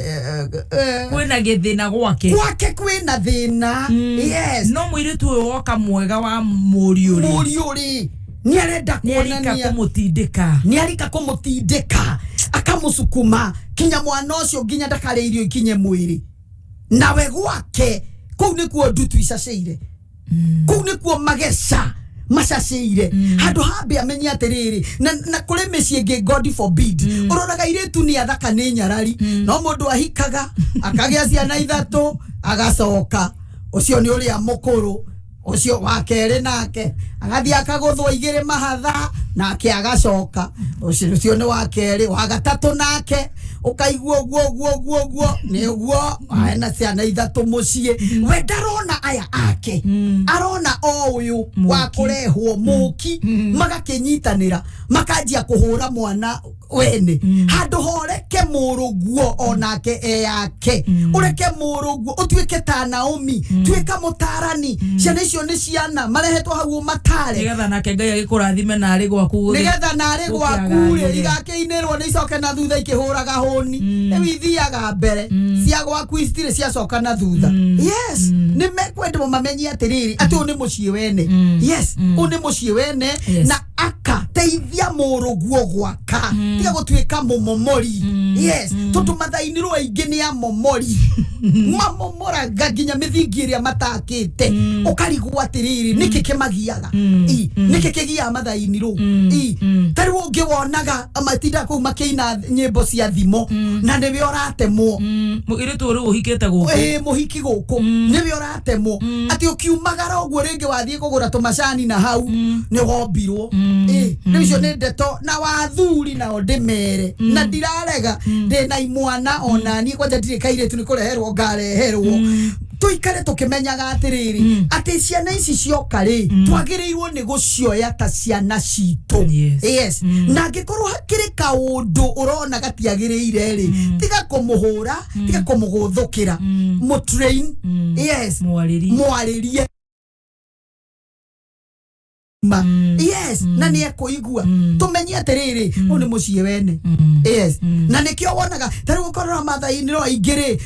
kwĩna gĩthĩna gwake. Gwake kwĩna thĩna. Yes. No mũirĩtu ũyũ woka mwega wa mũriũ rĩ, mũriũ rĩ nĩ arenda nĩ arika kuonania kũmũtindĩka. Nĩ arika kũmũtindĩka, akamũsukuma kinya mwana ũcio nginya ndakarĩa irio ikinye mwĩrĩ. Nawe gwake kũu nĩkuo ndutu icacĩire. Kũu nĩkuo mageca macacĩire handũ hambe amenye atĩrĩrĩ na kũrĩ mĩciĩ ĩngĩ, God forbid, ũroraga airĩtu nĩ athaka nĩ nyarari, no mũndũ ahikaga akagĩa ciana ithatũ, agacoka ũcio nĩ ũrĩa mũkũrũ, ũcio wa kerĩ nake agathiĩ akagũthwo igĩrĩ mahatha, nake agacoka ũcio nĩ wa kerĩ, wa gatatũ nake ũkaigua ũguo ũguo ũguo ũguo nĩ ũguo ena ciana ithatũ mũciĩ. We ndarona aya ake, arona o ũyũ wa kũrehwo mũki, magakĩnyitanĩra makanjia kũhũra mwana wene. Handũ horeke mũrũguo onake eyake, ũreke mũrũguo ũtuĩke ta Naomi, tuĩka mũtarani. Ciana icio nĩ ciana marehetwo hau ũmatare, Nĩgetha nake Ngai agĩkũrathime narĩ gwaku nĩgetha narĩ gwaku rĩ igakĩinĩrwo nĩ icoke na thutha ikĩhũraga hũni. Rĩu ithiaga mbere cia gwaku itirĩ ciacoka na thutha. Yes, nĩ mekwendwo mamenye atĩrĩrĩ atĩ ũyũ nĩ mũciĩ wene. Yes, ũyũ nĩ mũciĩ wene. Na aka teithia mũrũguo gwaka, tiga gũtuĩka mũmomori. Yes, tondũ mathainirwo aingĩ nĩ amomori, mamomoraga nginya mĩthingi ĩrĩa matakĩte. Ũkarigwo atĩrĩrĩ, nĩkĩ kĩmagiaga? Nĩkĩ kĩgiaga mathainirwo? Ta rĩu ũngĩ wonaga matinda kũu makĩina nyĩmbo cia thimo na nĩwe ũratemwo. Mũirĩtu ũrĩ ũhikĩte gũkũ. Ĩĩ, mũhiki gũkũ nĩwe ũratemwo, atĩ ũkiumagara ũguo rĩngĩ wathiĩ kũgũra tũmacani na hau nĩ wombirwo. Ĩĩ, rĩu icio nĩ ndeto na wathuri nao ndĩmere na ndirarega ndĩna imwana ona niĩ kwanja ndirĩ kairĩtu nĩ kũreherwo ngareherwo. Tũikare tũkĩmenyaga atĩrĩrĩ atĩ ciana ici cioka rĩ, twagĩrĩirwo nĩ gũcioya ta ciana citũ. Yes, na angĩkorwo hakĩrĩ kaũndũ ũrona gatiagĩrĩire rĩ, tiga kũmũhũra, tiga kũmũgũthũkĩra, mũtrain. Yes, mwarĩrie ma. Yes, na nĩ ekũigua. Tũmenye atĩrĩrĩ ũyũ nĩ mũciĩ wene. Yes, na nĩkĩo wonaga ta rĩu ũkorora mathainĩ aingĩ rĩ,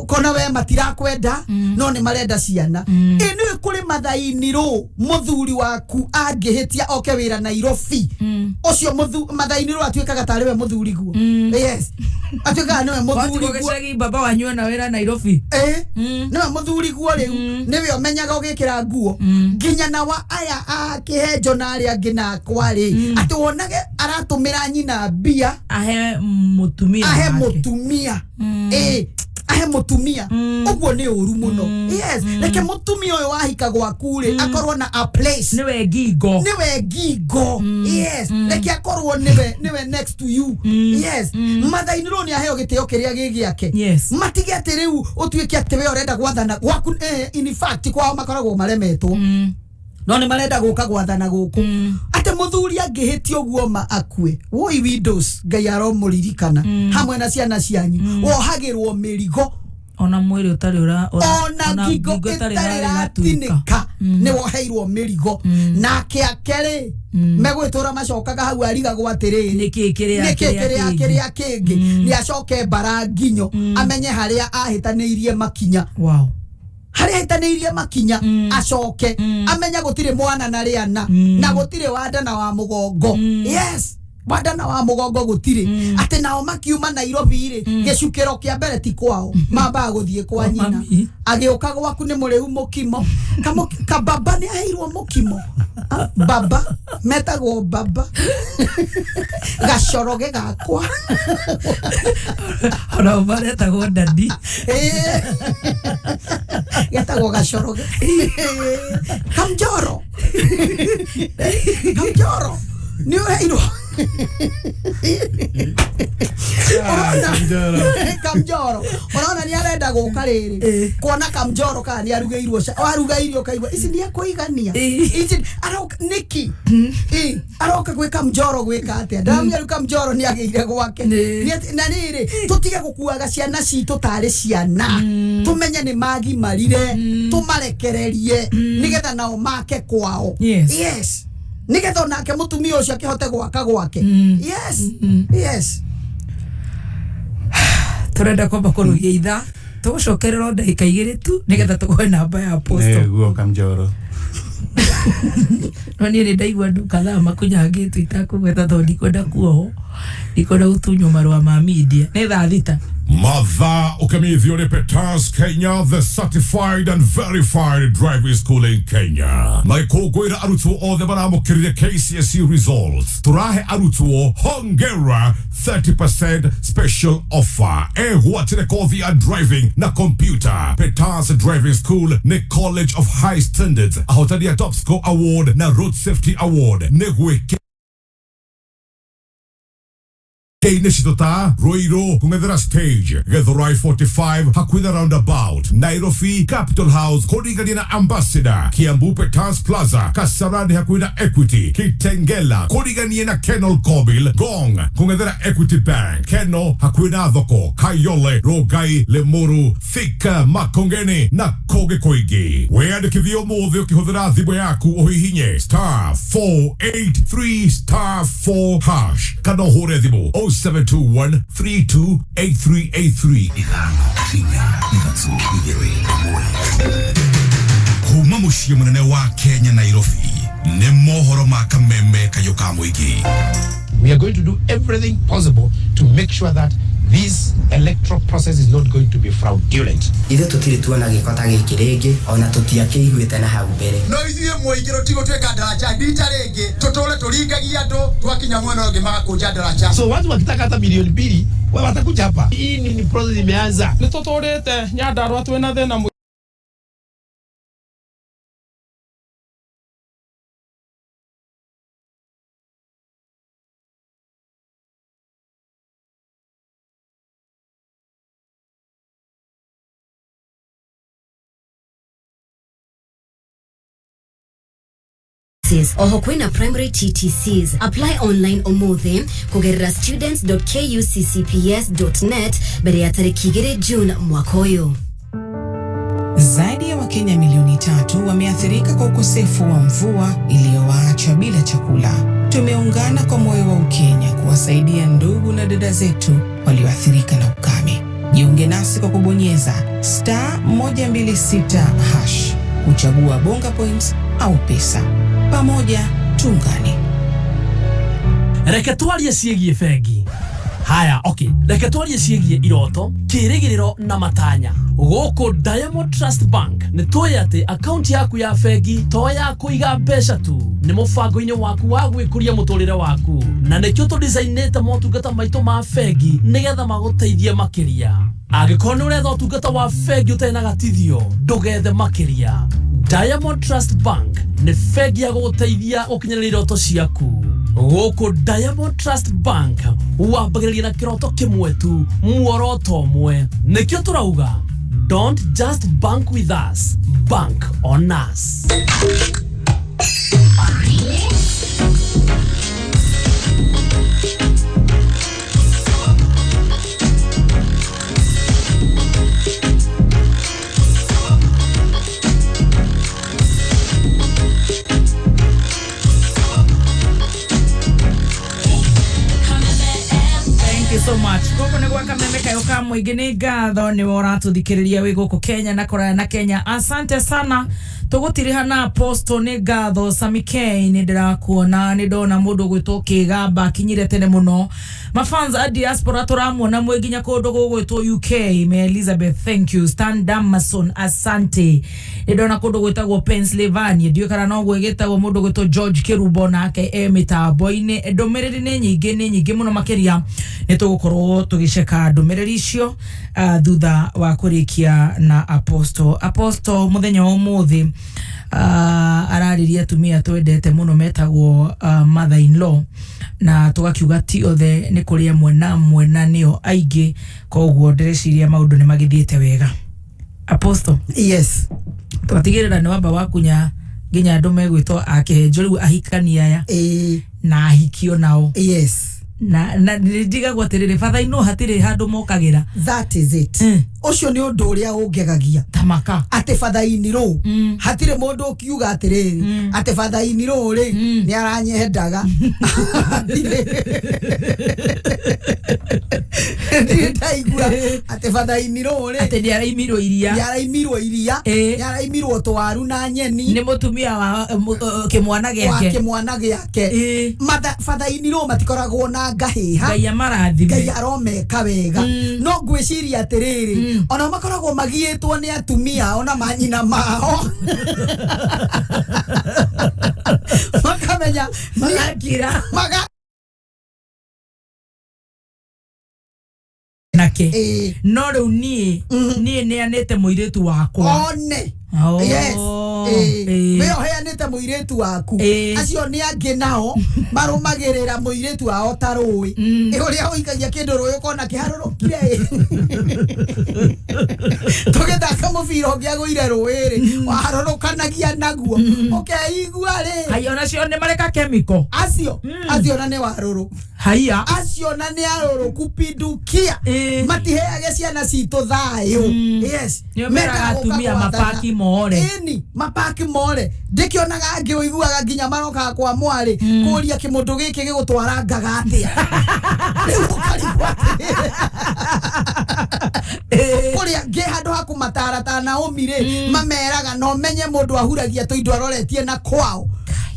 kona we matirakwenda no nĩ marenda ciana. Ĩ nĩ kũrĩ mathainirũ mũthuri waku angĩhĩtia oke wĩra Nairobi, ũcio mathainirũ atuĩkaga tarĩ we mũthuri guo. Yes, atuĩkaga nĩwe mũthuri guo. Gĩcagi baba wanyu ena wĩra Nairobi. Ĩ, nĩwe mũthuri guo rĩu, nĩwe ũmenyaga ũgĩkĩra nguo nginya na wa aya a kĩhenjo na arĩa angĩ nakwa rĩ, atĩ wonage aratũmĩra nyina mbia ahe mũtumia ahe wake. Mũtumia. Ĩ, ahe mũtumia ũguo nĩ ũru mũno. Yes, reke mũtumia ũyũ wahika gwaku rĩ akorwo na a place. Nĩwe ngingo. Nĩwe ngingo. Yes, reke akorwo nĩwe next to you. Yes, mathainirwo nĩ aheo gĩtĩo kĩrĩa gĩ gĩake. Matige atĩ rĩu ũtuĩke atĩ we ũrenda gwathana gwaku. In fact, kwao makoragwo maremetwo no nĩ marenda gũka gwathana gũkũ, atĩ mũthuri angĩhĩtia ũguo ma akue woi windows, Ngai aromũririkana hamwe na ciana cianyu, wohagĩrwo mĩrigo. Ona mwĩrĩ ũtarĩ ona ngingo ĩtarĩ ratinĩka nĩ woheirwo mĩrigo. Nake ake rĩ megwĩtũra macokaga hau arigagwo atĩrĩrĩ, nĩkĩ kĩrĩa nĩkĩ kĩrĩa kĩrĩa kĩngĩ nĩ acoke mbara nginyo amenye harĩa ahĩtanĩirie makinya. Harĩa ahĩtanĩirie makinya, acoke amenya gũtirĩ mwana na rĩana na gũtirĩ wanda na wa mũgongo. Yes, wanda na wa mũgongo gũtirĩ, atĩ nao makiuma Nairobi rĩ, gĩcukĩro kĩa mbere ti kwao, mambaga gũthiĩ kwa nyina. Agĩũka gwaku nĩ mũrĩu mũkimo. Kababa nĩ aheirwo mũkimo. Ah, baba metagwo baba gacoroge gakwa. Ona maretagwo dadi. Getagwo gacoroge kamjoro. Kamjoro nĩ ũheirwo. Ũrona kamjoro, ũrona nĩ arenda gũka rĩrĩ kuona kamjoro kana nĩ arugĩirwo aruga irio kaigua ici nĩ ekũigania ici aroka nĩki. Ĩ, aroka gwĩ kamjoro gwĩka atĩa? Ndamenya rĩu kamjoro nĩ agĩire gwake. Na rĩrĩ tũtige gũkuaga ciana citũ tarĩ ciana, tũmenye nĩ magimarire, tũmarekererie nĩgetha nao make kwao. Yes, nĩgetha onake mũtumia ũcio akĩhote gwaka gwake. Yes. Turenda kwamba kũrũgia ithaa, tũgũcokerera o ndagĩka igĩrĩ tu nĩgetha tũkũhe namba ya posto. Nĩguo kamjoro. No niĩ nĩ ndaigua andũ kadhaa makunyangĩtwo itakũgweta tondũ ndikwenda kuohwo, ndikwenda gũtunywo marũa ma media. Nĩ thaa 6. Mathaa ũkĩmenyithio nĩ Peters Kenya, the certified and verified driving school in Kenya, magĩkũngũĩra arutwo othe maramũkĩrire KCSE results. Tũrahe arutwo hongera 30% special offer. Egwatĩre kothi ya driving na computer. Peters Driving School nĩ college of high standards, ahotani a Top Score Award na Road Safety Award. Nĩ gwĩke inĩ citũ ta Ruiru kũng'ethera stage, Githurai 45 hakuhĩ na roundabout, Nairobi Capital House kũringania na Ambassador, Kiambu Peters Plaza, Kasarani hakuhĩ na Equity, Kitengela kũriganie na Kenol Kobil, Gong kũng'ethera Equity Bank, Keno hakuhĩ na thoko, Kayole, Rongai, Limuru, Thika, Makongeni na kũngĩ kũingĩ. Wĩyandĩkithie ũmũthĩ ũkĩhũthĩra thimũ yaku ũhihinye star 483 star 4 hash kana ũhũre thimũ 0721 328383. 5 4 3 2 1. Kuma mũciĩ mũnene wa Kenya, Nairobi, nĩ mohoro ma kameme kayũ ka mũingĩ. We are going to do everything possible to make sure that this electoral process is not going to be fraudulent. Ithuĩ tũtirĩ tuona gĩko ta gĩkĩ rĩngĩ, ona tũtiakĩiguĩte na hau mbere. No ithuĩ mũingĩ tũtigũtuĩka ndaraca ndita rĩngĩ, tũtũre tũringagia andũ, twakinya mwena ũngĩ magakũnja ndaraca. So watu wakitaka hata milioni 2 wao watakuja hapa. Hii ni process imeanza. Nĩ tũtũrĩte Nyandarua twĩna thĩna. Oho kwina primary TTCs. Apply online umuthi kugerera students.kuccps.net mbere ya tariki 2 June mwaka ũyũ. Zaidi ya Wakenya milioni 3 wameathirika kwa ukosefu wa mvua iliyowaacha bila chakula. Tumeungana kwa moyo wa Ukenya kuwasaidia ndugu na dada zetu walioathirika na ukame. Jiunge nasi kwa kubonyeza star 126 hash kuchagua Bonga Points au pesa. Pamoja tuungane. Reke twarie ciĩgiĩ bengi. Haya, okay, reke twarie ciĩgiĩ iroto, kĩĩrĩgĩrĩro na matanya. Gũkũ Diamond Trust Bank nĩ tũĩ atĩ akaunti yaku ya bengi to ya kũiga mbeca tu, nĩ mũbango-inĩ waku wa gwĩkũria mũtũrĩre waku, na nĩkĩo tũdicainĩte motungata maitũ ma bengi nĩgetha magũteithie makĩria. Angĩkorwo nĩ ũretha ũtungata wa bengi ũtarĩ na gatithio, ndũgethe makĩria. Diamond Trust Bank nĩ bengi ya gũgũteithia gũkinyanĩria iroto ciaku. Gũkũ Diamond Trust Bank wambagĩrĩria na kĩroto kĩmwe tu, muoroto ũmwe. Nĩkĩo tũrauga don't just bank with us, bank on us. Thank you so much. Gũkũ nĩ gwa kameme kayũ ka mũingĩ. Nĩ ngatho nĩwe ũratũthikĩrĩria wĩ gũkũ Kenya na kũraya na Kenya. Asante sana. Tũgũtiriha na Apostle. Nĩ ngatho Sami K, nĩ ndĩrakuona, nĩ ndona mũndũ ũgwĩtwo Kĩgamba akinyire tene mũno. Mafans a diaspora tũramuona mwĩ nginya kũndũ gũgwĩtwo UK. Me Elizabeth, thank you. Stan Damason, asante. Nĩ ndona kũndũ gwĩtagwo Pennsylvania, ndiũĩ kana no gwĩgĩtagwo, mũndũ ũgwĩtwo George Kĩrumbo nake e mĩtambo-inĩ. Ndũmĩrĩri nĩ nyingĩ, nĩ nyingĩ mũno makĩria. Nĩ tũgũkorwo tũgĩceka ndũmĩrĩri icio thutha wa kũrĩkia na Apostle. Apostle mũthenya wa ũmũthĩ ararĩria atumia twendete mũno metagwo mother in law, na tũgakiuga ti othe, nĩ kũrĩ amwe na amwe na nĩo aingĩ, koguo ndĩreciria maũndũ nĩ magĩthiĩte wega. Apostle. Yes. Twatigĩrĩra nĩ wamba wakunya nginya andũ megwĩtwo a kĩhenjo rĩu, ahikani aya na ahikio nao. Yes. Na ndigagwo atĩrĩrĩ, batha-inĩ hatirĩ handũ mokagĩra. That is it. Ũcio nĩ ũndũ ũrĩa ũngegagia tamaka atĩ batha-inĩ rũ hatirĩ mũndũ ũkiuga atĩrĩrĩ atĩ batha-inĩ rũ rĩ nĩ aranyendaga. Ndirĩ ndaigua atĩ batha-inĩ rũ rĩ atĩ nĩ araimirwo iria, nĩ araimirwo iria, nĩ araimirwo twaru na nyeni nĩ mũtumia wa kĩmwana wa gĩake. Kĩmwana gĩake. Batha-inĩ rũ matikoragwo na Makĩhĩhaga ngahĩha. Ngai amarathime. Ngai aromeka wega. No ngwĩciria atĩrĩrĩ, ona makoragwo magiĩtwo nĩ atumia ona manyina mao, makamenya Magakira. Maga Nake no rĩu niĩ nĩanĩte mũirĩtu wakwa. One. Oh, Yes. ĩĩ. We ũheanĩte mũirĩtu waku. Ĩĩ. Acio nĩ angĩ nao marũmagĩrĩra mũirĩtu wao ta rũĩ. Ĩ, ũrĩa ũikagia kĩndũ rũĩ ũkona kĩharũrũkire ĩ. Tũgĩthaka mũbira ũngĩagũire rũĩ rĩ, waharũrũkanagia naguo ũkeigua rĩ. Haya, onacio nĩ mareka chemical. Acio na nĩ warũrũ. Haya. Acio na nĩ arũrũ kupindukia. Matiheage ciana citũ thayũ. Yes. Nĩo meraga Mendaga gũka atumia gwathana. mapaki more. Ĩni, mapaki more. Ndĩkĩonaga angĩ ũiguaga nginya marokaga kwa mwarĩ kũria kĩmũndũ gĩkĩ gĩgũtwara ngaga atĩa. Rĩu ũkarigwo atĩrĩrĩ. Kũrĩ angĩ handũ ha kũmatara ta Naomi rĩ, mameraga no menye mũndũ ahuragia tũindo aroretie na kwao.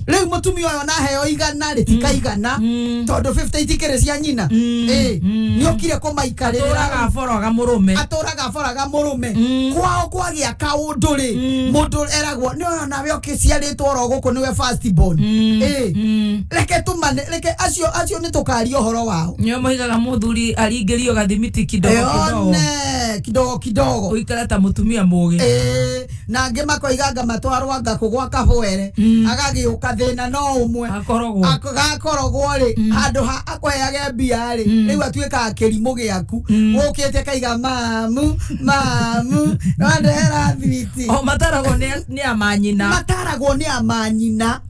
Rĩu mũtumia ũyũ naheo 100 rĩ, tikaigana tondũ 50 itikĩrĩ cia nyina. Ĩ, nĩokire kũmaikarĩra. Atũraga aboroga mũrũme. Atũraga aboraga mũrũme. Kwao kwagĩa kaũndũ rĩ, mũndũ eragwo nĩ ũyũ nawe ũkĩciarĩtwo oro gũkũ nĩwe first born. Ĩ, reke tumane, reke acio nĩ tũkaria ũhoro wao. Nĩo moigaga mũthuri aringĩrio gathimiti kidogo kidogo. One, kidogo kidogo. Ũikare ta mũtumia mũgĩ. Ĩ, na angĩ makoiga anga matwarwo anga kũ gwa kabwere, agagĩũka thĩna no ũmwe. Akorogwo. Gakorogwo rĩ, handũ ha akũheage mbia rĩ, rĩu atuĩkaga kĩrimũ gĩaku. Ũkĩte kaiga mamu, mamu, nĩwandehera thwiti. O mataragwo nĩ amanyina. Mataragwo nĩ amanyina.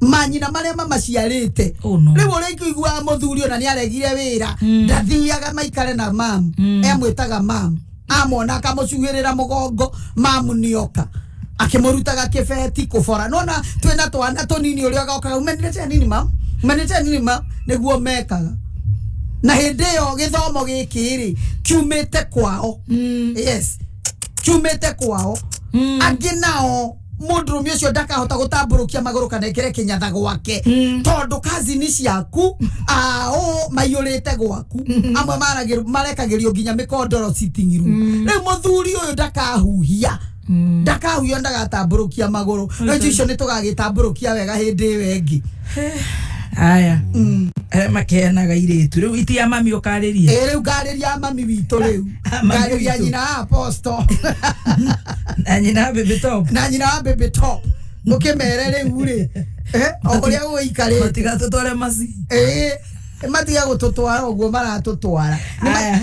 Manyina marĩa mamaciarĩte. Rĩu ũrĩa ingĩiguaga mũthuri ona nĩaregire wĩra, ndathiaga maikare na mamu. Emwĩtaga mamu. Amona akamũcuhĩrĩra mũgongo, mamu nĩoka. Akĩmũrutaga kĩbeti kũbora. Nona twĩna twana tũnini ũrĩa gokaga, umeniletea nini mam? Umeniletea nini mam? Nĩguo mekaga. Na hĩndĩ ĩyo gĩthomo gĩkĩ rĩ, kiumĩte kwao. Yes. Kiumĩte kwao. Angĩ nao mũndũrũme ũcio ndakahota gũtambũrũkia magũrũ kana ekĩre kĩnyatha gwake, tondũ kazini ciaku ao maiyũrĩte gwaku. Amwe marekagĩrio nginya mĩkondoro sitting room. Rĩu mũthuri ũyũ ndakahuhia. Ndakahuhia ndagatambũrũkia magũrũ. Rĩu icio nĩ tũgagĩtambũrũkia wega hĩndĩ ĩyo ĩngĩ. Aya. Makeanaga irĩtu. Rĩu itia mami ũkarĩria. Ĩ, rĩu ngarĩria mami witũ rĩu. Ngarĩria nyina wa Apostle. Na nyina wa Baby Top. Na nyina wa Baby Top. Mũkĩmere rĩu rĩ. O ũrĩa gũikarĩte. Matigatũtware maci. Ĩ, matiga gũtũtwara ũguo maratũtwara. Aya,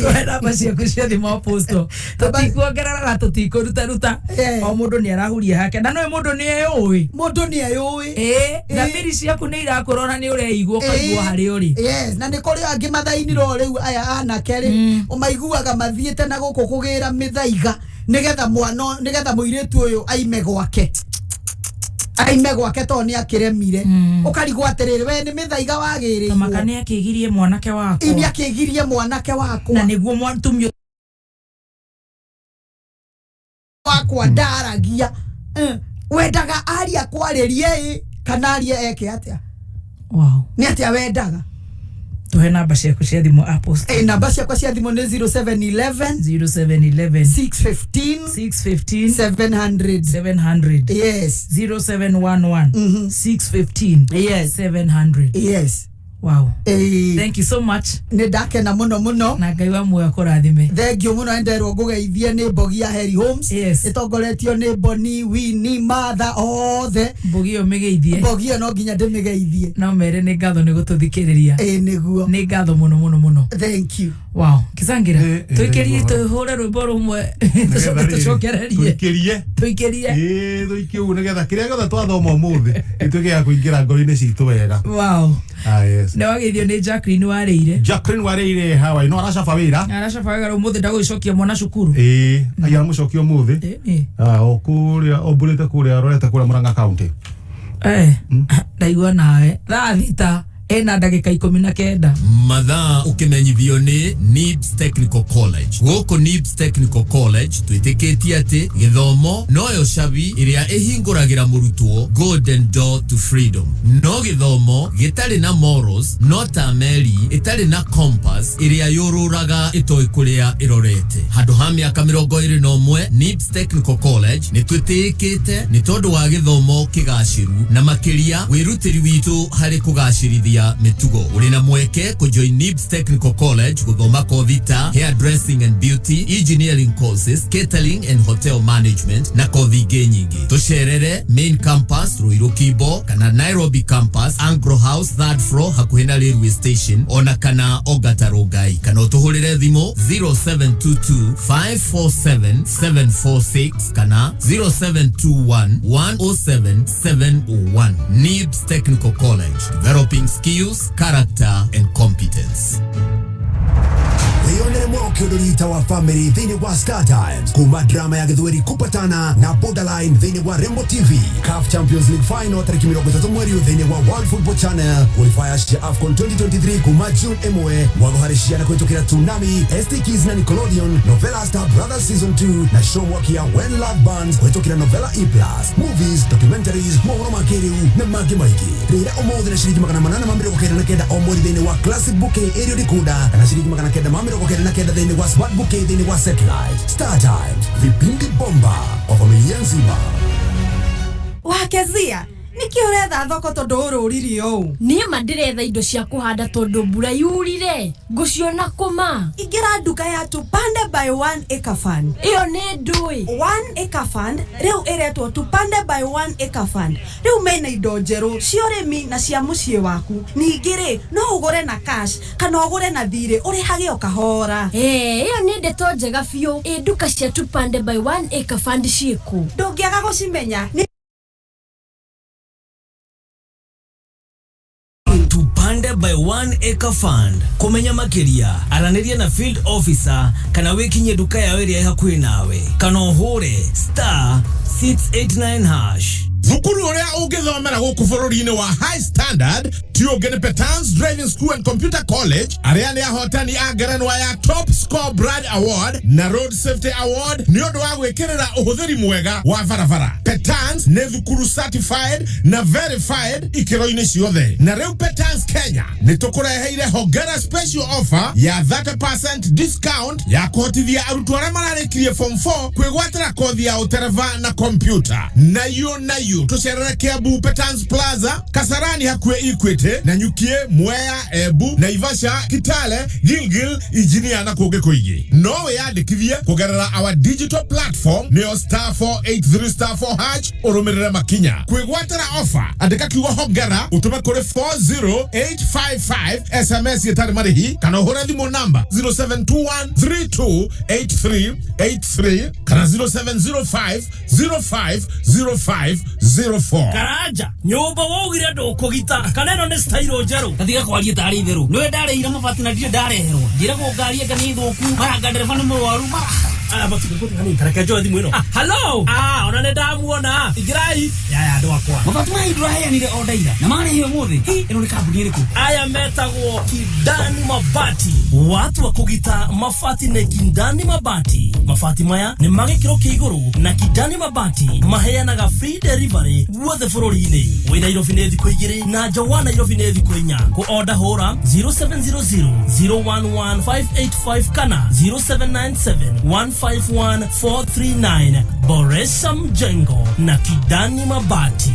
tũhe namba ciaku cia thimũ Apostle. Tũtikuongerera na tũtikũrutaruta. O mũndũ nĩ arahuria hake. Na nĩũĩ mũndũ nĩ eyũĩ. Mũndũ nĩ eyũĩ. Ĩ, thamiri ciaku nĩ irakũrora nĩ ũreigua ũkaigua harĩa ũrĩ. Yes, na nĩ kũrĩ angĩ mathainirwo rĩu aya anake rĩ, ũmaiguaga mathiĩte na gũkũ kũgĩra mĩthaiga nĩgetha mwana, nĩgetha mũirĩtu ũyũ aime gwake. Aime gwake tondũ nĩ akĩremire. Ũkarigwo atĩrĩrĩ, we nĩ mĩthaiga wagĩrĩirwo. Maka nĩ akĩgirie mwanake wakwa. Ĩ, nĩ akĩgirie mwanake wakwa. Na nĩguo mũtumia wakwa ndaragia. Wendaga aria kwarĩrie ĩ, kana arie eke atĩa? Wow. Nĩ atĩa wendaga? Tuhe namba ciaku cia thimũ Apostle. Ĩ, namba ciakwa cia thimũ nĩ 0711 0711 615 615 700 700. Yes. 0711 615 Yes. 700. Yes. Wow. Ĩĩ. Thank you so much. Nĩ ndakena mũno mũno. Na Ngai wa muoyo akũrathime. Thank you mũno nderwo ngũgeithie nĩ Mbogi ya Heri Homes. Yes. Ĩtongoretio nĩ Boni, Winnie, Martha othe. Mbogi ĩyo mĩgeithie. Mbogi ĩyo no nginya ndĩmĩgeithie. No mere nĩ ngatho nĩ gũtũthikĩrĩria. Ĩĩ nĩguo. Nĩ ngatho mũno mũno mũno. Thank you. Wow. Kĩcangĩra. Tũikĩrie tũhũre rwĩmbo rũmwe tũcoke tũcokererie. Tũikĩrie. Tũikĩrie. Ĩĩ tũikie ũguo nĩgetha kĩrĩa gĩothe twathoma ũmũthĩ gĩtuĩke gĩa kũingĩra ngoro-inĩ citũ wega. Wow. Ah, yes. Nĩ wageithio nĩ Jacqueline Wareire. Jacqueline Wareire hawa no aracaba wĩra. Aracaba wega rĩu ũmũthĩ ndagũgĩcokia mwana cukuru. Ĩĩ, aya mũcokia ũmũthĩ. Ĩĩ. Ah, o kũrĩa ombũrĩte kũrĩa arorete kũrĩa Murang'a County. Ndaigua nawe. Thaa 6 Ena ndagĩka 19. Mathaa ũkĩmenyithio nĩ NIBS Technical College. Gũkũ NIBS Technical College twĩtĩkĩtie atĩ gĩthomo noyo cabi ĩrĩa ĩhingũragĩra mũrutwo golden door to freedom. No gĩthomo gĩtarĩ na morals no ta meri ĩtarĩ na compass ĩrĩa yũrũraga ĩtoĩ kũrĩa ĩrorete. Handũ ha mĩaka 21, NIBS Technical College nĩ twĩtĩĩkĩte nĩ tondũ wa gĩthomo kĩgacĩru na makĩria wĩrutĩri witũ harĩ kũgacĩrithia mĩtugo. Ũrĩ na mweke kũjoin NIBS Technical College gũthoma kothi ta hairdressing and beauty, engineering courses, catering and hotel management na kothi ingĩ nyingĩ. Tũcerere main campus Ruiru Kimbo kana Nairobi campus Anglo House third floor hakuhĩ na railway station, ona kana Ongata Rongai, kana ũtũhũrĩre thimũ 0722 547 746 kana 0721 107 701. NIBS Technical College, developing skills, character and competence. Wĩyonere mworoki ũndũ rita wa family thĩinĩ wa Star Times, kuma drama ya gĩthweri Kupatana na Borderline thĩinĩ wa Rembo TV, CAF Champions League final tarĩki 30 mweri ũyũ thĩinĩ wa World Football Channel, qualifiers cia AFCON 2023 kuma June 1, mwago harĩ ciana kũhĩtũkĩra Tsunami, ST Kids na Nickelodeon, Novela Star Brothers Season 2 na show mwaki ya When Love Burns kũhĩtũkĩra Novela E+, movies, documentaries, mohoro ma kĩrĩu na mangĩ maingĩ. Rĩra ũmũthĩ na ciringi 899 o mweri thĩinĩ wa Classic Bouquet Aerial Decoder kana ciringi 999 thĩinĩ wa Smart Bouquet thĩinĩ wa Satellite. Star Times, vipindi bomba kwa familia nzima. Wakezia, nĩkĩ ũretha thoko tondũ ũrũririe ũũ? Niĩ ma ndĩretha indo cia kũhanda tondũ mbura yurire ngũciona kũma. Ingĩra nduka ya Tupande by One Acre Fund. Ĩyo nĩ ndũĩ. One Acre Fund rĩu ĩretwo Tupande by One Acre Fund. Rĩu mena indo njerũ cia ũrĩmi na cia mũciĩ waku. Ningĩ rĩ, no ũgũre na cash kana ũgũre na thirĩ ũrĩhage o kahora. Ĩĩ, ĩyo nĩ ndeto njega biũ. Ĩ nduka cia Tupande by One Acre Fund ciĩkũ? Ndũngĩaga gũcimenya. Nĩ Tupande by One Acre Fund. Kũmenya makĩria, aranĩria na field officer kana wĩkinyie nduka yao ĩrĩa ĩ hakuhĩ nawe kana ũhũre *689#. Thukuru uria ungithomera guku bururi-ini wa high standard ti ungi ni Petans Driving School and Computer College, aria ni ahotani a ngerenwa ya Top Score Brad Award na Road Safety Award ni undu wa gwikirira uhuthiri mwega wa barabara. Petans ni thukuru certified na verified ikiro-ini ciothe, na riu Petans Kenya ni tukureheire hongera special offer ya 30% discount ya kuhotithia arutwo aria mararikirie form 4 kwigwatira kothi ya utereva na computer. Nayo nayo tucerere Kiambu Petans Plaza, Kasarani hakuhĩ Equity, na Nyukie, Mwea, Embu, Naivasha, Kitale, Gilgil, Engineer na kũngĩ kũingĩ. No wĩyandĩkithie kũgerera our digital platform nĩyo *483*4# ũrũmĩrĩre makinya. Kwĩgwatĩra offer, andĩka kiugo hongera ũtũme kũrĩ 40855 SMS ĩtarĩ marĩhi kana ũhũre thimũ namba 0721328383 kana 0705 050504. Karanja nyumba waugire ndukugita kana ĩno nĩ style njerũ. Gatiga kwaria tarĩ itherũ. Nĩwe ndarĩhire mabati na ndirĩ ndareherwo. Njĩragwo ngari anga nĩ thũku, maranga ndereba nĩ mũrwaru mara. Kareke njoe thimũ ĩno. Hello. Ona nĩ ndamuona. Ingĩrai. Yaya andũ akwa. Mabati maya ndũraheanire order ira na marĩhio ũmũthĩ. Hi, ĩno nĩ kambuni ĩrĩkũ? Aya metagwo Kindani Mabati. Watu wa kugita mabati nĩ Kindani Mabati. Mabati maya nĩ magĩkĩro kĩa igũrũ na Kindani Mabati maheanaga free delivery guothe bũrũri-inĩ. Wĩ Nairobi nĩ thikũ 2 na nja wa Nairobi nĩ thikũ 4. Kũ order hũra 0700 011585 kana 0797 151439. Boresha mjengo na Kidani Mabati.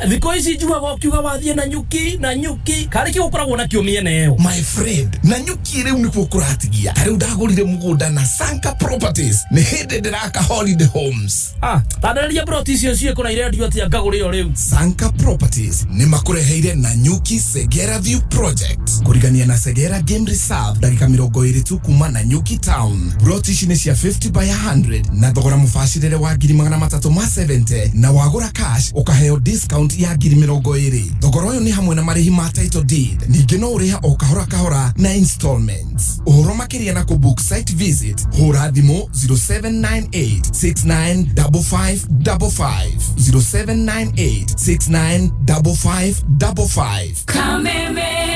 Thikũ ici njugaga ũkiuga wathiĩ na nyuki na nyuki karĩ kĩ gũkoragwo nakĩo mĩena ĩyo. My friend, na nyuki rĩu nĩkuo kũratigia. Ta rĩu ndagũrire mũgũnda na Sanka Properties, nĩ hĩndĩ ndĩraka holiday homes. Tandarĩria broti icio ciĩkũ na irendio atĩa ngagũre o rĩu. Sanka Properties nĩ makũreheire na Nyuki Segera View Project kũrigania na Segera Game Reserve, ndagĩka 20 tu kuma na Nyuki Town. Broti ici nĩ cia 50 by 100 na thogora mũbacĩrĩre wa 370,000, na wagũra cash ũkaheo discount ya 20,000. Thogora ũyũ nĩ hamwe na marĩhi ma title deed. Ningĩ no ũrĩha o kahora kahora na installments. Ũhoro makĩria na kũbook site visit, hũra thimũ 0798 695555, 0798 695555. Kameme.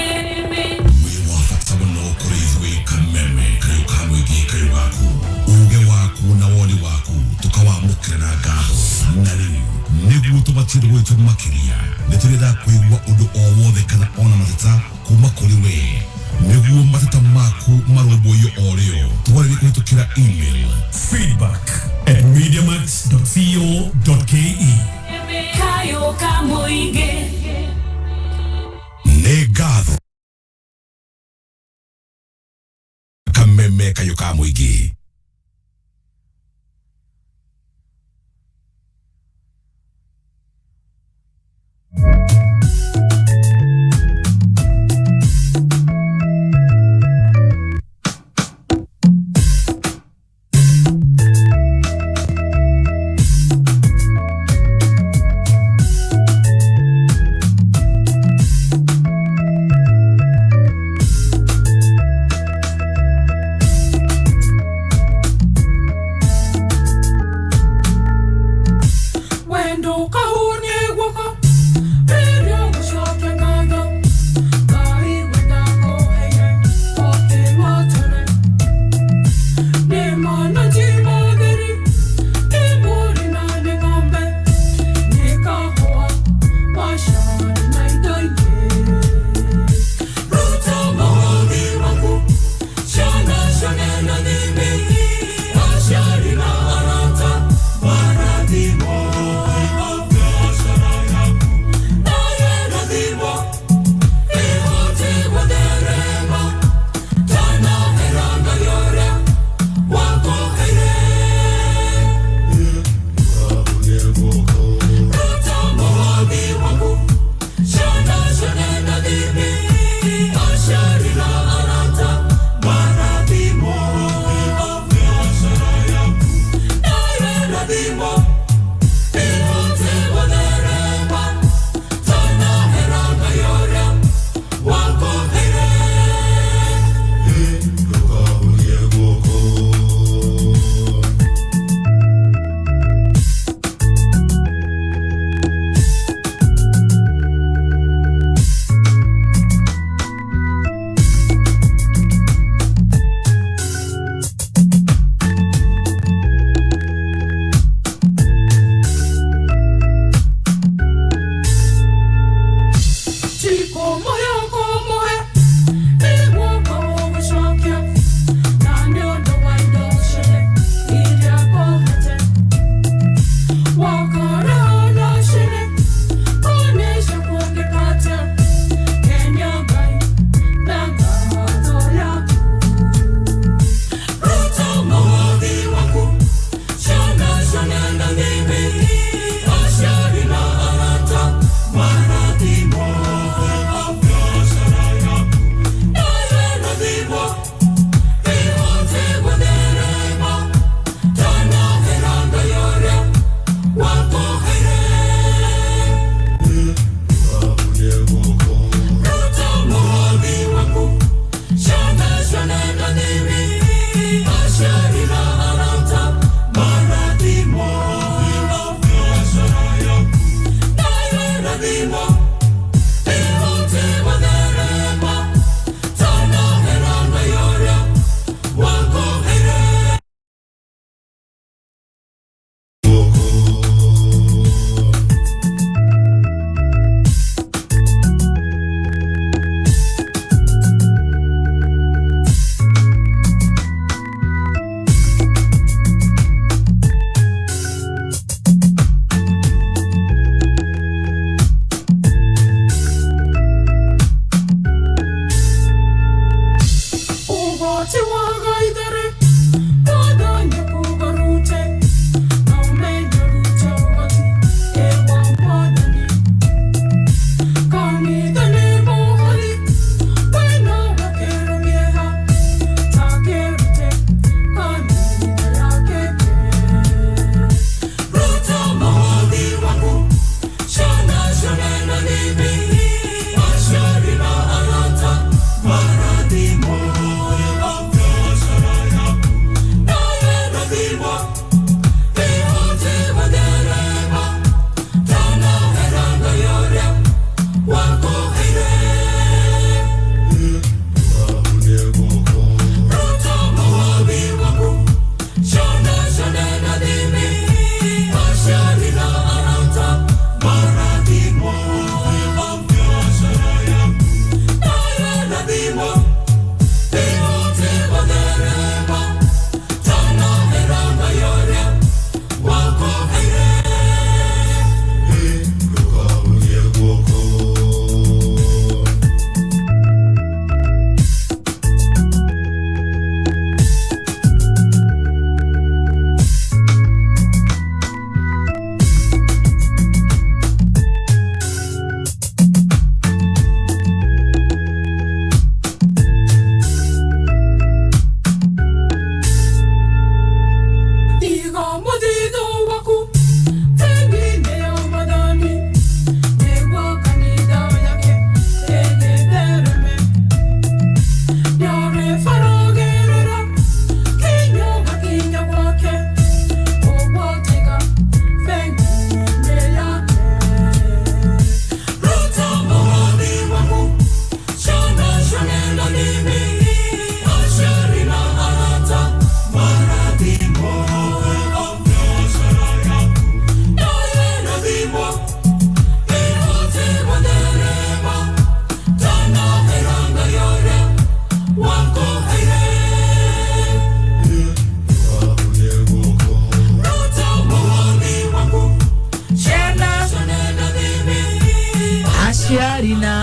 Tũgwatie ndũgũ itũ makĩria nĩ tũrĩendaga kũigua ũndũ o wothe kana ona mateta kuma kũrĩ we nĩguo mateta maku marũmbũiyo o rĩo. Twarĩrie kũhĩtũkĩra email feedback@mediamax.co.ke. Kayo kamuinge. Nĩ ngatho kameme kayũ ka mũingĩ.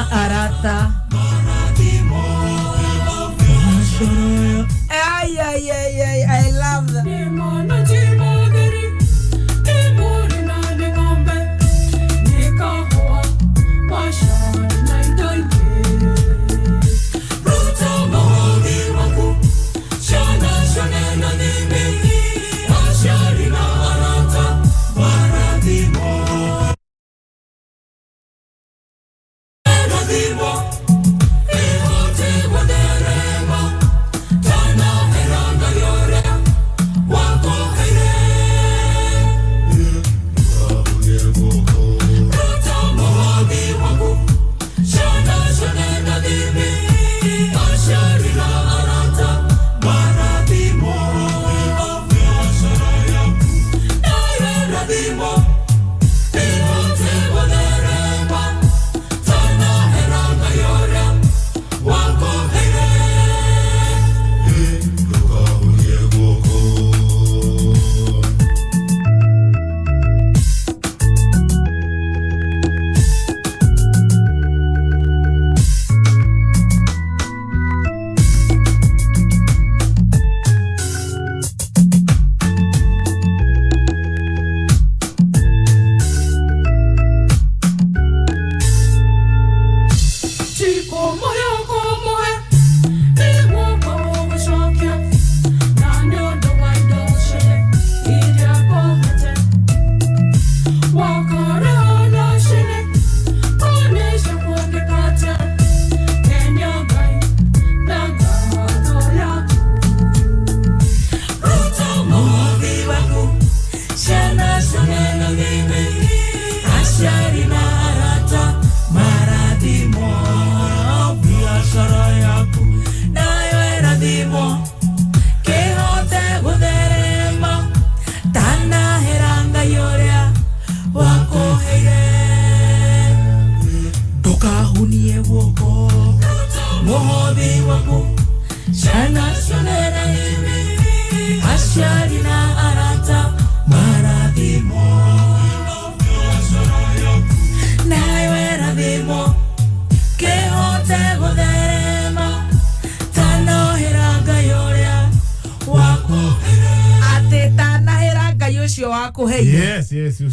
na arata. Ay, ay, ay, ay, I love that.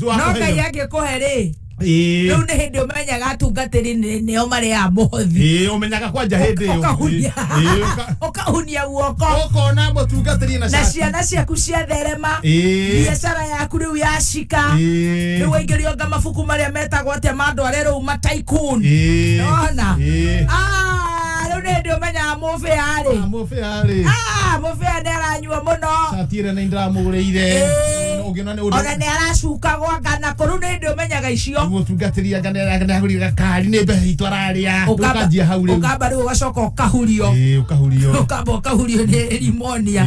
No Ngai angĩkũhe rĩ, rĩu nĩ hĩndĩ ũmenyaga atungatĩri nĩo marĩaga mũhothi. Ũmenyaga kwanja hĩndĩ ĩyo ũkahunia guoko ũkona mũtungatĩri na ciana ciaku ciatherema, biacara yaku rĩu yacika, rĩu waingĩrio nga mabuku marĩa metagwo atĩa ma andũ arĩa rĩu ma tycoon. Nona rĩu nĩ hĩndĩ ũmenyaga mũbĩa rĩ, mũbĩa nĩ aranyua mũno, cati ĩrĩa nĩ ndĩramũgũrĩire ona nĩ aracuka gwaka na kũu nĩ hĩndĩ ũmenyaga icio mũtungatĩri anga nĩ agũrire gakari nĩ mbeca itũ ararĩa ũkanjia hau rĩu ũkamba rĩu ũgacoka ũkahurio ũkahurio ũkamba ũkahurio nĩ rimonia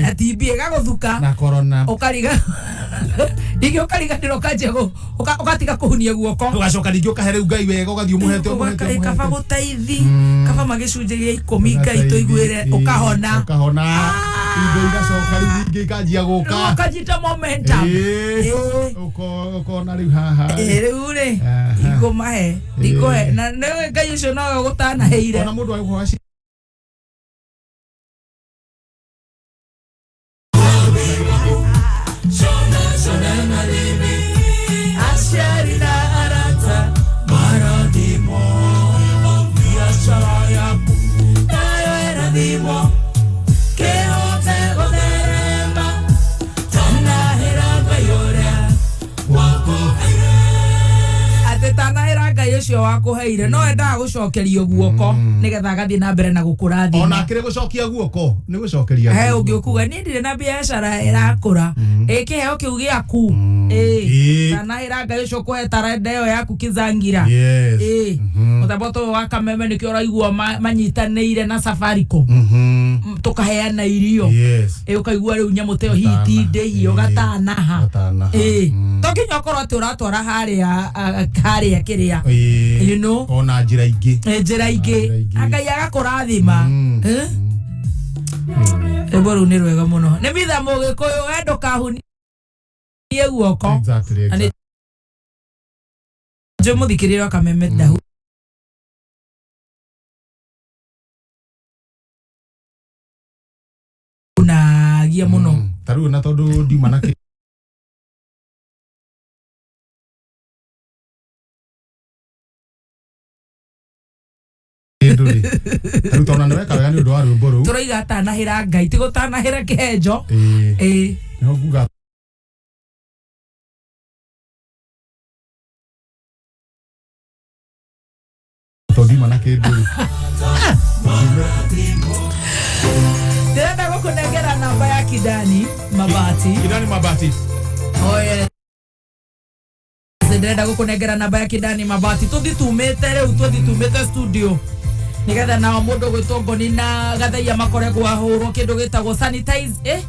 na TB ĩgagũthuka na corona ũkariga ningĩ ũkariganĩrwo ũkanjia ũgatiga kũhunia guoko ũgacoka ningĩ ũkahe rĩu Ngai wega ũgathiĩ ũmũhete ũmũhete kaba gũteithi kaba magĩcunjĩ gĩa 10 Ngai tũiguĩre ũkahona ũkahona indo igacoka rĩu ningĩ ikanjia gũka ũkanyita momentum ũkona rĩu haha rĩu rĩ ikũmahe ndikũhe na nĩwe Ngai ũcio nowe ũgũtanaheire ona mũndũ agĩkũhe ũcio wakũheire no endaga gũcokerio guoko nĩgetha agathiĩ na mbere na gũkũrathima ona akĩrĩ gũcokia guoko nĩ gũcokeria he ũngĩ ũkuga niĩ ndirĩ na biacara ĩrakũra ĩ kĩheo kĩu gĩaku ĩ tanahĩra Ngai ũcio ũkũhe tarenda ĩyo yaku kĩzangira ĩ mũtambo tũyũ wa Kameme nĩkĩo ũraigua manyitanĩire na Safaricom tũkaheana irio ĩ ũkaigua rĩu nyamũ ta ĩyo hihi ti ndĩhi ũgatanaha ĩ to nginya ũkorwo atĩ ũratwara harĩa kĩrĩa you know ona njĩra ingĩ njĩra ingĩ Ngai agakũrathima rwĩmbo rũu nĩ rwega mũno nĩ mitha mũgĩkũyũ we ndũkahunie guoko exactly njũĩ mũthikĩrĩria wa Kameme ndahu. ĩteithagia mũno. Ta rĩu na tondũ ndiuma na kĩndũ rĩ, ta rĩu tondũ nĩ weka wega nĩ ũndũ wa rwĩmbo rũu. Tũroiga atanahĩra Ngai ti gũtanahĩra kĩhenjo. Ĩĩ. Ĩĩ. Nĩho nguga tondũ ndiuma na kĩndũ rĩ. Ndĩrenda gũkũnengera namba ya Kidani Mabati. Kidani Mabati. Oh, yes. Ndĩrenda gũkũnengera namba ya Kidani Mabati. Tũthi tumĩte rĩu, tũthi tumĩte studio nigetha nao mũndũ gwĩtwo Ngoni na Gathaiya makoregwo ahũrwo kĩndũ gĩtagwo sanitize, eh?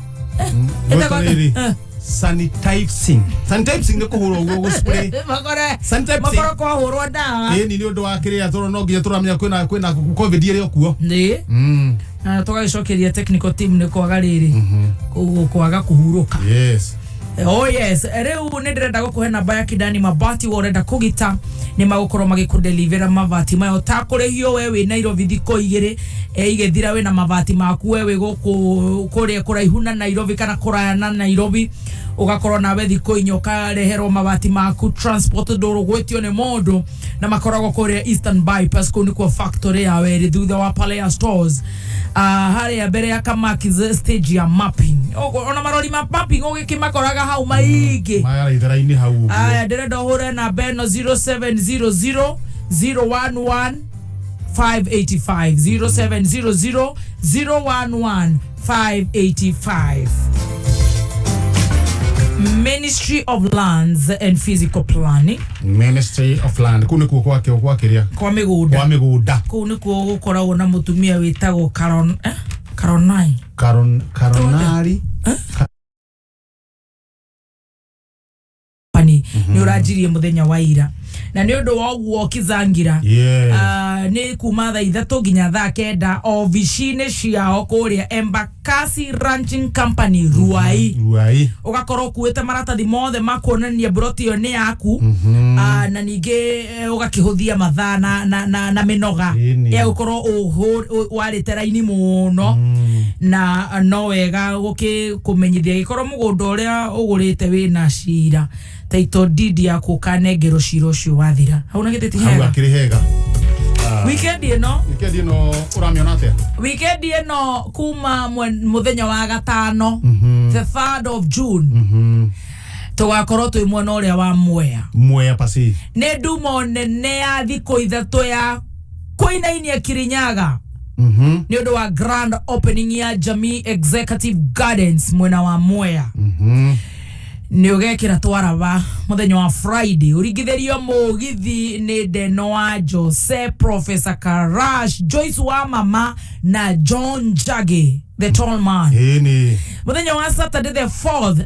Gwĩtwo Ĩtagwo- rĩrĩ, sanitizing. Sanitizing nĩ kũhũrwo ũguo gũ-spray. Makore Sanitizing. makorwo kwahũrwo ndawa. Ĩni nĩ ũndũ wa kĩrĩa tondũ no nginya tũramenya kwĩna covid ĩrĩ o kuo. Nĩ na tũgagĩcokeria technical team nĩ kwaga rĩrĩ kwaga kũhurũka. Yes. Oh yes, rĩu nĩ ndĩrenda gũkũhe namba ya Kidani Mabati. We ũrenda kũgita nĩ magũkorwo magĩkũdelivera mabati maya ũtakũrĩhio. We wĩ Nairobi thikũ igĩrĩ igĩthira wĩna mabati maku. We wĩ gũkũ kũrĩa kũraihu na Nairobi kana kũraya na Nairobi, ũgakorwo nawe thikũ inya ũkareherwo mabati maku, transport ndũrũgwĩtio nĩ mũndũ. Na makoragwo kũrĩa Eastern Bypass, kũu nĩkuo factory ya werĩ thutha wa Palea Stores, harĩa mbere ya Kamakis stage ya mapping. Ona marori ma mapping ũgĩkĩmakoraga hau maingĩ. Maya ithara-inĩ hau ũguo. Aya, ndĩrenda ũhũre namba ĩno 0700 011 585, 0700 011 585. Ministry of Lands and Physical Planning. Ministry of Land kũu nĩkuo gwakĩo gwa kĩrĩa kwa mĩgũnda. Kwa mĩgũnda. Kũu nĩkuo gũkoragwo na mũtumia wĩtagwo Caron, eh? Caroline. Caron Caronari. Company nĩ ũranjirie mũthenya wa ira na nĩ ũndũ wa ũguo Kizangira, Yes. nĩ kuma thaa 3 nginya thaa 9 obici-inĩ ciao kũrĩa Embakasi Ranching Company, Ruai. Ruai. Ũgakorwo ũkuĩte maratathi mothe ma kuonania mburoti ĩyo nĩ yaku. Na ningĩ ũgakĩhũthia mathaa na mĩnoga Ĩni. ya gũkorwo warĩte raini mũno. Na no wega kũmenyithia gĩkorwo mũgũnda ũrĩa ũgũrĩte wĩna cira, title deed yaku ũkanengerwo cira ũcio wathira. Hau na gĩtĩ ti Hau hega? akĩrĩ hega. Weekend ĩno. Weekend ĩno ũramĩona atĩa? Weekend ĩno kuma mũthenya wa gatano, the 3rd of June, tũgakorwo twĩ mwena ũrĩa wa Mwea. Mwea pasi. Nĩ ndumo nene ya thikũ 3 ya kũinainia Kirinyaga nĩ ũndũ wa grand opening ya Jamii Executive Gardens mwena wa Mwea. Nĩ ũgekĩra twaraba mũthenya wa Friday ũringithĩrio mũgithi nĩ Deno wa Jose, Professor Karash, Joyce wa mama na John Jage the tall man. Ĩni. Mũthenya wa Saturday the 4th,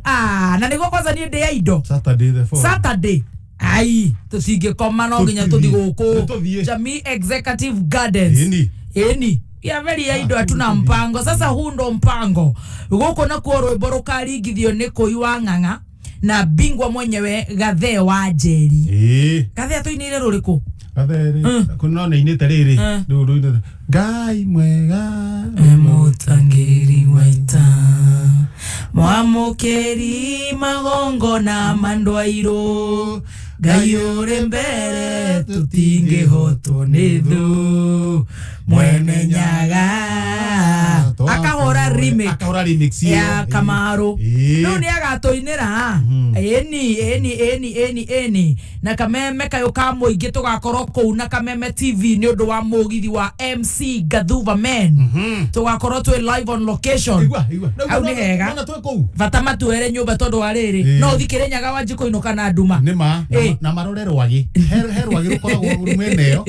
na nĩguo kwanza niĩ ndĩ ya indo. Saturday the 4th. Saturday ai tũtingĩkoma, no nginya tũthi gũkũ Jamii Executive Gardens. Ĩni. Ĩni ya very ya indo hatuna mpango. Sasa huu ndo mpango gũkũ nakuo rwĩmbo rũkaringithio nĩ Kũi wa Ng'ang'a na bingwa mwenyewe Gathee wa Njeri. Ĩĩ. Gathee atũinĩire rũrĩkũ? Gathere no nĩ inĩte rĩrĩ rĩu rũinĩte Ngai mwega. Mũtangĩri wa ita, mwamũkĩri magongona mandwairũ, Ngai ũrĩ mbere tũtingĩhotwo nĩ thũ, mwene Nyaga akahũra remix. Akahũra remix ĩyo. Ya Kamaru. Ĩĩ. Rĩu nĩ agatũinĩra. Ĩni ĩni ĩni ĩni ĩni na kameme kayũ ka mũingĩ tũgakorwo kũu na Kameme TV nĩ ũndũ wa mũgithi wa MC Gathuva Men. Tũgakorwo twĩ live on location. Igua, igua. Hau nĩ hega. Nona twĩ kũu. Bata matuere nyũmba tondũ wa rĩrĩ Ĩĩ. no ũthikĩre Nyaga wa Njikũ na nduma. Nĩ ma Ĩĩ. na marore rwagĩ he rwagĩ rũkoragwo rumu ĩno ĩyo.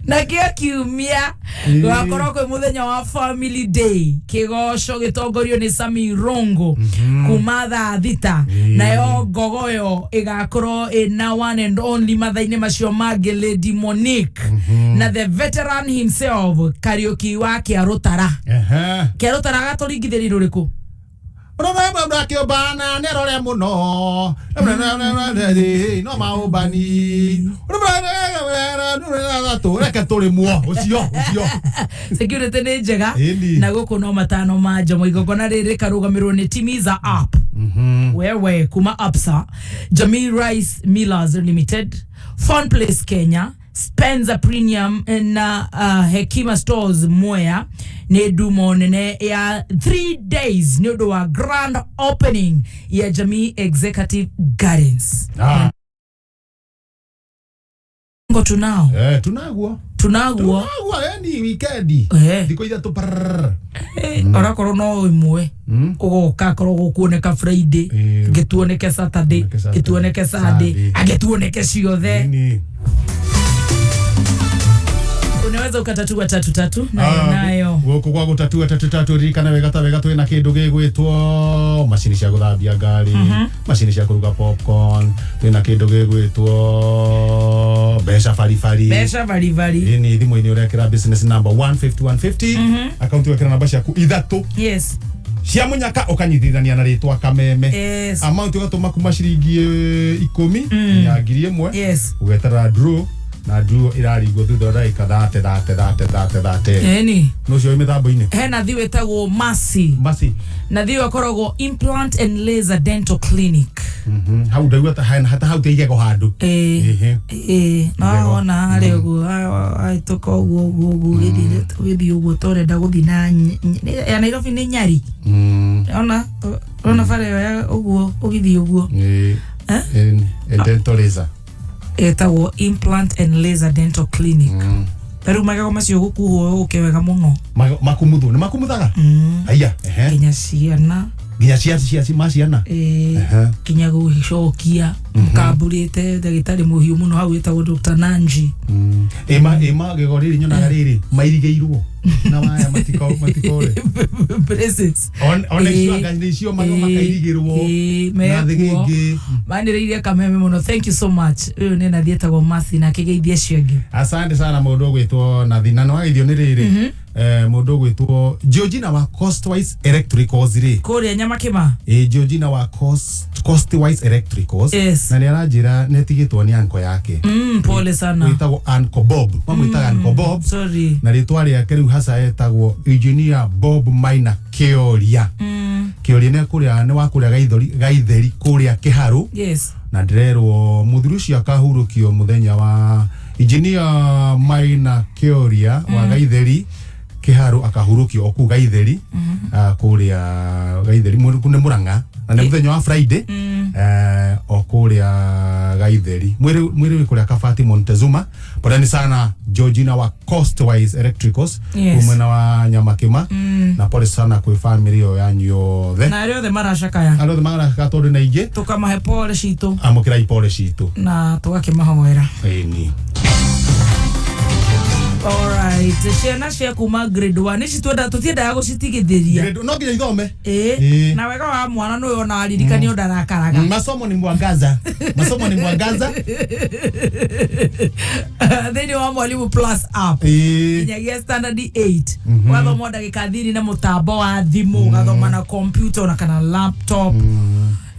Na kĩo kiumia Ĩĩ. gũgakorwo kwĩ mũthenya wa family day, kĩgoco gĩtongorio nĩ Sami Rongo kuma thaa 6, nayo ngogoyo ĩgakorwo ĩna one and only mathaa-inĩ macio mangĩ Lady Monique na the veteran himself Kariũki wa Kĩarũtara. Ehe. Kĩarũtara agatũringithĩria rũrĩkũ? Ũrona nĩarore mũno no maũmbani reke tũrĩmwo ũcio ũcio. Security nĩ njega. Ĩni. Na gũkũ no matano ma njomo. Igongona rĩrĩ rĩkarũgamĩrwo nĩ Timiza app wewe kuma Absa, Jamii Rice Millers Limited, Fun Place Kenya, Spencer Premium na Hekima Stores Mwea. Nĩ ndumo nene ya 3 days nĩ ũndũ wa grand opening ya Jamii Executive Gardens. Ah. Ngo tunao. Eh, tunaguo. Tunaguo. Tunaguo yani weekend. Thikũ ithatũ prrrr. Orakorwo no ĩmwe ũgoka akorwo gũkuoneka Friday, ngĩtuoneke Saturday, ngĩtuoneke Sunday, angĩtuoneke ciothe. Unaweza ukatatua tatu tatu nayo nayo. Gũkũ gwa gũtatua tatu tatu ririkana wega ta wega twĩna kĩndũ gĩgwĩtwo macini cia gũthambia ngari, macini cia kũruga popcorn, twĩna kĩndũ gĩgwĩtwo mbeca baribari. Mbeca baribari. Ĩni thimũ-inĩ ũrekĩra business number 150 150, akaunti wekĩra namba ciaku ithatũ. Yes. Cia munyaka ukanyitithania na ritwa kameme. Yes. Amount ugatũma kuma ciringi 10 nginya 1000. Yes. Ũgeterera draw na draw ĩraringwo thutha wa ndagĩka 30 30 30 30 30. Ĩni. Nũcio wĩ mĩtambo-inĩ. Hena thi wĩtagwo Mercy. Mercy. Na thi akoragwo Implant and Laser Dental Clinic. Hau ndaigua ta hata hau ta igego handũ. Ĩĩ. Ĩĩ, no wona harĩa ũguo ahĩtũka ũguo ũguo ũguo ũgĩthiĩ ũguo ta ũrenda gũthiĩ na ya Nairobi nĩ Nyari. Ona ona bara ĩyo ya ũguo ũgĩthiĩ ũguo. Ĩĩ. Dental laser. Ĩtagwo Implant and Laser Dental Clinic. Ta rĩu magego macio gũkuhwo ũke wega mũno. Makumuthwo nĩ makumuthaga? Aya, ehe. Nginya ciana. Nginya cia ma ciana. Ĩĩ. Nginya gũcokia mũkamburĩte ndagĩtarĩ mũhiũ mũno hau wĩtagwo Dr. Nanji. Ĩma ĩma gego rĩrĩ nyonaga rĩrĩ mairigĩirwo na waya matikore. Braces. Ona icio anga nĩ icio magego makairigĩrwo na thĩgĩngĩ. Manĩrĩirie kameme mũno. Thank you so much. Ũyũ nĩ nathi etagwo Mercy na akĩgeithia acio angĩ. Asante sana mũndũ ũgwĩtwo Nathi na nĩwageithio nĩ rĩrĩ mũndũ ũgwĩtwo Georgina wa Costwise Electricals rĩ. Kũrĩa Nyamakĩma. Ĩ Georgina wa Costwise Electricals. Yes. Na nĩ aranjĩra nĩ atigĩtwo nĩ anko yake. Pole sana. Wĩtagwo Uncle Bob. Mamwĩtaga Uncle Bob. Sorry. Na rĩtwa rĩake rĩu hasa etagwo Engineer Bob Maina Kĩoria. Kĩoria nĩ kũrĩa nĩ wa kũrĩa Gaitheri kũrĩa Kĩharũ. Yes. Na ndĩrerwo mũthuri ũcio akahurũkio mũthenya wa Engineer Maina Kĩoria wa Gaitheri Kĩharũ akahurũkio o kũu Gaitheri kũrĩa Gaitheri nĩ Mũrang'a na nĩ mũthenya wa Friday o kũrĩa Gaitheri mwĩrĩ wĩ kũrĩa Kabati Montezuma. Poleni sana Georgina wa Costwise Electricals. Yes. Mwena wa Nyamakĩma. Na pole sana kwĩ family ĩyo yanyu yothe. Na arĩa othe maracakaya. Arĩa othe maracakaya tondũ nĩ aingĩ. Tũkamahe pole citũ. Amũkĩrai pole citũ. Na tũgakĩmahoera. Ĩni. Alright, ciana cia kuma grade 1 ici twenda tũtiendaga gũcitigithĩria. No nginya ithome. Ĩĩ. Na wega wa mwana nĩ ũyũ ona aririkanio ndarakaraga. Masomo ni mwangaza. Masomo ni mwangaza. Thĩinĩ wa Mwalimu Plus app. Nginyagia standard 8. Ũgathoma ndagĩka thiri na mũtambo wa thimũ, ũgathoma na computer ona kana laptop.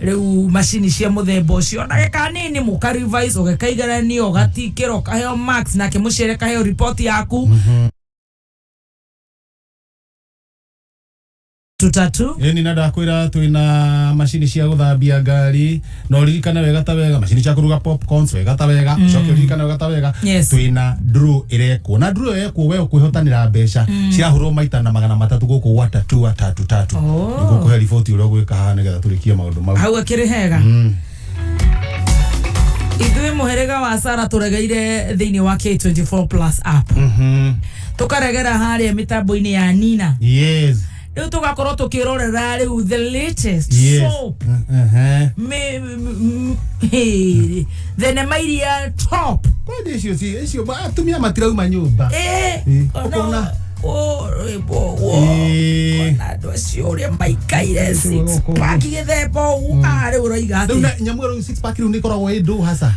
Rĩu macini cia mũthemba ũcio ndagĩka nini mũka revise ũgekaigananio ũgatikĩra ũkaheo marks nake mũciari akaheo report yaku. Tutatu. Ĩni na ndakwĩra twĩna macini cia gũthambia ngari na ũririkane wega ta wega macini cia kũruga popcorns wega ta wega ũcoke ũririkane wega ta wega. Yes. Twĩna draw ĩrekwo na draw ĩrekwo we ũkwĩhotanĩra mbeca cirahũrwo maita na 300 gũkũ gwa tatua tatu tatu. Nĩgũkũhe riboti ũrĩa ũgwĩka haha nĩgetha tũrĩkie maũndũ mau. Hau akĩrĩ hega. Ithuĩ mũhĩrĩga wa Sara tũregeire thĩinĩ wa K24 Plus app. Tũkaregera harĩa mĩtambo-inĩ ya Nina. Yes. Rĩu tũgakorwo tũkĩrorera rĩu the latest soap. Thenema iria top. Kwani icio icio atumia matirauma nyũmba. Ũkona ona andũ acio ũrĩa maikaire six pack gĩthemba ũguo rĩu ũroiga atĩ rĩu nyamũ ĩyo six pack rĩu nĩ ĩkoragwo ĩ ndũ hasa.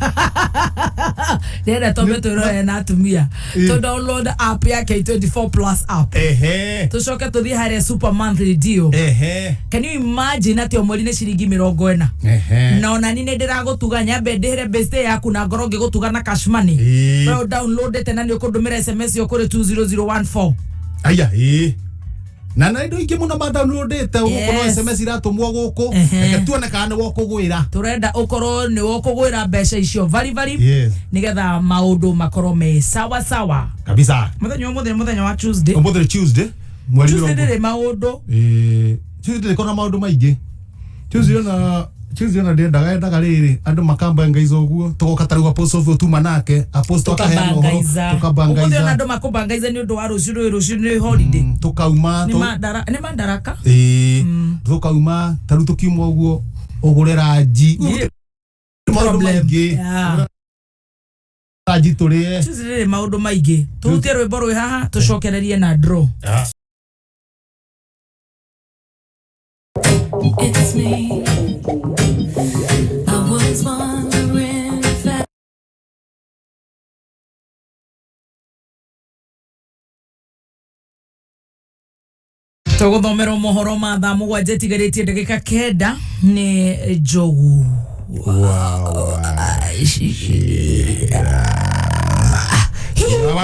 Ndĩrenda twambe twĩrorere na atumia. Ĩ. Tũ download app ya K24 plus app. Ehe. Tũcoke tũthiĩ harĩa super monthly deal. Ehe. Can you imagine atĩ o mweri nĩ ciringi 40? Ehe. Na ona ni nĩ ndĩragũtuga nyambe ndĩhĩre birthday yaku na ngorwo ngĩgũtuga na cash money. Ĩ. We downloadete na nĩ ũkũndũmĩra SMS yo kũrĩ 20014. Aya, ĩ. Na indo ingĩ mũno madownloadĩte gũkũ no Yes. SMS iratũmwo gũkũ. Ehe. Reke tuone kana nĩ wokũgwĩra. Tũrenda ũkorwo nĩ wokũgwĩra mbeca icio vari vari Yes. nĩgetha maũndũ makorwo me sawa sawa. Kabisa. Mũthenya ũmũthĩ nĩ mũthenya wa Tuesday. Ũmũthĩ nĩ Tuesday. Mweri Tuesday mĩrongo- ndĩrĩ maũndũ. Ĩĩ, Tuesday ndĩkoragwo na maũndũ maingĩ. Tuesday ona Tuesday ona ndĩendaga endaga rĩrĩ andũ makambangaiza ũguo tũgoka ta rĩu apostle ũcio tuma nake apostle akaheana ũhoro Tũkabangaiza. Ũmũthĩ ona tũkabangaiza andũ makũbangaiza nĩ ũndũ wa rũciũ rũyũ rũciũ nĩ holiday. tũkauma Nĩ tũ- mandara nĩ mandaraka. ĩĩ tũkauma ta rĩu tũkiuma ũguo ũgũre ranji maũndũ maingĩ Yeah. ranji tũrĩe Tuesday ndĩrĩ maũndũ maingĩ. Tũhutie rwĩmbo rwĩ haha tũcokererie na draw. It's me. I was wondering if I Tũgũthomerwo mohoro ma thaa 7 ĩtigarĩtie ndagĩka 9 nĩ Njogu.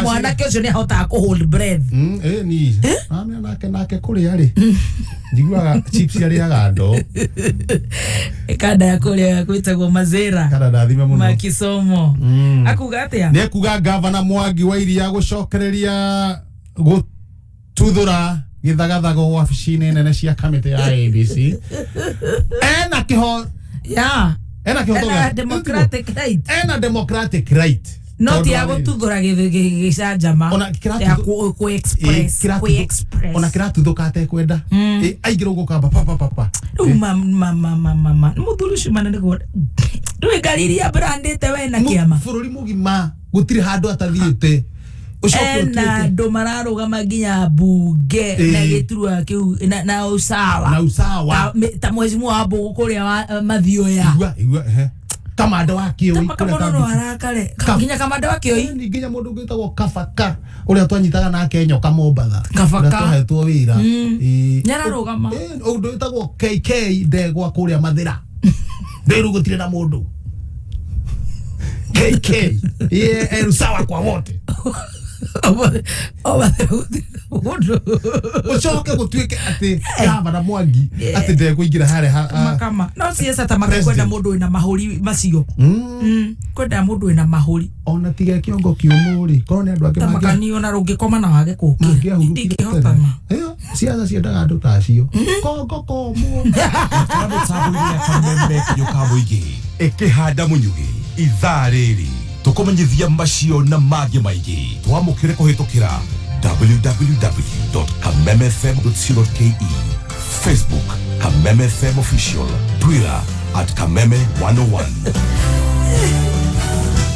Mwanake ũcio nĩ ahotaga kũ hold breath. Ĩ ni amenya nake nake kũrĩa rĩ njiguaga chips arĩaga ndoo Kanda ya kũrĩa gwĩtagwo Mazera kana ndathime mũno makisomo. Akuga atĩa? nĩ ekuga gavana Mwangi wa Iria gũcokereria gũtuthũra gĩthagathago wabici-inĩ nene cia kamĩtĩ ya ABC ena kĩho Yeah. ena kĩhoto Ena gĩa- democratic right. ena democratic right No ti Tondũ ya wa rĩrĩ, gũtuthũra gĩcanjama. Ona kĩratuthu- Ya kũ express, Ĩ, kũ express. ona kĩratuthũka atekwenda Ĩ, aingĩra ũguo kamba pa pa pa pa Rĩu ma ma ma ma ma ma nĩ mũthuri ũcio mana nĩguo rĩu ngari iria brandĩte we na kĩama bũrũri mũgima gũtirĩ handũ atathiĩte Ũcoke ena ũtuĩke- andũ mararũgama nginya mbunge Ĩ. na gĩturwa kĩu na usawa Na usawa. Ta mheshimiwa wa Mbũgũ kũrĩa wa Mathioya igua igua ehe kamanda wa kĩoi Kamanda no arakare nginya kamanda wa kĩoi nginya mũndũ ũngĩ wĩtagwo kabaka ũrĩa twanyitaga nake nyoka Mombatha Kabaka. ũrĩa twahetwo wĩra Ĩ. Nĩararũgama. Ĩ, ũndũ wĩtagwo KK ndegwa kũrĩa Mathĩra ndĩru gũtirĩ na mũndũ KK ye eh, usawa kwa wote ũcoke gũtuĩke atĩ gavana Mwangi atĩ ndekũingĩra harĩa Makama no ciesa ta makwenda mũndũ wĩna mahũri macio kwenda mũndũ wĩna mahũri ona tiga kĩongo kĩũmũ rĩ korwo nĩ andũ angĩ ta makani ona rũngĩkoma na wage kũũkĩra ndingĩhotana ciaca ciendaga andũ ta acio kongo komũ mĩtambo-inĩ ya kameme kayũ ka mũingĩ ĩkĩhanda mũnyugĩ ithaa rĩrĩ tũkũmenyithia macio na mangĩ maingĩ twamũkĩre kũhĩtũkĩra www.kamemefm.co.ke Facebook Kameme FM Official, Twitter at Kameme 101.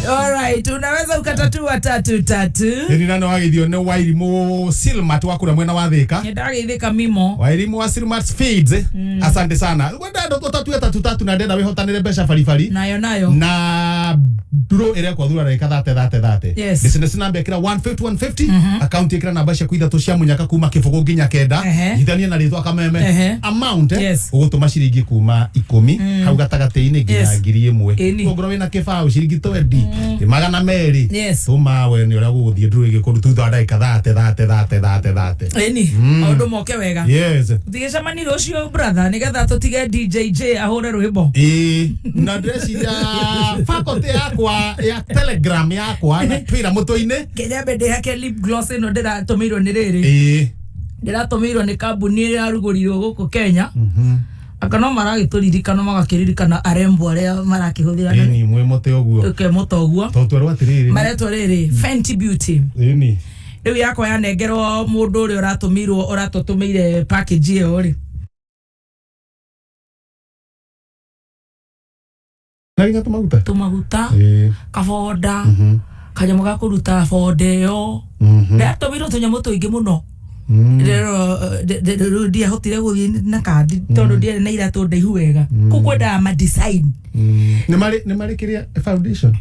Alright, unaweza ukatatua tatu tatu. Ĩni na nĩwagĩithio nĩ Wairimũ Silmat wa kũrĩa mwena wa Thĩka. Nĩndagĩithĩka mimo. Wairimũ wa Silmat Feeds. Asante sana. Wenda tũtatue tatu tatu na ndenda wĩhotanĩre mbeca baribari. Nayo nayo. Na nduro ĩrĩa kwathura ndagĩka thate thate thate. Yes. Business number ĩkĩra 150 150. Account ĩkĩra namba ciaku ithatũ cia mũnyaka kuma kĩbũgũ nginya kenda. Nyitithania na rĩtwa Kameme. Amount ũgũtũma ciringi kuma ikũmi hau gatagatĩ-inĩ nginya Yes. 1000. Ĩni. Ũngorwo wĩna kĩbaũ ciringi 20 200. Yes. Tũma we nĩ ũrĩa gũgũthiĩ nduro ĩgĩkũrũ thutha wa ndagĩka thate thate thate thate thate. Ĩni, maũndũ moke wega. Yes. Tũtigĩcemanie rũciũ brother nĩgetha tũtige DJJ ahũre rwĩmbo. Ĩĩ, na ndĩreciria faculty yakwa ya telegram yakwa na Twitter mũtwe-inĩ. Kenya ndĩhake lip gloss ĩno ndĩratũmĩirwo nĩ rĩrĩ. Ĩĩ. Ndĩratũmĩirwo nĩ kambuni ĩrĩa yarugũrirwo gũkũ Kenya. Aka no maragĩtũririkana magakĩririkana arembo arĩa marakĩhũthĩra Ĩni mwĩ mũtĩ ũguo. ũkemũta ũguo. Tondũ twerwo atĩrĩrĩ. Maretwo rĩrĩ Fenty Beauty. Ĩni. Rĩu yakwa yanengerwo mũndũ ũrĩa ũratũmĩirwo ũratũtũmĩire package ĩyo rĩ. Na nginya tũmaguta. Tũmaguta. Ĩĩ. Kabonda. Kanyamũ ga kũruta bonda ĩyo. Ndĩratũmĩirwo tũnyamũ tũingĩ mũno. Rĩu ndiahotire gũthiĩ na kandi tondũ ndiarĩ na iratũ ndaihu wega. Kũu kwendaga ma design. Nĩ marĩ kĩrĩa foundation.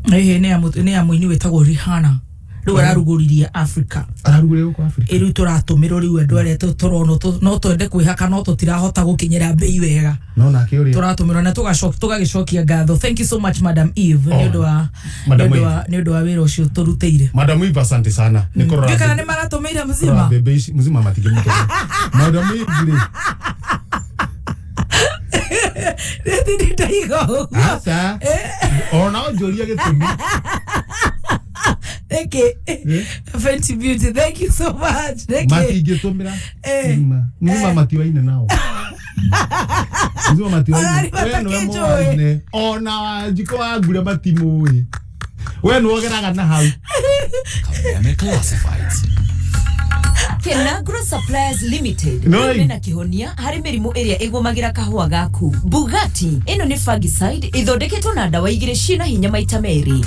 Ĩhĩ, nĩ ya mũini wĩtagwo Rihanna rĩu ararugũririe Africa. Ararugũria gũkũ Africa. Ĩ rĩu tũratũmĩrwo rĩu andũ arĩa tũrona no twende kwĩhaka no tũtirahota gũkinyĩra mbei wega. No nake ũrĩa Tũratũmĩrwo na tũgagĩcokia ngatho. Thank you so much, Madam Eve, nĩ ũndũ wa Madam nĩ ũndũ wa nĩ ũndũ wa wĩra ũcio tũrutĩire. Madam Eve, asante sana nĩ kũrora. Ndiũĩ kana nĩ maratũmĩire kũrora mzima. Mbembe ici mzima matingĩmũtũmĩra Madam Eve rĩ. Nĩ ndaiga ũguo. Aca, ona ũnjũrie gĩtũmi. Thank you. Fenty Beauty, thank you so much. Thank you. Matingĩtũmĩra mzima, mzima matiwaine nao, mzima matiwaine. Orari We nĩwe matakĩnjũĩ. moaine ona Wanjikũ wa Ngure matimũĩ, we nĩwogeraga na hau. Kameme Classifieds. Kenagro Suppliers Limited Noi. rĩu mena kĩhonia harĩ mĩrimũ ĩrĩa ĩgũmagĩra kahũa gaku. Bugatti ĩno nĩ fungicide ĩthondeketwo na ndawa igĩrĩ ciĩna hinya maita merĩ.